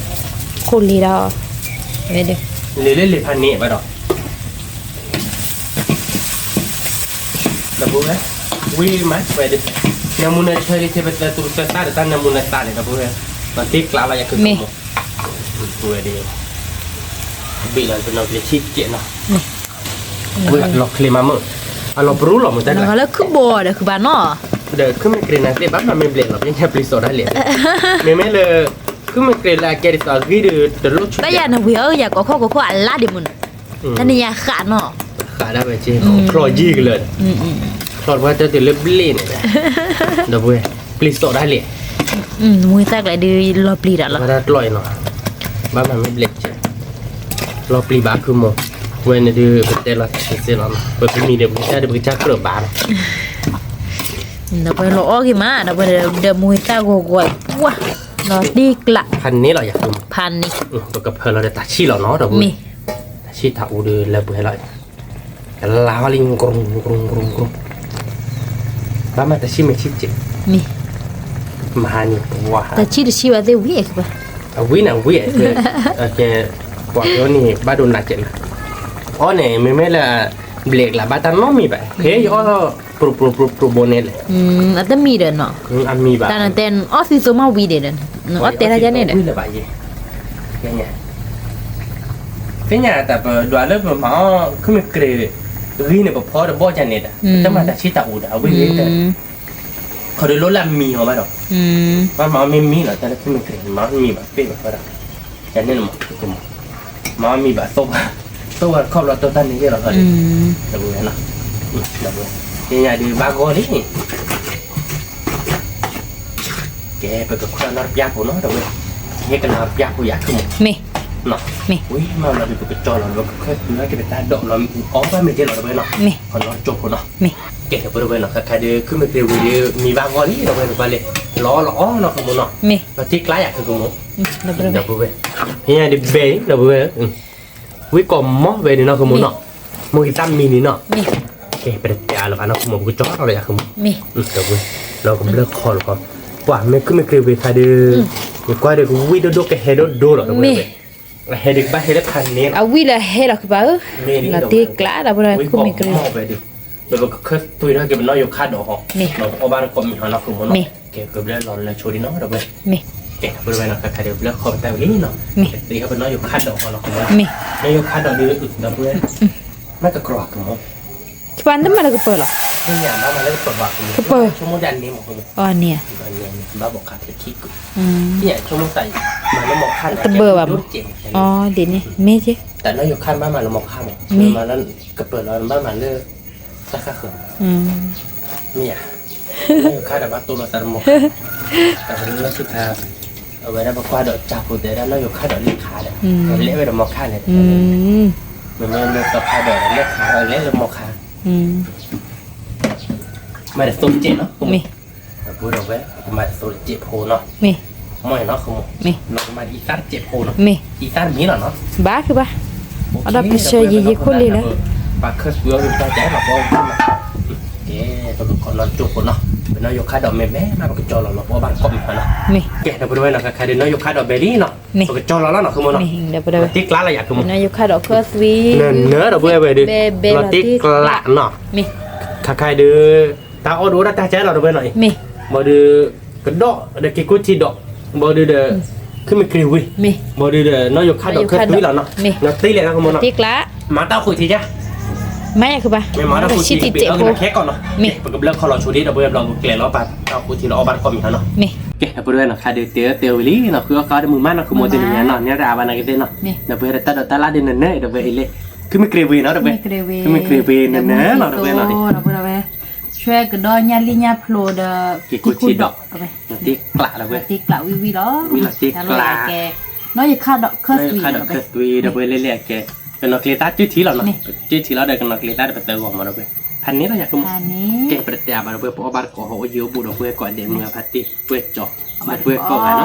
ခိၣ်လ့ၤဒီး, လ့ၤလၢလ့ၤဖးန့ၣ်ဘၣ်ဒီး ဒီပုၢ်ဝဲၢ်, ဝံၤမးဝဲဒၣ်, နၢမူနၢဆၢလံ ထဲပသၢသူပသၢတၢ်ဒီးတၢ်နၢမူနၢသးန့ၣ် ဒီပုၢ်ဝဲၢ်, ပသ့ကျါလီၤယၤခုကမိၢ်, ဝဲဒၣ်, ဘ့ၣ်လီၤပနီၣ်က့ၤဆံးကဲးနီၤ, ဝဲလီၤချ့မးမ့ၢ်, အလီၤပရူလီၤမ့ၢ်တၢ်လီၤ, လၢခုဘီဒီးခုဘၣ်နီၤ, ဒီးခုမ့ၢ်ကြ့ၤနၤသ့ၣ်ဘၣ်မၤမ့ၢ်ဘျဲးလီၤ ပညါပျံၤစိးဒၣ်လဲာ်, မ့မ့ၢ်လၢ, ခုမ့ၢ်ကြ့ၤလၢအကဲဒ်သိးအဂံၢ်ဒီးတလိၣ်ဆူ, တၢ်ယၤနဝံၤဧၢ ယၤကိးခီၣ်ကိးခီၣ်အလါဒံးမ့ၢ်နီၤ, တၢ်န့ၣ်ယၤဃးနီၤ, ဃးဒၣ်ဝဲက့ၤ, ချီယံာ်ကလၢာ်, ချီတပှၢ်တၢၢ်တုၤလၢဘျ့ၣ်န့ၣ်, ဒီပုၢ်ဝဲၢ်, ပျံၤစိးဒၣ်လဲာ်, မူတၢ်ကျဲဒုးလီၤပျံၤတၢ်လီၤ, ဘၣ်မၤမ့ၢ်ဘျဲးကဲး, လီၤပျံၤဘၣ်ခုမိၢ်, ဝဲန့ၣ်ဒုးပတဲလီၤတသ့လီၤ, ပမံၤဒီးပကစၢ်ဒီးပကစၢ်ကြၢးဘၣ်နီၤ ဒီးပှၤလီၤအီၣ်ဂ့ၤမး ဒီးပှၤဒီးမူဝံသၣ်ဂီၤဂီၤ, လီၤတ့ကျး, ဖးန့ၣ်လီၤယၤ, ဖးန့ၣ်, ပကဖၢလီၤဒီးတၢ်ဆံၣ်လီၤနီၤ ဒီပုၢ်ဝဲၢ်, တၢ်ဆံၣ်တၢ်အူဒီးလၢပှဲၤလီၤ, ကလၤဟီလံ ကရူၢ်ကရူၢ်ကရူၢ်, ဘၣ်မၤတၢ်ဆံၣ်မ့ၢ်ဆံၣ်စဲး, မ့ၢ်, မဟါန့ၣ်ပှၤ, တၢ်ဆံၣ်တဆံၣ်ဘၣ်သ့ၣ်ဝံၤ, အဝံၤန့ၣ်ဝံၤ, ကဲ, ပှၤကညီန့ၣ်ဘၣ်ဒိနးစဲးလၢ, အီၣ်န့ၣ် မ့မ့ၢ်လၢ, ဘျဲးကျါဘၣ်တၢ်နီတမံၤဘၣ်, ဖဲယအီၣ်, ပြူပြူပြူပြူဘိန့ၣ်လဲၣ်, အတမံၤဒီးနီၤ, အမံၤဘၣ်, တၢ်နတဲအီၣ်သံသိမးဝံၤဒံးဒီး, အီၣ်တဲတၢ်ယါန့ၣ်ဒီး သ့ၣ်ညါတၢ်ပဒွးလၢပမၤအီၣ် ခုမ့ၢ်ကြ့ၤ, ဂံၢ်န့ၣ်ပဖီတဘီကန့ၣ်ဒီး, တမၤတၢ်ဆံၣ်တၢ်အူဒီး အဝံၤန့ၣ်, ခီဒုးလိၣ်လၢအမံၤအီၤဘၣ်ဒီး, ဘၣ်မၤအီၣ်မ့ၢ်မံၤလီၤ တၢ်လၢခုမ့ၢ်ကြ့ၤ မၤအီၣ်မံၤဘၣ်ပ့ၢ်ဘၣ်ဖီဒီး, ယန့ၣ်မၤ, မၤအီၣ်မံၤဘၣ်သိၣ်, သိၣ်ဝဲတခီဘျီတိၢ်တၢ်န့ၣ်ယဲၢ်လီၤလီၤဒီး, ဒီပုၢ်ဝဲၢ်, သ့ၣ်ညါဒုးဘၣ်ဂီၢ်လံ ကဲ ပကခွဲးလီၤတပျၢ်ဖိနီၤ ဒီပုၢ်ဝဲၢ်, ဟဲကလီၤတပျၢ်ဖိယၤခုမိၢ်, မ့ၢ်, ဝံၤမၤလီၤဒုးပကကၠီလီၤ ပကခွဲးတုၤလၢက့ၤပတၢ်ဒိးလီၤ အီၣ်ဘၣ်မ့ၢ်ကဲလီၤ ဒီပုၢ်ဝဲၢ်နီၤ, ခီလီၤကၠိဖိနီၤ, ကဲဒီပုၢ်ဝဲၢ်နီၤ ခါခါဒုး ခုမ့ၢ်ကြ့ၤဝံၤဒုး မံၤဘၣ်ဂီၢ်လံ ဒီပုၢ်ဝဲၢ် ပကဘၣ်လဲၤလီၤလီၤအီၣ်နီၤ ခုမိၢ်နီၤ, လီၤတ့ကျါယၤခုကမိၢ်, ဒီပုၢ်ဝဲၢ်, ဖဲညါဒုးဘဲအံၤ ဒီပုၢ်ဝဲၢ် ဝံၤကိးမီၢ်ဝဲန့ၣ်နီၤ ခုမိၢ်နီၤ, မိၢ်ဂံၢ်သၣ်မံၤန့ၣ်နီၤ, ကဲ ပတတဲအါလၢၤဘၣ်နီၤ ခုမိၢ် ပကကၠီထီၣ်လီၤယၤခုမိၢ်, ဒီပုၢ်ဝဲၢ်, လီၤကဘျၢခီလီၤခီ, ပှၤမ့ၢ်ခုမ့ၢ်ကြ့ၤဝံၤခါဒုး, ယကွၢ်ဒီးကဝံၣ်ဒိၣ်ဒိၣ်ကဟဲဒိၣ်ဒိၣ်လီၤ ဒီပုၢ်ဝဲၢ်, အဟဲဒုးကဘၣ်ဟဲလၢခါန့ၣ်လီၤ, အဝံၣ်လၢဟဲလီၤကဘၣ်ဧၢ, လီၤတ့ကျါ ဒီပုၢ်ဝဲၢ် ခုမ့ၢ်ကြ့ၤ, ဒီးပကခွဲးသွံၣ်ထီၣ်က့ၤပနီၣ်ယိၤခါဒီးဟီ, ဒီးပအီၣ်ဘၣ်တကိးမံၤဟီနီၤ ခုမိၢ်နီၤ, ကဲ ကဘျၢလီၤလၢဆိဒံးနီၤ ဒီပုၢ်ဝဲၢ်, မ့ၢ် ပဝဲနီၤ ခါခါဒီး ဘျၢခီပတၢ်ဝံၤလံနီၤ, မ့ၢ် သ့ဟဲပနီၢ်ယိၤခါဒီးဃီလီၤ မ့ၢ် နီၢ်ယိၤခါဒီးဒီး ဒီပုၢ်ဝဲၢ် မ့ၢ်ကကြၢးကမီၤ တပၢ်တမၤလၢကပၢၤလီၤ, မ့ၢ်ညါဘၣ်မၤလၢကပၢၤဘၣ် ကပၢၤ ဆိကမိၣ်ဒၣ်န့ၣ်မ့ၢ် အီၤန့ၣ် ဘၣ်ဘီၣ်ခါဖျဲးခံကုာ်, မ့ၢ်ညါဆိကမိၣ်သး မၤလၢမီၤခါန့ၣ် တဘၢဘၣ်မ့ၢ် အီၤဒ်န့ၣ် မ့ၢ်က့ တၢ်နီၢ်ယိၤခါဘၣ်မၤလၢမီၤခါမ့ၢ် မ့ၢ်မၤလၢကပၢၤလီၤ ဘၣ်မၤလၢ တၢ်ဃၣ်ဃၢၤ မ့ၢ်ယါ နီၢ်ယိၤခါဒီးဘၣ်တိၢ်လီၤသးတမီၤခါ, တၢ်ပလၢလီၢ်ဆူၣ်ခါ, အဝဲဒၣ်ပကွၢ်ဒီးကၢ်ဖိတဲဒၣ်နီၢ်ယိၤခါဒီးလဲၣ်ခါဒီး, လဲၣ်ဝဲဒီးမီၤခါန့ၣ်, မ့မ့ၢ်လၢသီခါဒီးလဲၣ်ခါဒီးလဲၣ်လၢမီၤခါ, မၤတသိတစဲးနီၤ, မ့ၢ် အပူၤဒီးဝဲ ကမၤတသိတစဲးဖိနီၤ, မ့ၢ် မ့ၢ်နီၤ ကမၤအံသၣ်တစဲးဖိနီၤ, မ့ၢ် အံသၣ်တမံၤလီၤနီၤ, ဘၣ်ကဘၣ်, အဒီးပဆၢယံာ်ယံာ်ခိၣ်လံလၢ ပှၤခၢၣ်စူအီၣ်ဂံၢ်တၢ်ကဲလီၤပှၤ, ကဲ ပကကိးနီၢ်ကၠိဖိနီၤ, ပနီၢ်ယိၤခါဒီးမဲာ်မဲာ်မး ပကကၠီလီၤလီၤ ပအီၣ်ဘၣ်တကိးမံၤနီၤ, မ့ၢ် ကဲ ဒီပုၢ်ဝဲၢ်နီၤ ခါခါဒီးနီၢ်ယိၤခါဒီးဘဲလံနီၤ, ပကကၠီလီၤလီၤနီၤ ဃုမနီၤ, လီၤတံၢ်ကျးလီၤယၤဃုမနီၤ, နီၢ်ယိၤခါဒီးခၢၣ်သွံ နၢၤဒီပုၢ်ဝဲၢ်ဒီး, လီၤတံၢ်ကျးနီၤ, ခါခါဒီး တၢ်အီၣ်ဒိၣ်ဒၣ်တၢ်ကဲလီၤဒီပုၢ်ဝဲၢ်နီၤအံၤ, ဘၣ်ဒီး ကဒီးဒီးက့ၤကိၢ်ထံဒီး, ဘၣ်ဒီးဒီး ခုမ့ၢ်ကြ့ၤဝ့ၤ, ဘၣ်ဒီးဒီး နီၢ်ယိၤခါဒီးခၢၣ်သွံလီၤနီၤ, နီၢ်တံၢ်လဲၣ်နီၤဃုမနီၤ, မၤတၢ်ဃုထံယါ, မၤယၤဃုဘၣ်, မၤတၢ်ဃုထံ ခဲကိးနီၤ, ပကဘျၢခီလီၤဆိဒ်ဒီပုၢ်ဝဲၢ်ဘျီ ပကျဲၤလီၤပာ်တၢ်ဃုထံလီၤအီၣ်ဘၣ်တကိးမံၤနီၤ, ကဲ ဒီပုၢ်ဝဲၢ်နီၤ ခါဒီးတဲအၢတဲဝံၤလံနီၤ ဃုအီၣ်ဃုအီၣ်တမုာ်မးနီၤ ဃုမီၤတနံၤညါနီၤ ညါတအါဘၣ်နာ်က့သ့ၣ်နီၤ, ဒီပုၢ်ဝဲၢ်တၢ်ဒိးတၢ်လၢ်ဒ်နနဲၣ် ဒီပုၢ်ဝဲၢ်အံၤလံ, ခုမ့ၢ်ကြ့ၤဝ့ၤနီၤ ဒီပုၢ်ဝဲၢ်, ခုမ့ၢ်ကြ့ၤဝ့ၤနနဲၣ်နီၤ ဒီပုၢ်ဝဲၢ်နီၤ, ဆွဲကဒီးညၣ်လံၣ်ညၣ်ဖျိဒီး က့ၤကိၢ်ထံဒီး, တံၢ်ကျးဒီပုၢ်ဝဲၢ်, တံၢ်ကျးဝံၤဝံၤလီၤ, ဝံၤလီၤတံၢ်ကျး, နီၢ်ယိၤခါဒီးခၢၣ်သွံ ဒီပုၢ်ဝဲၢ်လၢလၢအကဲ, ကနီၤကျ့ၤသၣ်စုထံလီၤနီၤ, စုထံလီၤဒီးကနီၤကျ့ၤသၣ်ဒီးပသၢဂီၤမး ဒီပုၢ်ဝဲၢ်, ဖးန့ၣ်လီၤယၤဃုမနီၤ, ကဲ ပတတဲအါဘၣ် ဒီပုၢ်ဝဲၢ် ပအီၣ်ဘၣ်တကိးဟီၣ်အိၣ်ယံၤအိၣ်ဘူး ဒီပုၢ်ဝဲၢ်ကိးဂၤဒဲးမုာ်ဂၤဖါ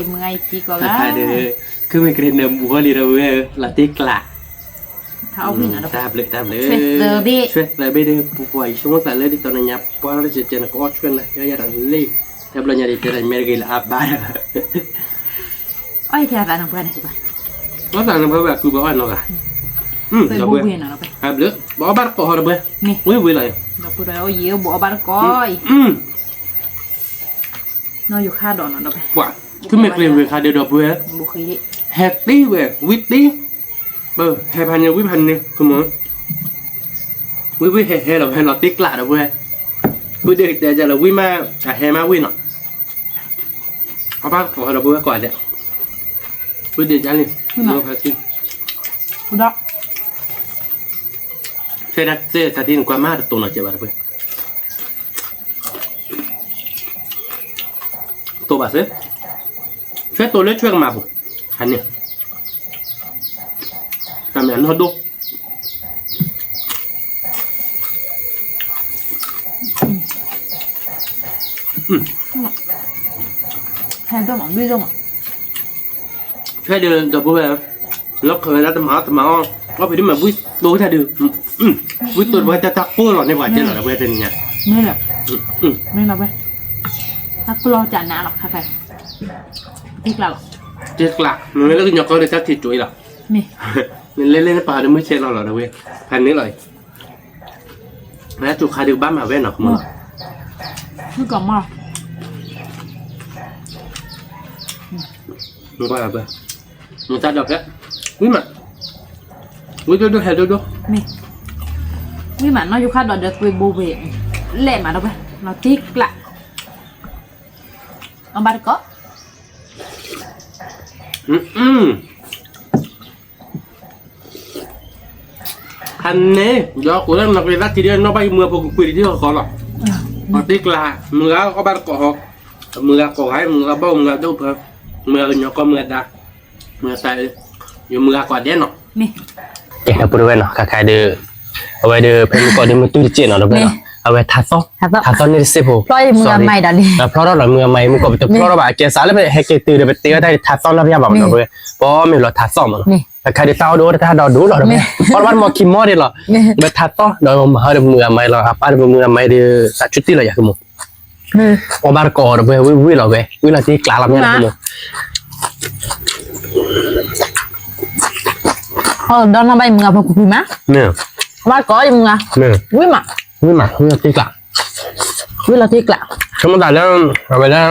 တံၢ် ပုၢ်ဝဲၢ်ကၠီ, ဒီပုၢ်ဝဲၢ်ကိးဂၤနီၤ, အိၣ်ယံၤအိၣ်ဘူးအံၤမုာ်ဂၤအံၤကံကိးဂၤ, ဒီး ခုမ့ၢ်ကြ့ၤနၢမူဂီၢ်လံ ဒီပုၢ်ဝဲၢ် လီၤတံၢ်ကျး တၢ်ဘျုးတၢ်ဘျုး, ဆွဲသၢဘ့ၣ် ဆွဲသၢဘ့ၣ်ဒီး ပှၤပှၤယဆိကမိၣ်သးလၢဒ်သိးနညါပှၢ်လီၤတကဲးကဲး နကအီၣ်ဆွဲနၤ ယဲယၤဒီးလ့ၣ်, တၢ်ဘျီညါဒ်တဲဒၣ် မဲတဂ့ၤလၢအဘၣ်ဒီး အီၣ်ယဲၢ်သးနပှဲၤန့ၣ် အီၣ်သးနပှဲၤဝဲ အကုဘၣ်အီၣ်နီၤဂၤ, တၢ်ဘျုး ပအီၣ်ဘၣ်တကိးဟီဒီပုၢ်ဝဲၢ်, ဝံၤဝံၤလီၤ, ဒီပုၢ်ဝဲၢ် အိၣ်ယံၤအိၣ်ဘူးအီၣ်ဘၣ်တကိးအံၤ နီၢ်ယိၤခါဒီးနီၤဒီး, ပှၤ ခုမ့ၢ်ကြ့ၤဝ့ၤခါဒီး ဒီပုၢ်ဝဲၢ်, ဟဲတ့ၢ်ဝဲ ဝံတ့ၢ်, ဟဲဖးန့ၣ် ဝံဖးန့ၣ် ကမီၤ, ဝံဝံဟဲဟဲလီၤ ဟဲလီၤတ့ၢ်ကျးဒီပုၢ်ဝဲၢ်, ပုၢ်ဒ့ၣ်ကတဲဒ်လၢ ဝံမး အဟဲမးဝံနီၤ, အီၣ်ဘၣ်တကိးဒီပုၢ်ဝဲၢ်ကိးဂၤဒဲး, ပုၢ်ဒ့ၣ်ဒ်လံ, ဆွဲဒၣ်စ့ၢ်တၢ်တံၢ်နကွၢ်မးတတိၤနီၤကဲးဘၣ်ဒီပုၢ်ဝဲၢ် တိၢ်ဘၣ်စ့ၢ်, ဆွဲတိၢ်လၢဆွဲကမၣ်ပူၤ, ဟးန့ၣ်, တၢ်မ့ၢ်အနီၢ်ဒိၣ်, ဟဲဒိၣ်မး ဘံၣ်ဒိၣ်မး ဆွဲဒီး ဒီပုၢ်ဝဲၢ်, လီၤခၢၣ်ဝဲဒၣ်တမၤအီၣ်တမၤအီၣ်, အီၣ်ဖဲဒ်မး ဘှံးတိၢ်တၢ်ဒုး, ဘှံးတိၢ်တပှဲၤတၢ်တၢ်ကိၢ်လီၤန့ၣ် ပှၤကဲလီၤ ဒီပုၢ်ဝဲၢ်တနံၤညါ, မ့ၢ်လၢ, မ့ၢ်လၢ, တၢ်ကိၢ်လီၤကနးလီၤ ခါခါ, တ့ကျးလီၤ, တ့ကျး, မ့ၢ်လၢကညီကီၢ်ဒီးတၢ်ထံၣ်ကၠိအံၤလီၤ, မ့ၢ်, နလဲၤလဲၤနပာ်ဒီးမုၢ်ဆဲးလီၤလီၤ ဒီပုၢ်ဝဲၢ်, ဖးန့ၣ်လီၤအံၤ လၢတူၢ်ခါဒုးကဘၣ်မၤဝဲနီၤ မ့ၢ်, မ့ၢ်ကွၢ်လၢပှဲၤ, မ့ၢ်တၢ်ဒီးဖဲ, ဝံမး, ဝံဒိၣ်ဒိၣ်ဟဲဒိၣ်ဒိၣ်, မ့ၢ်, ဝံမး နီၢ်ယိၤခါဒီးဒီးကွ့ဘိဝဲ, လဲၣ်မးဒီးဖဲ, လီၤတံၢ်ကျး, အဘၣ်တကိး ဟါန့ၣ် ဒီးကိးလၢနီၢ်က့ၤသၣ်ထံဒ်နီၢ်ဘၣ်ယမုၢ်အဖိကွံာ် တံၢ်ဃီဃီလီၤ, အတံၢ်ကျါ မုၢ်ဂၤအီၣ်ဘၣ်တကိးဟီ, မုၢ်ဂၤကိးဂၤ မုၢ်ဂၤဘီၣ် မုၢ်ဂၤဒိၣ်ဖၢ, မုၢ်ဂၤကညီကီၢ် မုၢ်ဂၤဒါ, မုၢ်ဂၤသးအၢ, ယမုၢ်ဂၤကိးဒဲးနီၤ, ကဲ ဒီပုၢ်ဝဲၢ်နီၤ ခါခါဒီး, အဝဲဒီး ဖဲမုၢ်ကီၢ်ဒီးမုၢ်တူၢ်တစဲးနီၤ ဒီပုၢ်ဝဲၢ်နီၤ, အဝဲထးသီၣ်, ထးသီၣ်န့ၣ်တစဲးဖိ, ဖျီၣ်ဒီးမုၢ်ဂၤမၤအံၤဒီးလံ, ဖျီၣ်ထီၣ်ဒီးမုၢ်ဂၤမၤအံၤ မုၢ်ကီၢ်ပတဖျီၣ်ထီၣ်ဘၣ် အကဲစးလၢပဟဲက့ၤတုၤဒီး ပတဲဝဲတၢ်ထးသီၣ်နီၢ်ဖျါဘၣ်မး ဒီပုၢ်ဝဲၢ်, ပအီၣ်မ့ၢ်လီၤထးသီၣ်မးနီၤ, အခါဒီးတၢ်အီၣ်ဒိၣ်တၢ်ဒိၣ်ဒိၣ်လီၤ ဒီပုၢ်ဝဲၢ်, အီၣ်ဘၣ်တမီၤခံမီၤဒ်လီၤ, ဒီးထးသီၣ် ဒီးမၤဟီဒီးမုၢ်ဂၤမၤအံၤလီၤ အပၢ်ဒီးမုၢ်ဂၤမၤအံၤဒီး သးဆူတံၢ်လီၤယၤကမိၢ်, အီၣ်ဘၣ်တကိးဒီပုၢ်ဝဲၢ် ဝံၣ်ဝံၣ်လီၤဝဲ ဝံၣ်လီၤတံၢ်ကျါလီၤမ့ၢ်နီၤ, ဒီးနီၢ်ဘၣ်ယမုၢ်ဂၤဖိကွံာ်မး, အီၣ်ဘၣ်တကိးယမုၢ်ဂၤ, ဝံၣ်မး, ဝံၣ်မး ဝံၣ်လီၤတံၢ်ကျါ, ဝံၣ်လီၤတံၢ်ကျါ, ဆိကမိၣ်သးလၢ အဝဲဒၣ်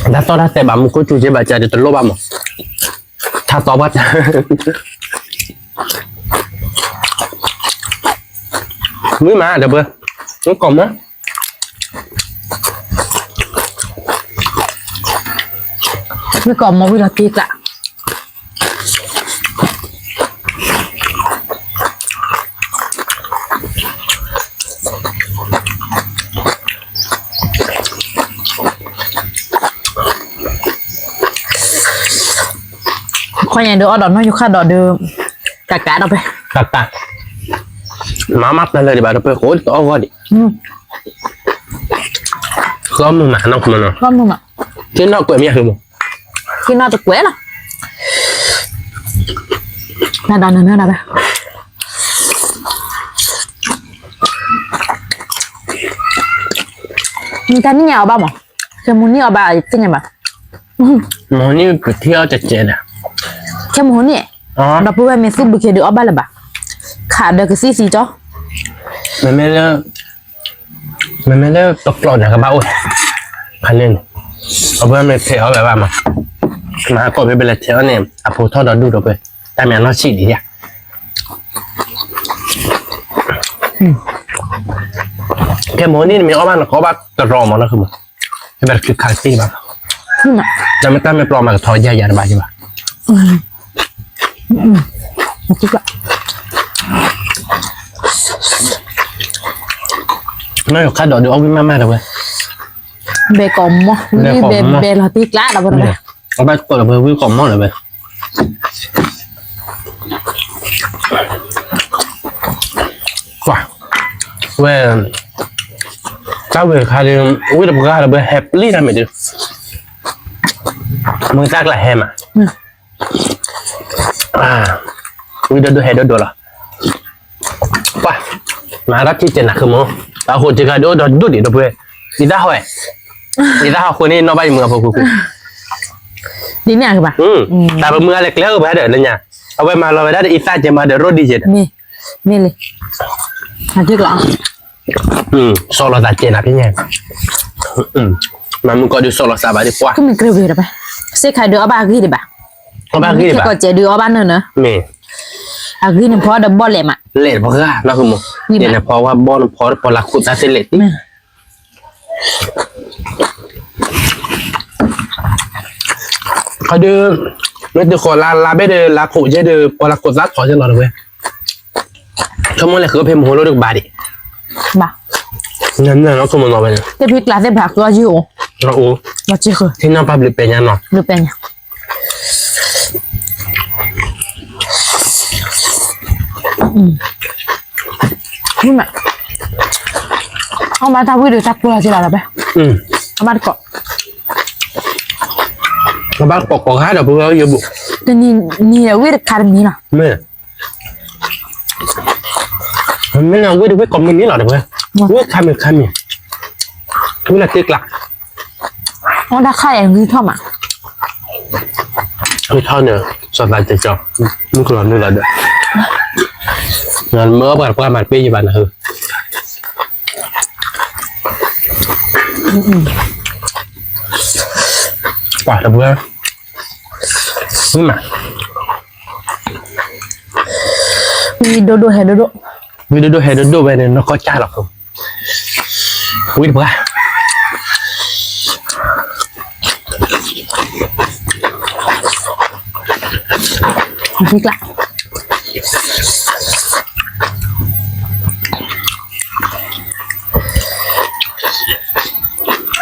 တၢ်သီၣ်တၢ်သဲဘၣ်မူခိၣ်စူၤက့ဘၣ်ကဒီးတလိၣ်ဘၣ်မး, ထါသီပှၢ်တၢ်, ဝံၤမးဒီးပှၤ, ဝံၤကိးမး, ဝံၤကိးမးဝံၤလီၤတံၢ်ကျါ ခီညါဒုးအီၣ်ဒီးနီၢ်ယူၤခါဒီးဒုး, ကးကးဒီးဖဲ, ကးကး, မၤမၤပျၢ်လၢဒံးဘၣ်ဒီးဖဲ ဃိတအီၣ်ဂီၢ်ဒံး, ဃီမုၢ်မးနီၢ်မးနီၢ်, ဃီမုၢ်မး, သ့ၣ်နီၣ်ကွဲးမ့ၢ်ဃိမး, သ့ၣ်နီၣ်တကွဲးလီၤ, နဒီးနနဒီးဖဲ နတၢ်နံၣ်ညါအီၣ်ဘၣ်မး, ခဲမုၢ်နံၣ်အီၣ်ဘၣ်သ့ၣ်ညါဘၣ်, မုၢ်နံၣ်ကထံၣ်အီၣ်ကဲကဲဒၣ်, ခဲမုၢ်နံၣ်, ဒီပုၢ်ဝဲၢ်မ့ၢ်သူၣ်ဘုခ့ဒုးအီၣ်ဘၣ်လၢၤဘၣ်, ခးဒီးကသံၣ်သံတီ, မ့မ့ၢ်လၢ မ့မ့ၢ်လၢတပျီၢ်န့ၣ်ကဘၣ်အိၣ်, ဖဲန့ၣ်န့ၣ်, အဝဲမ့ၢ်ထဲးအီၣ်ဝဲဘၣ်မး, မၤဟးကီၢ်ဖဲပလဲၤထဲးအီၣ်န့ၣ် အဖိထီၣ်ဒီးဒူၣ်ဒီးပှဲၤ, တၢ်မ့ၢ်အနီၢ်ဆံးဒံးယါ ခဲမုၢ်နံၣ်နမ့ၢ်အီၣ်ဘၣ်နကအီၣ်ဘၣ်တရီမးနီၢ်မး, ဖဲဘၣ်တချုးခးကသံၣ်ဘၣ်, တၢ်မ့ၢ်တၢ်မ့ၢ်ပျီမးကထီၣ်ယါယါတဘၣ်ယဘၣ်, နီၢ်ယိၤခါဒီးဒုးအီၣ်ဝံၣ်မးမးဒီးဝဲ, ဘဲကိးမီၢ်, ဝံၣ်ဘဲဘဲလီၤတံၢ်ကျါဒီးဝဲ, အဘၣ်ကိးဒီးဝဲဝံၣ်ကိးမီၢ်လီၤဝဲ ကွၢ်, ဝဲ, တၢ်ဝဲၤခါဒီး, ဝံၣ်တပှၢ်ဒီးဝဲဟဲပျံၤတၢ်မ့ၢ်ဒုး, မုၢ်သၣ်ကျါဟဲမး, ဝံၣ်ဒိၣ်ဒိၣ်ဟဲဒိၣ်ဒိၣ်လီၤ, ကွၢ်, မၤတၢ်ထံၣ်ကဲနၤဃုမီၢ်, တၢ်ဟိၣ်တံၢ်ခါဒိၣ်ဒီးဒိၣ်ဒံးဒီးပှဲၤ, ဒ်တၢ်ဟီ, ဒ်တၢ်ဟီဃိန့ၣ်နီၢ်ဘၣ်ယမုၢ်အဖိခိၣ်ခိၣ်, ဒ်န့ၣ်ကဘၣ်, တၢ်ပမုၢ်အလဲၤကျဲအိၣ်ဘၣ်ဒီးလၢညါ, အဝဲမၤလီၤဝဲဒၣ်ဒီးအံသၣ်ကဲမးဒီးရိၣ်ဒံးကဲဒီး, မ့ၢ်လံ, အက့ၢ်ကျါ စီၤလီၤသးကဲနၤဖဲညါ, မၤမုၢ်ကီၢ်ဒုးစီၤလီၤသးဘၣ်ဒ်ပှၤ, ကမ့ၢ်ကြၢးဝဲဒီးဘၣ်, စ့ၢ်ခါဒုးအီၣ်ဘၣ်အဂံၢ်ဒံးဘၣ်, အီၣ်ဘၣ်အဂံၢ်ဒံးဘၣ်, ကဲကီးစဲးဒုးအီၣ်ဘၣ်နၢနၢ, မ့ၢ်, အဂံၢ်နဖီဒီးဘီၣ်လဲၣ်မး, လဲၣ်တပှၢ်နီၢ်ဃုမီၢ်, န့ၣ်နဖီဝဲဘီၣ်နဖီဒီးပှၤလၢခိၣ်သၣ်သ့ၣ်လဲၣ်, ခီဒုး, မ့ၢ်တဃီၤလါလါဘ့ၣ်ဒီး လါခိၣ်ကဲဒီး ပှၤလၢခိၣ်သၣ်ထီၣ်ကဲလီၤတဝဲ, ဆိကမိၣ်လဲၤဃုဖဲမဟိလီၤဒုးကဘၣ်ဒံး, ဘၣ်, နနီၢ်ခိမီၢ်နီၢ်ဝဲန့ၣ်, တဖံကျါသ့ၣ်ဖးကျီယုၢ်အိၣ်, ထံနီၢ်ပၢ်ဘျုးပဲညါနီၤ, ဘျုးပဲညါ အမၤတၢ်ဝံၣ်ဒီးတၢ်ကျိၣ်လီၤက့လီၤလီၤပဲ, အမၤတကိး, အဘၣ်ကိးကိးဂၤဒီးပဝဲယဘိ, တနံၤနံၤဝံၣ်တခါတမံၤလီၤ, မ့ၢ်, မ့ၢ်လၢဝံၣ်တဝံၣ်ကိးမုၢ်နံၤလီၤတဝဲ, ဝံၣ်ခါမံၤခါမံၤ, ဝံၣ်လၢတ့ကျး, အီၣ်တၢ်ခါအံၤဂံၢ်ထီၣ်မး, ဂံၢ်ထီၣ်န့ၣ်, စီၤသးကဲကီ, မုၢ်ကလီၤနုာ်လီၤဒီး, မ့ၢ်အီၣ်ပှၤတပှၢ်မၤတပ့ၢ်ယဘၣ်နၤဧၢ ပှၤတပှၢ်, မ့ၢ်မး, ဝံၣ်ဒိၣ်ဒိၣ်ဟဲဒိၣ်ဒိၣ်, ဝံၣ်ဒိၣ်ဒိၣ်ဟဲဒိၣ်ဒိၣ်ဝဲန့ၣ် နီၢ်ကီၢ်ကၢ်လီၤ, ဝံၣ်တပှၢ် အ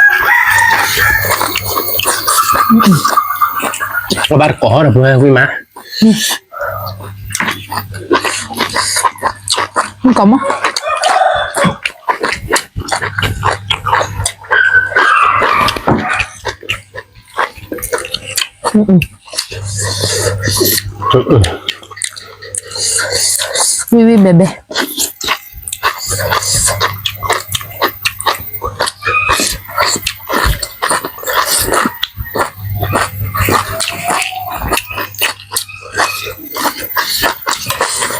ဘၣ်တကိးဟီၣ်ဒီးပဝဲဝံၣ်မး, ကိးမး ဝံၣ်ဝံၣ်ဘဲဘဲ,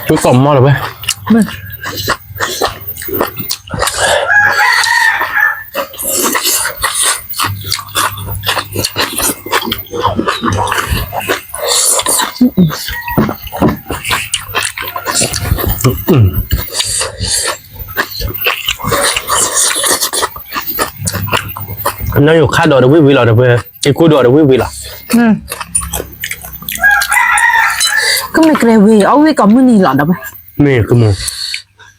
ကိးမီၢ်လီၤဝဲ, မ့ၢ် မ့ၢ် နီၢ်ယိၤခါဒီးတဝံၣ်ဝံၣ်လီၤ ဒီပုၢ်ဝဲၢ်, က့ၤခိၣ်ဒီးတဝံၣ်ဝံၣ်လီၤ. ကမ့ၢ်ကရဲဝံၤ အီၣ်ဝံၣ်ကိးမုၢ်နံၤလီၤ ဒီပုၢ်ဝဲၢ်, မ့ၢ်ကမူ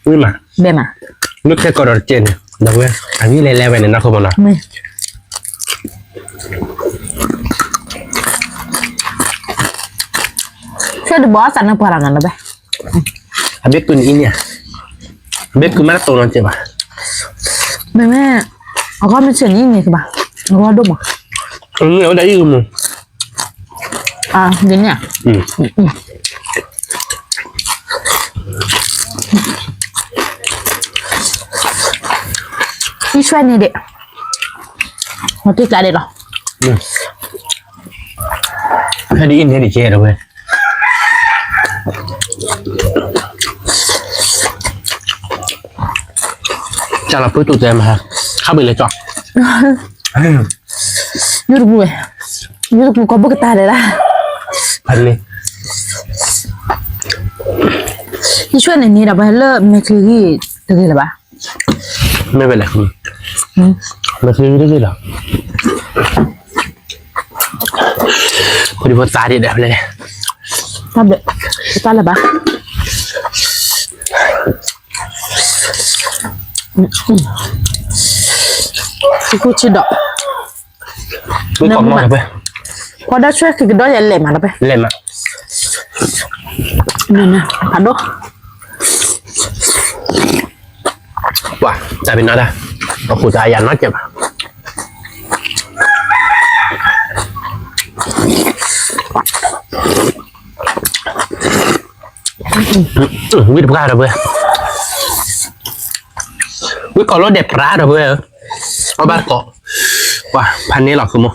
ဝံၣ်မး, ဘဲမး, မ့ၢ်ခဲကီးဒီးတကဲန့ၣ် ဒီပုၢ်ဝဲၢ်, အဂံၢ်လဲၤလဲၤဝဲန့ၣ် နီၢ်ခိမနီၤ. ဆဲးတဘီအသးနၢ်ပှၤလီၤနီၤ ဒီပုၢ်ဝဲၢ်, အဘ့ၣ်ကုၢ်န့ၣ်အံၤန့ၣ်, အဘ့ၣ်ကုၢ်မးတတိၤနီတစဲးဘၣ်. မ့မ့ၢ်, အဂီၢ်မ့ၢ်ဆ့ၣ်န့ၣ်အံၤန့ၣ်ကဘၣ်, အဂီၢ်ဒိၣ်မး, အဝဲဒၣ်အံၤကမူ ဒ်န့ၣ်ဧါ, အံၤဆွဲန့ၣ်ဒံး, မ့ၢ်တ့ကျးဒံးလီၤ, ဖဲဒ်အံၤန့ၣ်ဒံးကဲဒီပုၢ်ဝဲၢ်, ကၢ်လီၤပှ့ၤတူၢ်တဲမး, ခါဘ့ၣ်လဲၤကၠီ ယိၣ်တပူၤဝဲ, ယိၣ်တပူၤကီၢ်ပူၤကတၢၢ်ဒဲးဒၣ်, ဖဲန့ၣ်, ယဆွဲန့ၣ်န့ၣ်ဒီး ပှၤလၢမဲာ်ချံဂံၢ်တဂ့ၤလၢၤဘၣ်, မ့ၢ်ဝဲလဲၣ်, မဲာ်ချံဂံၢ်တဂ့ၤလီၤ, ဖိဒံဖိသၣ်ဒံးဒီးလဲၣ်, တၢ်ဘျုး, တၢ်လၢၤဘၣ်. ဆံခိၣ်ဆံဒီး, ဖီဒီးဆွဲက့ၤကဒီးယလဲၤမးဒီးဖဲ, လဲၤမး, ဖးဒိၣ်, ပှၤတၢ်ပ့ၤနီၣ်တၢ်, အဃိသတးယၤနီၢ်ကဲးဘၣ်. ဝံၣ်တပှၢ်ဒီးပုၢ်ဝဲၢ်, ဝံၣ်ကိးလိာ်ဒဲးပြးဒီးပုၢ်ဝဲၢ်ဧၢ, အီၣ်ဘၣ်ကိး, ပှၤဖးန့ၢ်လီၤဃုမိၢ်,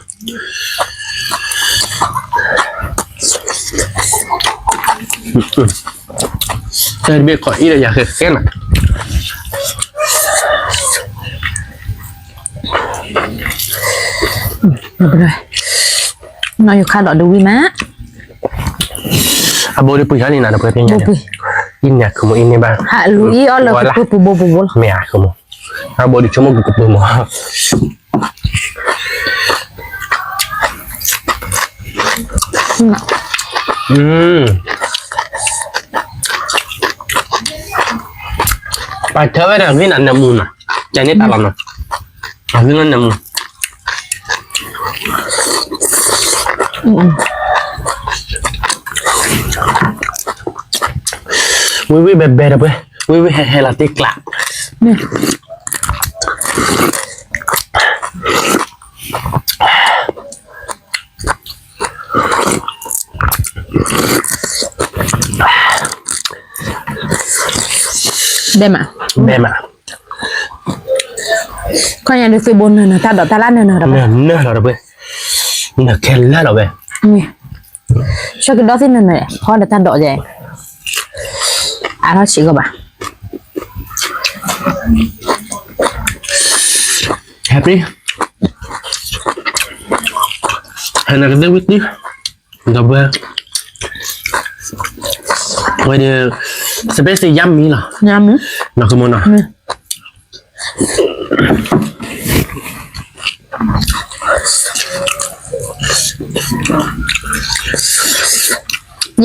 တၢ်တဘ့ၣ်ကိးအံၤဒီးယၤဃဲဃဲနၤ. နီၢ်ယိၤခါဒီးဒုးဝံၣ်မး, အဘိဒ်ပှ့ၤဟါလံနၤဒီးပှ့ၤဖဲညါ, အံၤန့ၣ်အခိမိၢ်အံၤန့ၣ်ဘၣ်, ဟးလူၤအံၤအီၣ်လၢကပၢပူၤဘိပူၤဘိလီၤ, မ့ၢ်အခိမိၢ်, အဘိဒ်ဆိကမိၣ်ကပၢမး. ပှၤထၢဝဲဒၣ်ဂ့ၢ်နၤနၢမူနီၤ, ကန့ၣ်တၢ်လီၤနီၤ, အဂ့ၢ်နၢမူ, ဝံၣ်ဝံၣ်ဘဲဘဲဒီးပုၢ်ဝဲၢ်, ဝံၣ်ဝံၣ်ဟဲဟဲလီၤတ့ကျး. ဘဲမး, ဘဲမး, ခီညါဒုးသုးဘိနၢၤနၢၤတၢ်ဒိးတၢ်လၢနၢၤနၢၤဒီး, နၢၤနၢၤလီၤဒီးပုၢ်ဝဲၢ်, နၢၤခဲလၢာ်လီၤဝဲ, ဆၢကဒီးသ့ၣ်နၢၤနၢၤ, ဖီဒီးတၢ်ဒိးယဲ, အါထီၣ်ဆံးကဘၣ်. Happy, ဟဲနကသ့ၣ်ဝံၣ်တံၢ်, ဒီးပုၢ်ဝဲၢ်, ဝဲဒီး, စပ့းစ့ယါမံလီၤ, နီၢ်ခိမိၢ်နီၤ.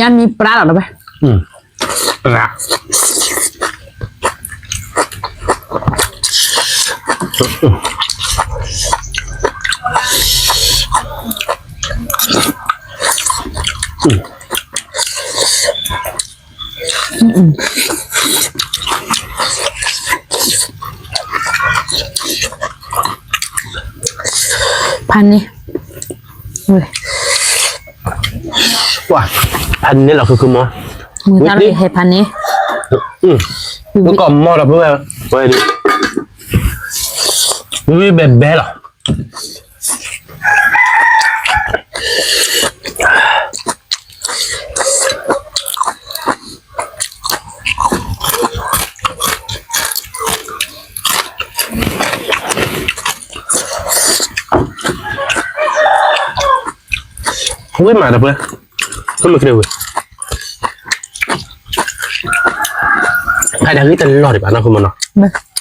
Yummy ပြးလီၤဒီးဝဲ, ပြး. ဖးန့ၢ်, ဝဲ, ပှၤ, ဖးန့ၢ်လီၤခုခုမီၤ, မုၢ်တၢ်ရဟဲဖးန့ၢ်, မုၢ်ကီၢ်မီၤဒီးပုၢ်ဝဲၢ်, ဝဲဒၣ်, ဝံၣ်ဝံၣ်ဘဲဘဲလီၤ. ဝံၣ်မးဒီးပုၢ်ဝဲၢ်, ဆိကမိၣ်က့ၤဝဲ, ဖဲဒၣ်ဂ့ၤတလီၢ်ဒံးဘၣ်နီၤ ခိၣ်မနီၤ.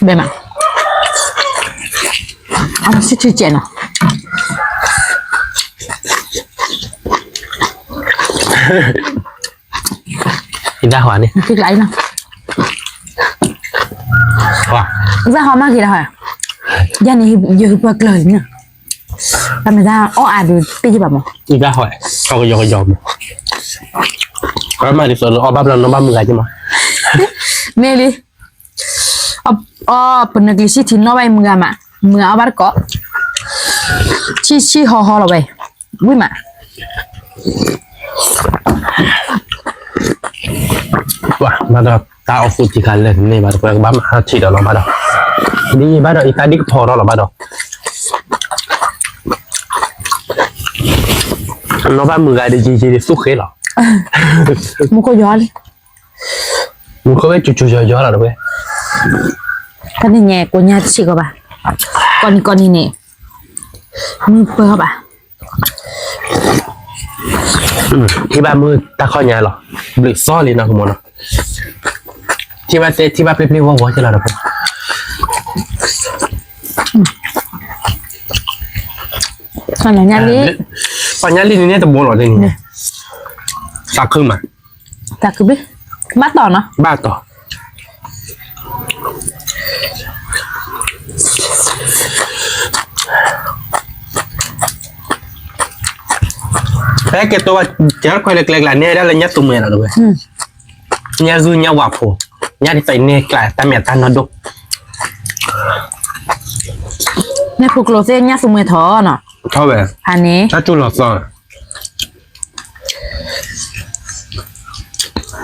ဘဲမး အဆူၣ်ထူၣ်ကဲးနီၤ. ယတၢ်ဟီန့ၣ် ယတၢ်ဟီမးက့ၤတၢ်ဟီ, ယၤန့ၣ် ယဟူပှၤကျၢၤလံနီၤ, တၢ်မ့ၢ်တၢ်အီၣ်အါဒုးတ့ၢ်ယဘၣ်မး, ယတၢ်ဟီ ကယီကယီမး, အမၤဒ်သိးလၢအီၣ်ဘၣ်ဘျီနီၢ်ဘၣ်မုၢ်ဂၤက့ၤမး, မ့ၢ်လံ အီၣ် ပနၢ်ကျံၤဆံၣ်ထံနီၣ်ဘၣ်အံၤမုၢ်ဂၤမး, မုၢ်ဂၤအီၣ်ဘၣ်တကိး, ဆံၣ်ဆံၣ်ဟီဟီလီၤဝဲ, ဝံၣ်မး, ဘၣ်ဒီးတၢ်အီၣ်သူၣ်ထံခါလၢာ်န့ၣ်ဘၣ်ဒီး ပှၤကဘၣ်မၤထီၣ်ထံဒီးလီၤဘၣ်ဒီး, ဒ်ယဘၣ်ဒီး ယတၢ်ဒ်ကဖီထီၣ်လီၤဘၣ်ဒီး, နီၢ်ဘၣ်မုၢ်ဂၤဒီး ယံာ်ယံာ်ဒီးသူၣ်ဃ့လီၤ, မူခိၣ်ယီၤလံ မူခိၣ်ဝဲကၠူကၠူယီၤယီၤလီၤတဝဲ, တၢ်န့ၣ်ညါကိးညါတဆံးကီးဘၣ်, ကိးနံၤကိးနံၤန့ၣ်, မုၢ်ပၢၢ်ဘၣ်, ထံၣ်ဘၣ်မုၢ်တၢ်ခီညါလီၤ, ဘျုးသီလံနီၤ ကမီၤနီၤ, ထံၣ်ဘၣ်သ့ ထံၣ်ဘၣ်ပျ့ပျ့ဝီဝီက့ၤလီၤတဝဲ, ပှၤညါလံန့ၣ်တဘိလီၤန့ၣ်, သးခုမး သးခုဘၣ်, ဘၣ်တီၤနီၤ, ဘၣ်တီၤ, ဖဲကဲတိဝဲ ကဲခွဲးလၢကျဲကျါန့ၣ် ဒၣ်လၢညၣ်သူမှဲလီၤတဝဲ, ညၣ်ဂုၢ်ညၣ်ဝါဖိ, ညၣ်ဒ်သိးအံၤန့ၣ်ကျါ တၢ်မ့ၢ်တၢ်နီၢ်ဒိၣ်, မ့ၢ်ဖိကျိၤသ့ၣ်ညၣ်သူမှဲထီၣ်နီၤ, ထီၣ်ဝဲ, ဖဲန့ၣ် တၢ်စူၢ်လီၤသီ ထီၣ်ဘျီ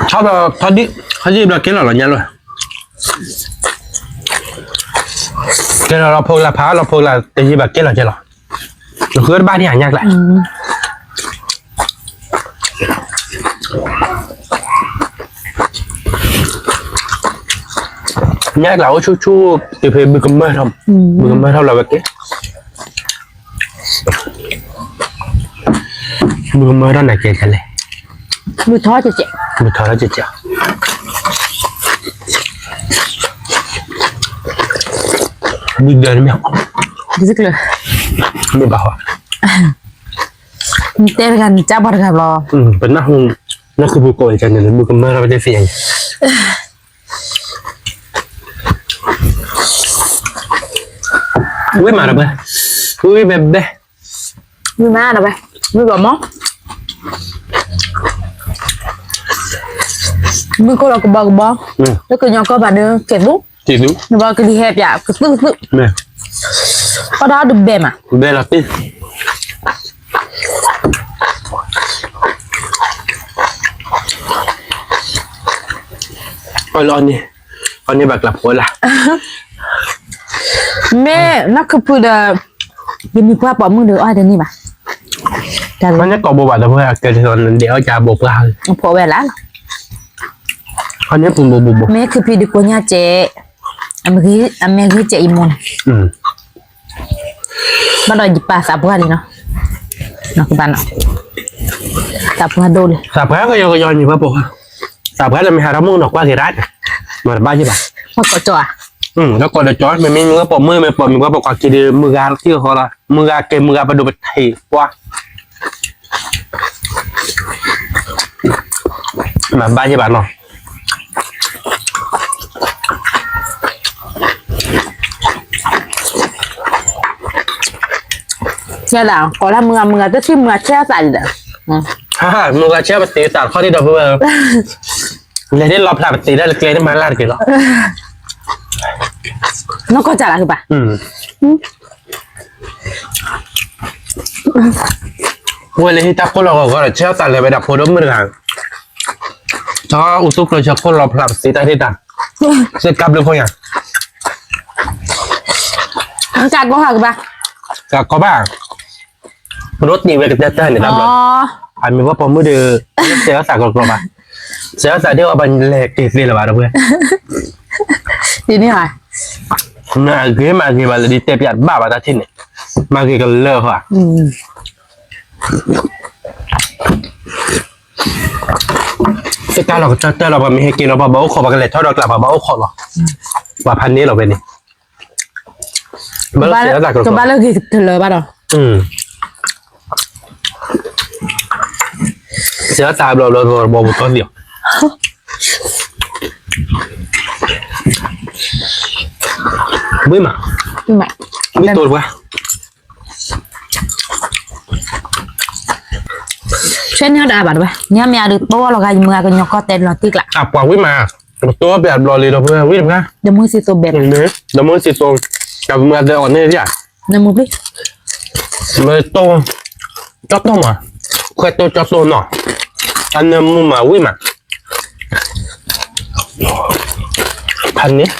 ထီၣ်ဒံၣ် ထီၣ်ဒံၣ်ဘျီကဲလီၤလီၤညါလီၤ, ကဲလီၤလီၤဖိကလါဖးလီၤဖိကလါတယံာ်ဘၣ်ကဲလီၤကဲလီၤ, နဃုတဘၣ်ဒံးဟးညၣ်ကျါ, ညၣ်ကျါအိၣ်ဆူၣ်ဆူၣ် တုၤဖဲဘုကမၢၢ်ထီၣ်, ဘုကမၢၢ်ထီၣ်လီၤဝဲကဲ မုၢ်မၢထီၣ်နၤကဲကလဲၣ်, မုၢ်ထီၣ်ကဲကဲ, မုၢ်ထီၣ်ကဲကဲ, မုၢ်ဒၢနမ့ၢ်, မ့ၢ်ဘၣ်ဟီ, နတဲတဂၤနကၢ်ပှၤတဂၤဘျီ, ပနၢ်ဟူ, နၢ်ခူပူၤကိးအံၤကန့ၣ် မုၢ်ကမၢထီၣ်ဝဲတသ့ၣ်ညါန့ၣ် ဝံၣ်မးဒီးဘဲ, ဝံၣ်ဘဲဘဲ, ဝံၣ်မးဒီးဘဲ, ဝံၣ်ဘၣ်မး, မုၢ်ခိၣ်လီၤကဘီကဘီ, လၢကညီကီၢ်ပၤဒုး ကဲၤသူ, ကဲၤသူ, နဘၣ်ကလံၤဟဲပၠး ကသုၣ်ကသုၣ်, အီၣ်တၢ်အီၣ်ဒုးဘဲမး, ဘဲလီၤတံၢ် အီၣ်လီၤန့ၣ်, အီၣ်န့ၢ်ဘၣ်ကျးဖိလၢ်, မ့ၢ်နီၢ်ခူပူၤဒီး, ယမ့ၢ်ပှၤပိာ်မုၣ်ဒီးအီၣ်တန့ၢ်ဘၣ်, အီၣ်န့ၢ်ကိးဘိဘၣ်ဒီး ပှၤကဲဒ်သိးနဒဲးအီၣ်ကၢဘိပှၤ, ဖိဝဲလၢ်လီၤ, အီၣ်န့ၢ်ပူၤဘိဘိဘိ, မ့ၢ်ခူပူၤဒီးကိးညါကဲ, အမဲာ်ဂ့ၤကဲအံၤမိၢ်န့ၣ် ဘၣ်ဒီးယပာ်သးပှၢ်လံနီၤ, ကဘၣ်နီၤ, သးပှၢ်ဒိၣ်လံ, သးပှၢ်ကယီကယီန့ၣ်ဘၣ်ပိာ်ခွါ, သးပှၢ်လၢမ့ၢ်ဟးထီၣ်မုၢ်ကနီၤကွၢ်က့ၤရၣ်န့ၣ်, မ့ၢ်တဘၣ်ယ့ၢ်ဘၣ်, ပှၤကိးကၠီဧါ, ဒီးကိးဒီးကၠီ မ့မ့ၢ်မုၢ်ပိာ်မုၣ် မ့ၢ်ပိာ်မုၣ်ပှၤပိာ်ခွါက့ၤဒီး မုၢ်ဂၤသံၣ်ဃီလီၤ, မုၢ်ဂၤကဲမုၢ်ဂၤပဒိၣ်ပထံၣ်ပှၤ မၤဘၣ်ယ့ၢ်ဘၣ်နီၤ, ကဲဒၣ် ကိးလၢမုၢ်ဂၤ မုၢ်ဂၤတထံၣ်မုၢ်ဂၤဆဲးအသးလံဒီး, မုၢ်ဂၤဆဲးပသံးသးတခီဒံးဒီး လဲၤဒ်လီၤဖျးပသံးဒၣ်လၢကျဲဒ်မၤလၢ်တက့ၢ်လီၤ, နီၢ်ကီၢ်ကၢ်လၢကဘၣ် ဝဲလၢဟံၣ်တၢ်ခိၣ်လီၤဂီၤဂီၤဒီး ဆဲးအသးလဲၤဝဲဒၣ်ဖိဒိၣ်မုၣ်တဂၤ, ထီၣ်အူသူၣ်ကျိၤဆၢခိၣ်လီၤဖျးပသံးတၢ်ဒ်တၢ်, စ့ကါဘျုးခိၣ်ညါ, ကၢ်ကီၢ်ဟးကဘၣ်, ကၢ်ကီၢ်ဘၣ်, ပဒိၣ်တ့ၢ်ဝဲကတၢၢ်တၢၢ်န့ၣ်တဘျီ, အမ့ၢ်ပှၤပိာ်မုၣ်ဒီး, တဲအသးကလီကလီဘၣ်, စဲးအသးဒ်အီၤပှၤလဲၤက့ၤသ့လၢၤဘၣ်ဒီပုၢ်ဝဲၢ်, ဒ်န့ၣ်ဧါ, မၤဂ့ၤမၤဂ့ၤဘၣ်လၢဒ်တဲပျးတဘၣ်ဘၣ်တၢ်ထံၣ်န့ၣ်, မၤဂ့ၤကလၢာ်ဃီဧါ, တၢ်လီၢ်ကတၢၢ်တၢၢ်လီၤ ပှၤမ့ၢ်ဟဲက့ၤလီၤ ပှၤဘၣ်အိၣ်ခိး ပှၤကလဲၤထီၣ်ဒီးကျး ပှၤဘၣ်အိၣ်ခိးလီၤ, ပှၤဖးန့ၢ်လီၤဖဲန့ၣ်, ကဘၣ်လၢဂ့ၤကတလၢဘၣ်ဒီး, စဲးအသးဘျီဘျီဘျီဘျီဘျီသံၣ်အီၤ, ဝံၣ်မး, ဝံၣ်တိၢ်တပှၢ် ဆဲန့ၢ်အီၤတအါဘၣ်တဝဲ, ညါမ့ၢ်အဒုးတိၢ်အီၤလီၤဂာ် ယမုၢ်ဂၤကညီကီၢ်တဲလီၤတံၢ်ကျး, အပှၤဝံၣ်မး, ကတိၢ်ဘဲဘျီလံဒီးဖဲဝံၣ်တပှၢ်, ဒီးမုၢ်စံသိဘဲ, ဒီးမုၢ်စံသိ, တၢ်မုၢ်ဂၤသဲအီၤန့ၣ်ယါ, နမုၢ်ပျံၤ, မ့ၢ်တိၢ်, ကၠီတိၢ်မး, ခွဲးတိၢ်ကၠီတိၢ်နီၤ, အနၢမူမးဝံၣ်မး ဖးန့ၣ်,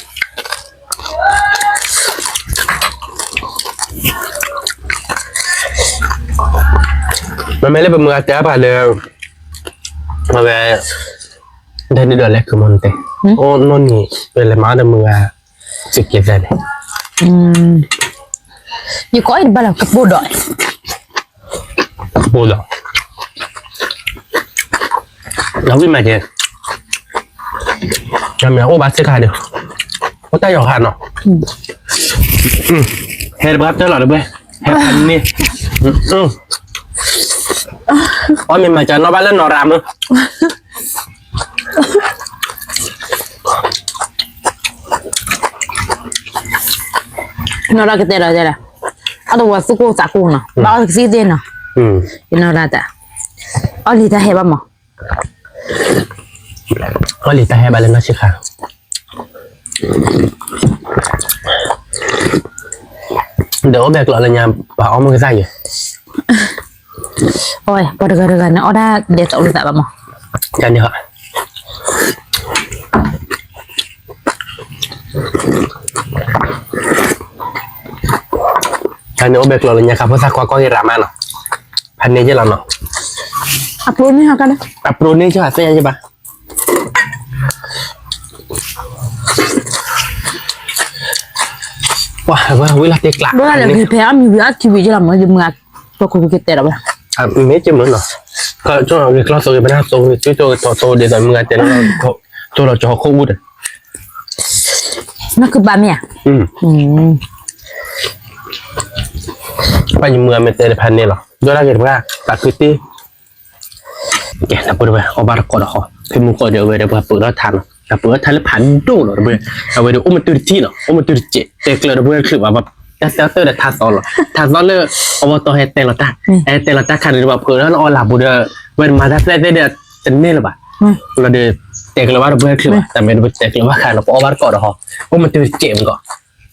မ့မ့ၢ်လၢပမုၢ်ဂၤတဲအပှၤလၢ, အဝဲ, ဒ်န့ၣ်ဒီးလဲၤခူမီၢ်နတဲ, အိၣ်နီၢ်နံၤ ပလဲၤမၤဒီးမုၢ်ဂၤ, စက့ၤသဲန့ၣ်, ယကိးအံၤတဘၣ်လၢကပိၢ်ဒီး ကပိၢ်ဒီး, ဒီးဝံၣ်မးကဲ, မ့ၢ်အိၣ်ဘၣ်စ့ၢ်ကီးဒီး, အိၣ်တၢ်ယီၤခါနီၤ, ဟဲတပှၢ်တၢၢ်လီၤတပှဲၤ, ဟဲဖးန့ၢ်, အီၣ်မ့ၢ်မၤကနီၣ်ဘၣ်လၢနီၢ်ရၤမုၢ် နီၢ်ရၤကတဲဒီးတဲဒၣ်, အတဝဲသူၣ်ကိၢ်သးကိၢ်နီၤ, ဘၣ်အီၣ်ကသံၣ်သ့ၣ်နီၤ, ယနီၢ်ရၤတၢ်, အီၣ်လံတၢ်ဟဲဘၣ်မး, အီၣ်လံတၢ်ဟဲဘၣ်လၢနီၢ်ဆံးခါ, ဒီးအိၣ်ဘဲကျိးလၢညါ, ပှၤအီၣ်မုၢ်ကသၣ်ယဲၢ် အီၣ်, ပှၤတဂၤတဂၤန့ၣ် အီၣ်ဒၣ်ဒဲးသိးလိာ်သးဘၣ်မး, တၢ်န့ၣ်ဟီ, တၢ်န့ၣ်အိၣ်ဘဲကျိးလၢညါခါ ဖိသၣ်ခွါကီၢ်ဂ့ၤရၤမးနီၤ, ဖးန့ၢ်က့ၤလီၤနီၤ, အပျိန့ၢ်ဟီကါန့ၣ်, အပျိန့ၢ်က့ၤသ့ၣ်ညါက့ၤဘၣ် ပှၤဝဲဝံၤလီၤတ့ကျး, ဒိၣ်လၢဂ့ၤဖဲအမံၤဝံၤအထံဝံၤကလီၤမး ယမုၢ်အ ပှၤကူက့ၤတဲဒီးဝဲ, မ့ၢ်က့ၤမုၢ်နီၤ, ကၠီဂ့ၤကျီၢ်သိဂ့ၤ ပနၢ်သိဂ့ၤ သုကၠီကတီၤသိဒ်သိးမုၢ်ဂၤတဲလီၤ, ကၠီလီၤကၠီဟီၣ်ခိၣ်အူဒီး, နကဘၣ်မ့ၢ်ဧါ, ပှၤယမုၢ်အမ့ၢ်တဲတဖၣ်န့ၣ်လီၤ ဒိၣ်လၢဂ့ၤတပှၤ တၢ်ခုတ့ ကဲ တၢ်ပၢၢ်တဝဲ အီၣ်ဘၣ်တကိးဒီးဟီ, ဖဲမူကီၢ်ဒီးအဝဲဒီးပှၤပၢၢ်ထီၣ်ထါနီၤ, တၢ်ပၢၢ်ထီၣ်ထါလၢဖးဒိၣ်လီၤတဝဲ, အဝဲဒီးအိၣ်မတုၤတထံၣ်နီၤ, အိၣ်မတုၤတစဲး တဲကျၢၤတဝဲတချုးဘၣ်, တၢ်တဲတၢ်ဒီးထါသီလီၤ, ထါသီလၢ အဝဲသီဟဲတဲလီၤတၢ်, ဟဲတဲလီၤတၢ်ခါန့ၣ်ဒီး ပှၤပၢၢ်ထီၣ်လၢအီလၢ်ပူၤဒီး ဝဲမၤတၢ်သဲသ့ဒီး တန့ၢ်လၢၤဘၣ်, လီၤဒီး တဲကျၢၤဘၣ်တဝဲတချုးဘၣ်, တၢ်မ့ၢ်တဝဲတဲကျၢၤဘၣ်ခါလီၤ ပအီၣ်ဘၣ်တကိးဒီးဟီ, အိၣ်မတုၤတစဲးမ့ၢ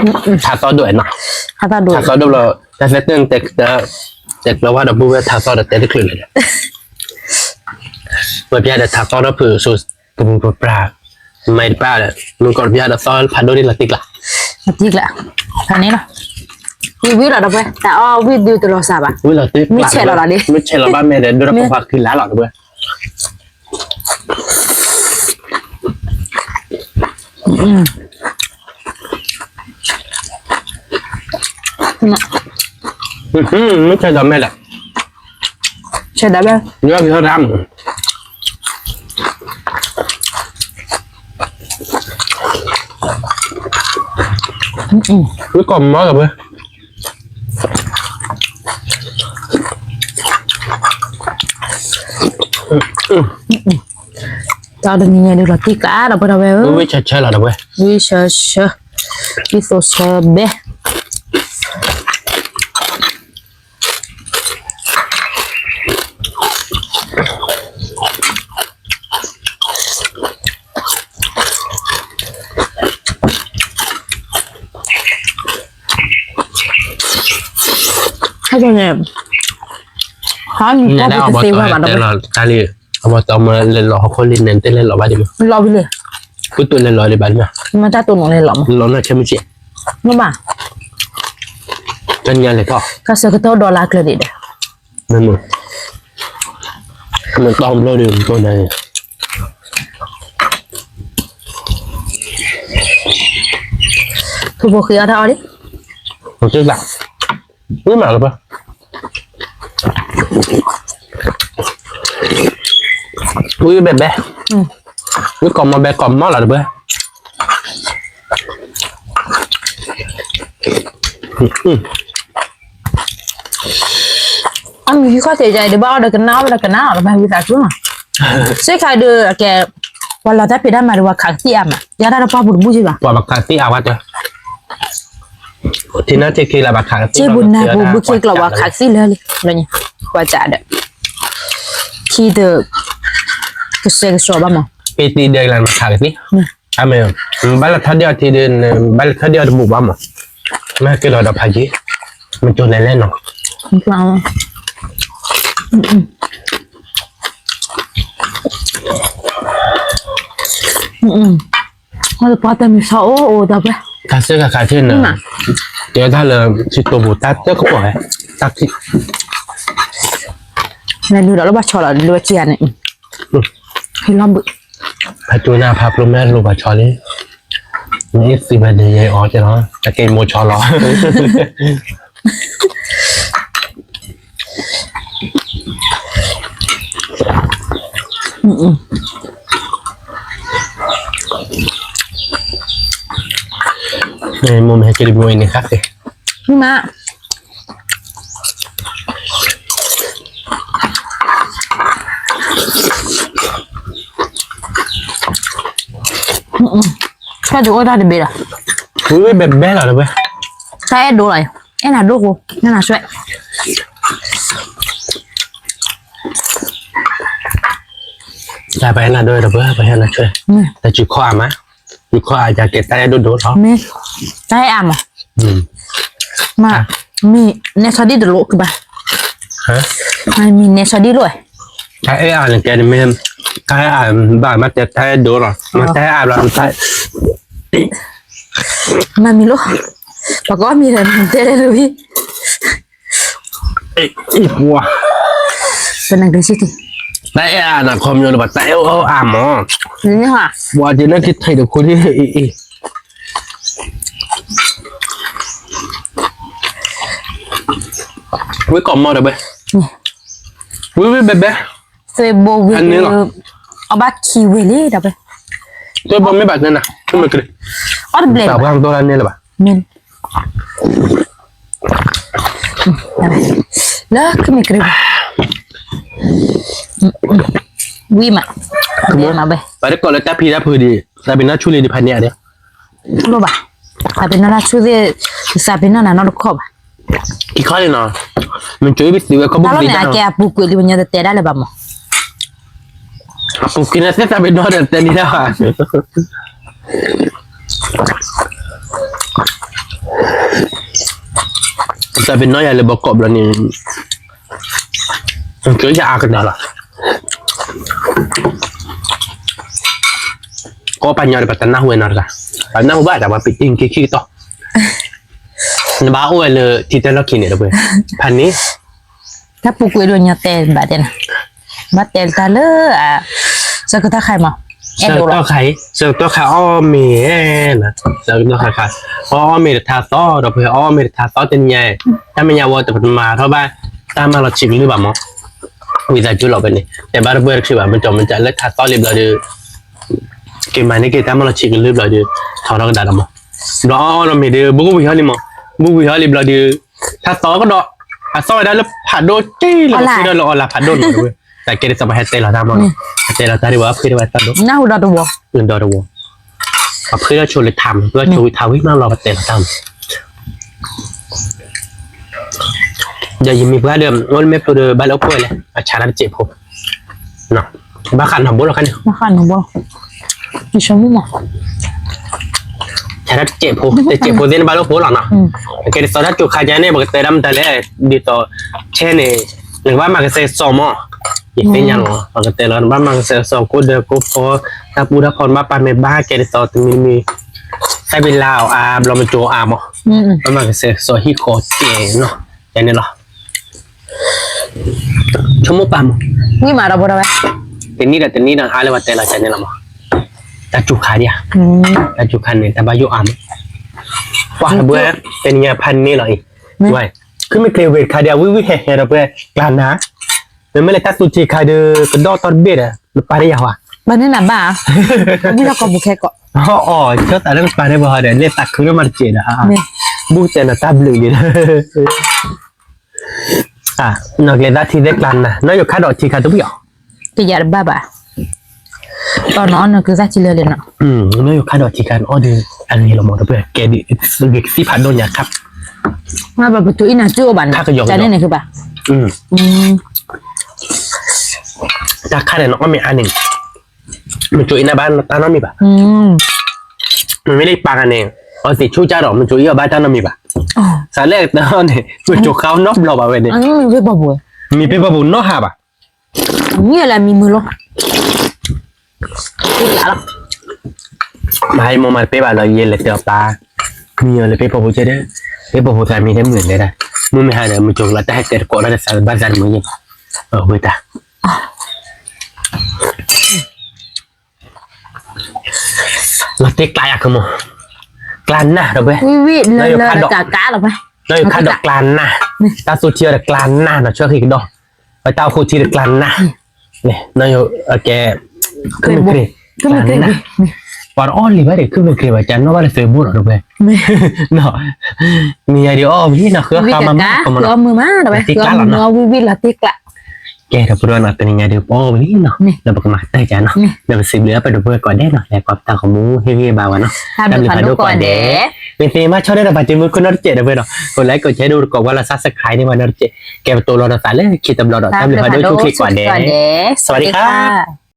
်ကီး ထါသီဒိၣ်နီၤ, ထါသီဒိၣ်လီၤ, တၢ်သဲတၢ်န့ၣ် တဲကျၢၤဝဲဒီး ပုၢ်ဝဲၢ်ထါသီဒီးတဲတချုးလၢၤဒီး, ပပျဲဒီးထါသီဒီးဖုးစိ ပပူၤပပြၢ်, မၤတပၢ်ဒီး မုၢ်ကီၢ်တပျၢ်ဒီးသီဖးဒိၣ်ဒ်လီၤတံၢ်ကျါ, လီၤတံၢ်ကျါ, ဖးန့ၣ်လီၤ, ဝံၤဝံၤလီၤဒီးပှဲၤ တၢ်အီၣ်ဝံၤဒုးတလီၤစှၤဘၣ်, ဝံၤလီၤတံၢ်ကျါ, မ့ၢ်ဆဲးလီၤဘၣ်ဒီး, မ့ၢ်ဆဲးလီၤဘၣ်မ့ၢ်ဒီး ဒိၣ်ထီၣ်ပှၤပှၤကံလါလီၤတပှဲၤ မ့ၢ်ဆဲးဒီးမဲာ်ဒီး, ဆဲးဒီးမဲာ်, ယွၤကဟဲရၣ်မုၣ်, ဝံကီၢ်မီၤလီၤဝဲ တၢ်တနံၤညါဒုးလီၤတံၢ်ကျါဒီးပှဲၤဒီးဝဲဧၢ, ဝံဆၢဆၢလီၤဒီးဝဲ, ဝံဆၢဆၢ, ဝံသိးဆၢဘဲ ဟဲက့ၤန့ၣ်, ဟါနံၤကီၢ်ပူၤတသ့ဝဲဘၣ်ဒီး, တၢ်လံ, အဝဲတမလဲၤလီၤဟီၣ်ခိၣ်လံန့ၣ် တလဲၤလီၤဘၣ်ဒံးမး, လီၤဝံၤလံ, ပတုၤလဲၤလီၤဒံးဘၣ်ဒံးမး, မ့ၢ်တၢ်တိၢ်နီၣ်လဲၤလီၤမး, လီၤနီၢ်ဆဲမုၢ်ဆဲး, မ့ၢ်ဘၣ်, တနံၤလဲၤထီၣ်, ကစၢၢ်ကတီၢ်ဒီးလါကျၢၤဒံးဒီး, မ့ၢ်, မ့ၢ်တီဘျီဒီး မ့ၢ်တီန့ၣ်, ဖိဖိဃံအီၣ်တၢ်အီၣ်လံ, မ့ၢ်မၤလၢၤဘၣ် ဝံၤဘဲဘဲ, ဝံၤကီၢ်မီဘဲကီၢ်မီလီၤတဘၣ်, အမံၤဟံၣ်ခီၣ်ထံးယၤအံၤ တဘၣ်အီၣ်ဒီးကနၣ်အီၣ်ဒီးကနၣ်လီၤ တဘၣ်ဝံသးစူၤ, စ့ၢ်ခါဒီးအကဲ, ပှၤလီၤတၢ်ဖံးတၢ်မၤဒီးပှၤခးကသံၣ်အါမး ယၤတၢ်တပှၢ်ပူၤတဘူၣ်က့ဘၣ်, ပှၤခးကသံၣ်အါဝဲတၢ် ထံနၢ်ထံခံလၢဘၣ်ခးကသံၣ် စ့ပူၤနၤပူၤဘုခ့ကျိးပှၤခးကသံၣ်လၢလံ, ပှၤစးဒီး, ထံတ, ကစဲကစီဘၣ်မး, ပသံၣ်ဒဲကလၢ်မၤခးကသံၣ်, အမ့ၢ်, ဘၣ်လၢထီၣ်ဒ့ၣ်အီၤထံဒီး, ဘၣ်လၢထီၣ်ဒ့ၣ်အီၤတဘူၣ်ဘၣ်မး, မ့ၢ်က့ၤလီၤဒီးဖးယံၤ, မ့ၢ်ကၠိန့ၣ်လဲၣ်နီၤ ပှၤတမံၤဆီအိၣ်အိၣ်တၢ်ပှဲၤ, တၢ်စၢဃာ်ခးထံၣ်န့ၣ်, တဲတၢ်လၢ ထံတိာ်ပူၤတၢ်တၢ်ကပီၤဝဲ, တၢ်ခံ, နလူဒီးလၢဘၣ်ဆီလီၤ လူဝဲခံဂၤန့ၣ်, ဟ့ၣ်လီၤဘုး, ဖဲတူၢ်နၢ်ဖးဖျိမ့ၢ်လိၣ်ဘၣ်ဆီလံ, မ့ၢ်သံဘၣ်ဒီးယဲအီၤကလီၤ တက့ၢ်မိၢ်ဆီလီၤ မိၢ်မ့ၢ်ဟဲက့ၤတဘျီအံၤန့ၣ် ဟးက့ၤ, မ့ၢ်မး, ဖဲဒုးအိၣ်တၢ်တဘ့ၣ်လီၤ, ဝံၤဝံၤဘဲဘဲလီၤတဝဲ, တၢ်အဲၣ်ဒိလီၤ, အဲၣ်နၤဒိၣ်ဃိ, အဲၣ်နၤဆွဲ တၢ်ပဟဲနၤဒိၣ်ဝဲတပှၢ် ပဟဲနၤဆွဲ, တၢ်စုခီၣ်အါမး, စုခီၣ်အါယကဲတၢ်အဲၣ်ဒိၣ်ဒိၣ်လီၤ, မ့ၢ်, တၢ်အဲၣ်အါမး, မ့ၢ်, နဲဆီဒံၣ်တလိၣ်ကဘၣ်, မ့ၢ်နဲဆီဒံၣ်လိၣ်, တၢ်အဲၣ်အါန့ၣ်ကဲန့ၣ်မ့ၢ်, တၢ်အဲၣ်အါဘၣ်မးတဲတၢ်အဲၣ်ဒိၣ်လီၤ, မ့ၢ်တၢ်အဲၣ်အါဘျီတၢ် မၤမံၤလိၣ်, ပှၤကအီၣ်မ့ၤဒီးတဲလဲၣ်လၢဝံၤ, ပနကစံတံ, တၢ်အဲၣ်အါနၤခီမညိလၢပှၤတၢ်အဲၣ်အါမး, ပှၤဒ်န့ၣ်ကထံၣ်တခိၣ်ဒ်အံၤအံၤ, ဝဲကီၢ်မီတဘဲ, ဝဲဝဲဘဲဘဲ, သွဲဘိဝဲ, အဘၣ်ခံဝဲလံဒီးဘဲ, သွဲဘိမ့ၢ်ဘၣ်န့ၣ်နၤ, မ့ၢ်ကရ့, အီၣ်တဘျဲၣ်, ဘၣ်ပှၤကတိၤလၢန့ၣ်လၢၤဘၣ် လၢခံမ့ၢ်ကရ့ၢ်, ဝံၤမး, ပှၤတကိးလၢတၢ်ဖံးတၢ်ဖုးဒံး, သးပ့ၤနီၣ်ဆူၣ်လံဒံးဖးန့ၣ်ဧါဒီး, လိၣ်ဘၣ်, သးပ့ၤနီၣ်တၢ်ဆူၣ်သ့ၣ်, သးပ့ၤနီၣ်နၤနီတခီၣ်ဘၣ်, ခံခီလံနီၤ, မ့ၢ်ကၠိဘံသ့ဝဲခီဘိသ့ၣ်န့ၣ်, အကဲအပူၤကွံာ်လံပညီတတဲဒၣ်လၢၤဘၣ်မး အပူၤကွံာ်န့ၣ်သ့ၣ်သးပ့ၤနီၣ်ဒီးတဲဒံးဒၣ်ဘၣ်, သးပ့ၤနီၣ်ယၤလၢဘီကီးဘျီန့ၣ်, ကၢယၤအါကဒီးလီၤ, ကီၢ်ပှၤကညီဒီးပှၤတနၢ်ဟူဝဲနီတဂၤ, ပှၤနၢ်ဟူဘၣ်တၢ်ပှၤပံးတံၢ်ခံခံကတီၢ်, နဘၣ်အိၣ်ဝဲလၢထံတၢ်လီၢ်ခံန့ၣ်တပှဲၤ, ဖးန့ၣ် တၢ်ပူၤကွံာ်ဒိၣ်ညီတဲဘၣ်တဲနၤ, ဘၣ်တဲတၢ်လၢ, ဆၢကတီၢ်ခါအံၤမး, ဆၢကတီၢ်ခါအံၤ, ဆၢကတီၢ်ခါအီၣ်မ့ၤ, ဆၢကတီၢ်ခါခါ, အီၣ်မ့ၤတထါသီဒီးပှဲၤအီၣ်မ့ၤတထါသီတနံၤညါ, တၢ်မဲာ်ညါဝဲတပတမၤထီၣ်ဘၣ်, တၢ်မၤလီၤဆံးကလုၢ်ဘၣ်မး, ဝံသးစူၤလီၤဖဲန့ၣ် တဲဘၣ်တပှဲၤတချုးဘၣ် မ့ၢ်ကၠီမ့ၢ်ကၠီလၢထါသီလံဘျီဒီး က့ၤမၤန့ၢ်က့ၤတၢ်မၤလီၤဆံးကလုၢ်ဘျီဒီး ထီထီၣ်ကဒါဒီးမး, ဘျီအီၣ်လီၤမ့ၤဒီး ဘူးကဝံၤဟီလံမး, ဘူးဝံၤဟီလံဘျီဒီး, ထါသီကဒီး, အသီဝဲဒၣ်လၢဖးဒိၣ်တ့ၢ်လၢပဖုဒီးလၢအီၣ်လၢဖးဒိၣ်နီၤ, တကဲဒ်သိးပဟဲတဲလီၤတၢ်မးနီၤ, ပတဲလီၤတၢ်ဒ်ဝဲအဖုဒ်ဝဲတၢ်ဒိၣ်, အဖုဒီးဆိလၢထါမး, ပဆိဝံၤထါဝံၤမးလီၤပတဲလီၤတၢ်မး ဒီးယမံၤပှၢ်ဒီး အိၣ်လၢမဲာ်ဖျိဒီး ဘၣ်လၢအိၣ်ဖှိၣ်ဝဲလဲၣ် အဆါတၢ်တစဲးဖိ, ဘၣ်ဃးနီၢ်ဘိလီၤခါန့ၣ်, ဆါတၢ်တစဲးဖိ တစဲးဖိသ့ၣ်န့ၣ်ဘၣ်လၢအိၣ်ဖှိၣ်လီၤနီၤ, ကဲဒ်သိးတၢ်ကၠိခါကါန့ၣ် ပကတဲဒၣ်မတၤလဲၣ်, ဒ်သိး ဆဲန့ၣ် နကဘၣ်မၤကစဲးကစီးမး, ယသ့ၣ်ညါလီၤ ပကတဲလီၤ နဘၣ်မၤကစဲးကစီး ကိၣ်ဒၢကိၣ်ဖီ, တၢ်ပူတၢ်ဖီနဘၣ်ပာ်မဲာ်ဘၣ် ကဲဒ်သိးတမံၤတမံၤ တၢ်ဘံလါအီၤအါ ဘျီမကၠိအါမး, ဘၣ်မၤကစၢၤစီၤဟံၣ်ဃီကဲနီၤ, ယၤန့ၣ်လီၤ, ဆိကမိၣ်ပာ်မး, ဝံၣ်မးဒီးဘိဒီးဝဲ, တနံၣ်ဒီးတနံၣ်ဒီးအါလၢပှၤတဲလီၤယၤန့ၣ်လီၤမး, တၢ်စူၤခါဒံးဧါ, တၢ်စူၤခါန့ၣ် တၢ်ဘၣ်ယိၣ်အါမး, ပှၤတဘျီ တနံၤညါဖးန့ၢ်လီၤအံၤ, ဝဲ, ခုမ့ၢ်ကျဲၤဝ့ၤတခါဒံးဧါ ဝံၣ်ဝံၣ်ဟဲဟဲဒီးပှဲၤကျါနၤ မ့မ့ၢ်လၢတၢ်သူထံခါဒီး ကဒီၣ်တီၢ်တဘ့ၣ်ဒီး နပာ်တ့ၢ်ယၤဟါ, ပာ်န့ၢ်နၤဘၣ်, ဘံၣ်လီၢ်ကီၢ်ပူၤခဲကိး, အီၣ် ဆိသးလၢပာ်တ့ၢ်ပှၤဟီဒီး လဲၤသးခုထီၣ်မးတစဲးဒီး, ဘူၣ်တဲနၤတၢ်ဘျုးလံဒီး, နီၢ်ကျဲၤသးထံသ့ကျါနၤ နီၢ်ယိၤခါဒီးထံခါတဝံၣ်အီၤ, တယၤတဘၣ်ဘၣ်, အီၣ်နအီၣ်နကုသၣ်ထံလၢာ်လံနီၤ, နီၢ်ယိၤခါဒီးထံခါနအီၣ်ဒီး အဂ့ၤလီၤမး ဒီးပကဲဒ် ဂ့ၤကသံၣ်ဖးဒိၣ်ညါခါ, မ့ၢ်ပကၠိအံၤနၤစုအိၣ်ဘၣ်န့ၣ် တၢ်ကယီၤကယီၤန့ၣ်န့ၣ်ဘၣ်, တၢ်ခါန့ၣ် နအီၣ်မ့ၢ်အါန့ၣ် မကၠိအံၤနၤဘၣ်တၢ်နီတမံၤဘၣ်, မ့မ့ၢ်လၢပာ်ဂၤန့ၣ် အီသံးဆူၣ်ကၢ်ဒီး မကၠိအံၤအီၤဘၣ်တၢ်နီတမံၤဘၣ်, စးလဲၣ်တၢ်န့ၣ် မကၠိဃါအီၤနီတဘျီဘၣ်ဝဲန့ၣ်, မံၤပ့ၢ်ပီၢ်ပူၤနီတဟးဘၣ်, မံၤလၢမံၤမုာ်လီၤ မဟါယမိၢ်မၤတပ့ၢ်ဘၣ်လီၤ ယဲလဲၤတဲအီၤပၢ်, မံၤအီၤလၢပ့ၢ်ဖီဖိကဲဒီး, ပ့ၢ်ဖီဖိသးမံၤတဲမုာ်လဲၣ်ဒၣ်, မုၢ်မ့ၢ်ဟါဒီး မုၢ်ကၠိကလီၤတၢ်ဟဲတဲတကိးလၢတသးဘၣ်သးတမုာ်ယဲၢ်ဘၣ်, အဝဲတၢ် လီၤတ့ကျးယၤကမီၤ, ကျးနၢ်ဒီးဝဲ, နီၢ်ယိၤခါဒီးကျးနၢ်, တၢ်သူထံအီၤဒီးကျးနၢ်နီၤ ဆၢဃံးကဒီး, ဝဲတၢ်အိၣ်ဃိထံဒီးကျးနၢ်, နီၢ်ယိၤကဲ, ခုမ့ၢ်ကြ့, ပှၤတအီၣ်လံဘၣ်ဒီး ခုမ့ၢ်ကြ့ဘၣ် ကနီၣ်ဘၣ်လၢသုးဘိဒီးဝဲ, မံၤယၤဒ်အီၣ်ဝံၤနီၤ ဃုအီၣ်ဃါမးမး, ဃုအီၣ်မုာ်မးဒီးဝဲ ဃုအီၣ်မုာ်နီၤ ဝံၣ်ဝံၣ်လီၤတ့ကျး ကဲဒီးပဒိၣ်နီၤ တနံၤညါဒုးပအီၣ်ဝံၤလံနီၤ လၢပကမၤတၢ်ကနီၤ ဒီးပစံးဘျုးအပဒိၣ်ပှဲၤကိးဂၤဒဲးနီၤ လဲၤကွၢ်ပတၢ်ဂီၤမူဟ့ၣ်ဂံၢ်ဘါဝဲနီၤ တၢ်ဘျုးဖးဒိၣ်ကိးဂၤဒဲး မ့ၢ်သ့မါဆီၣ်ဒဲးဒီးပာ်တ့ၢ်မုၢ်ခိၣ်နီတစဲးဒီးဝဲနီၤ ကိးlikeကိးshareဒိၣ်တကိးဝဲလီၤ subscribe န့ၢ်ဝဲနီတစဲး ကဲပတိၤလီၤဒီးသးလၢခံတဘျီဒီး တၢ်ဘျုးဖးဒိၣ်ဆူၣ်ချ့ကိးဂၤဒဲး စဝၤဒံခါ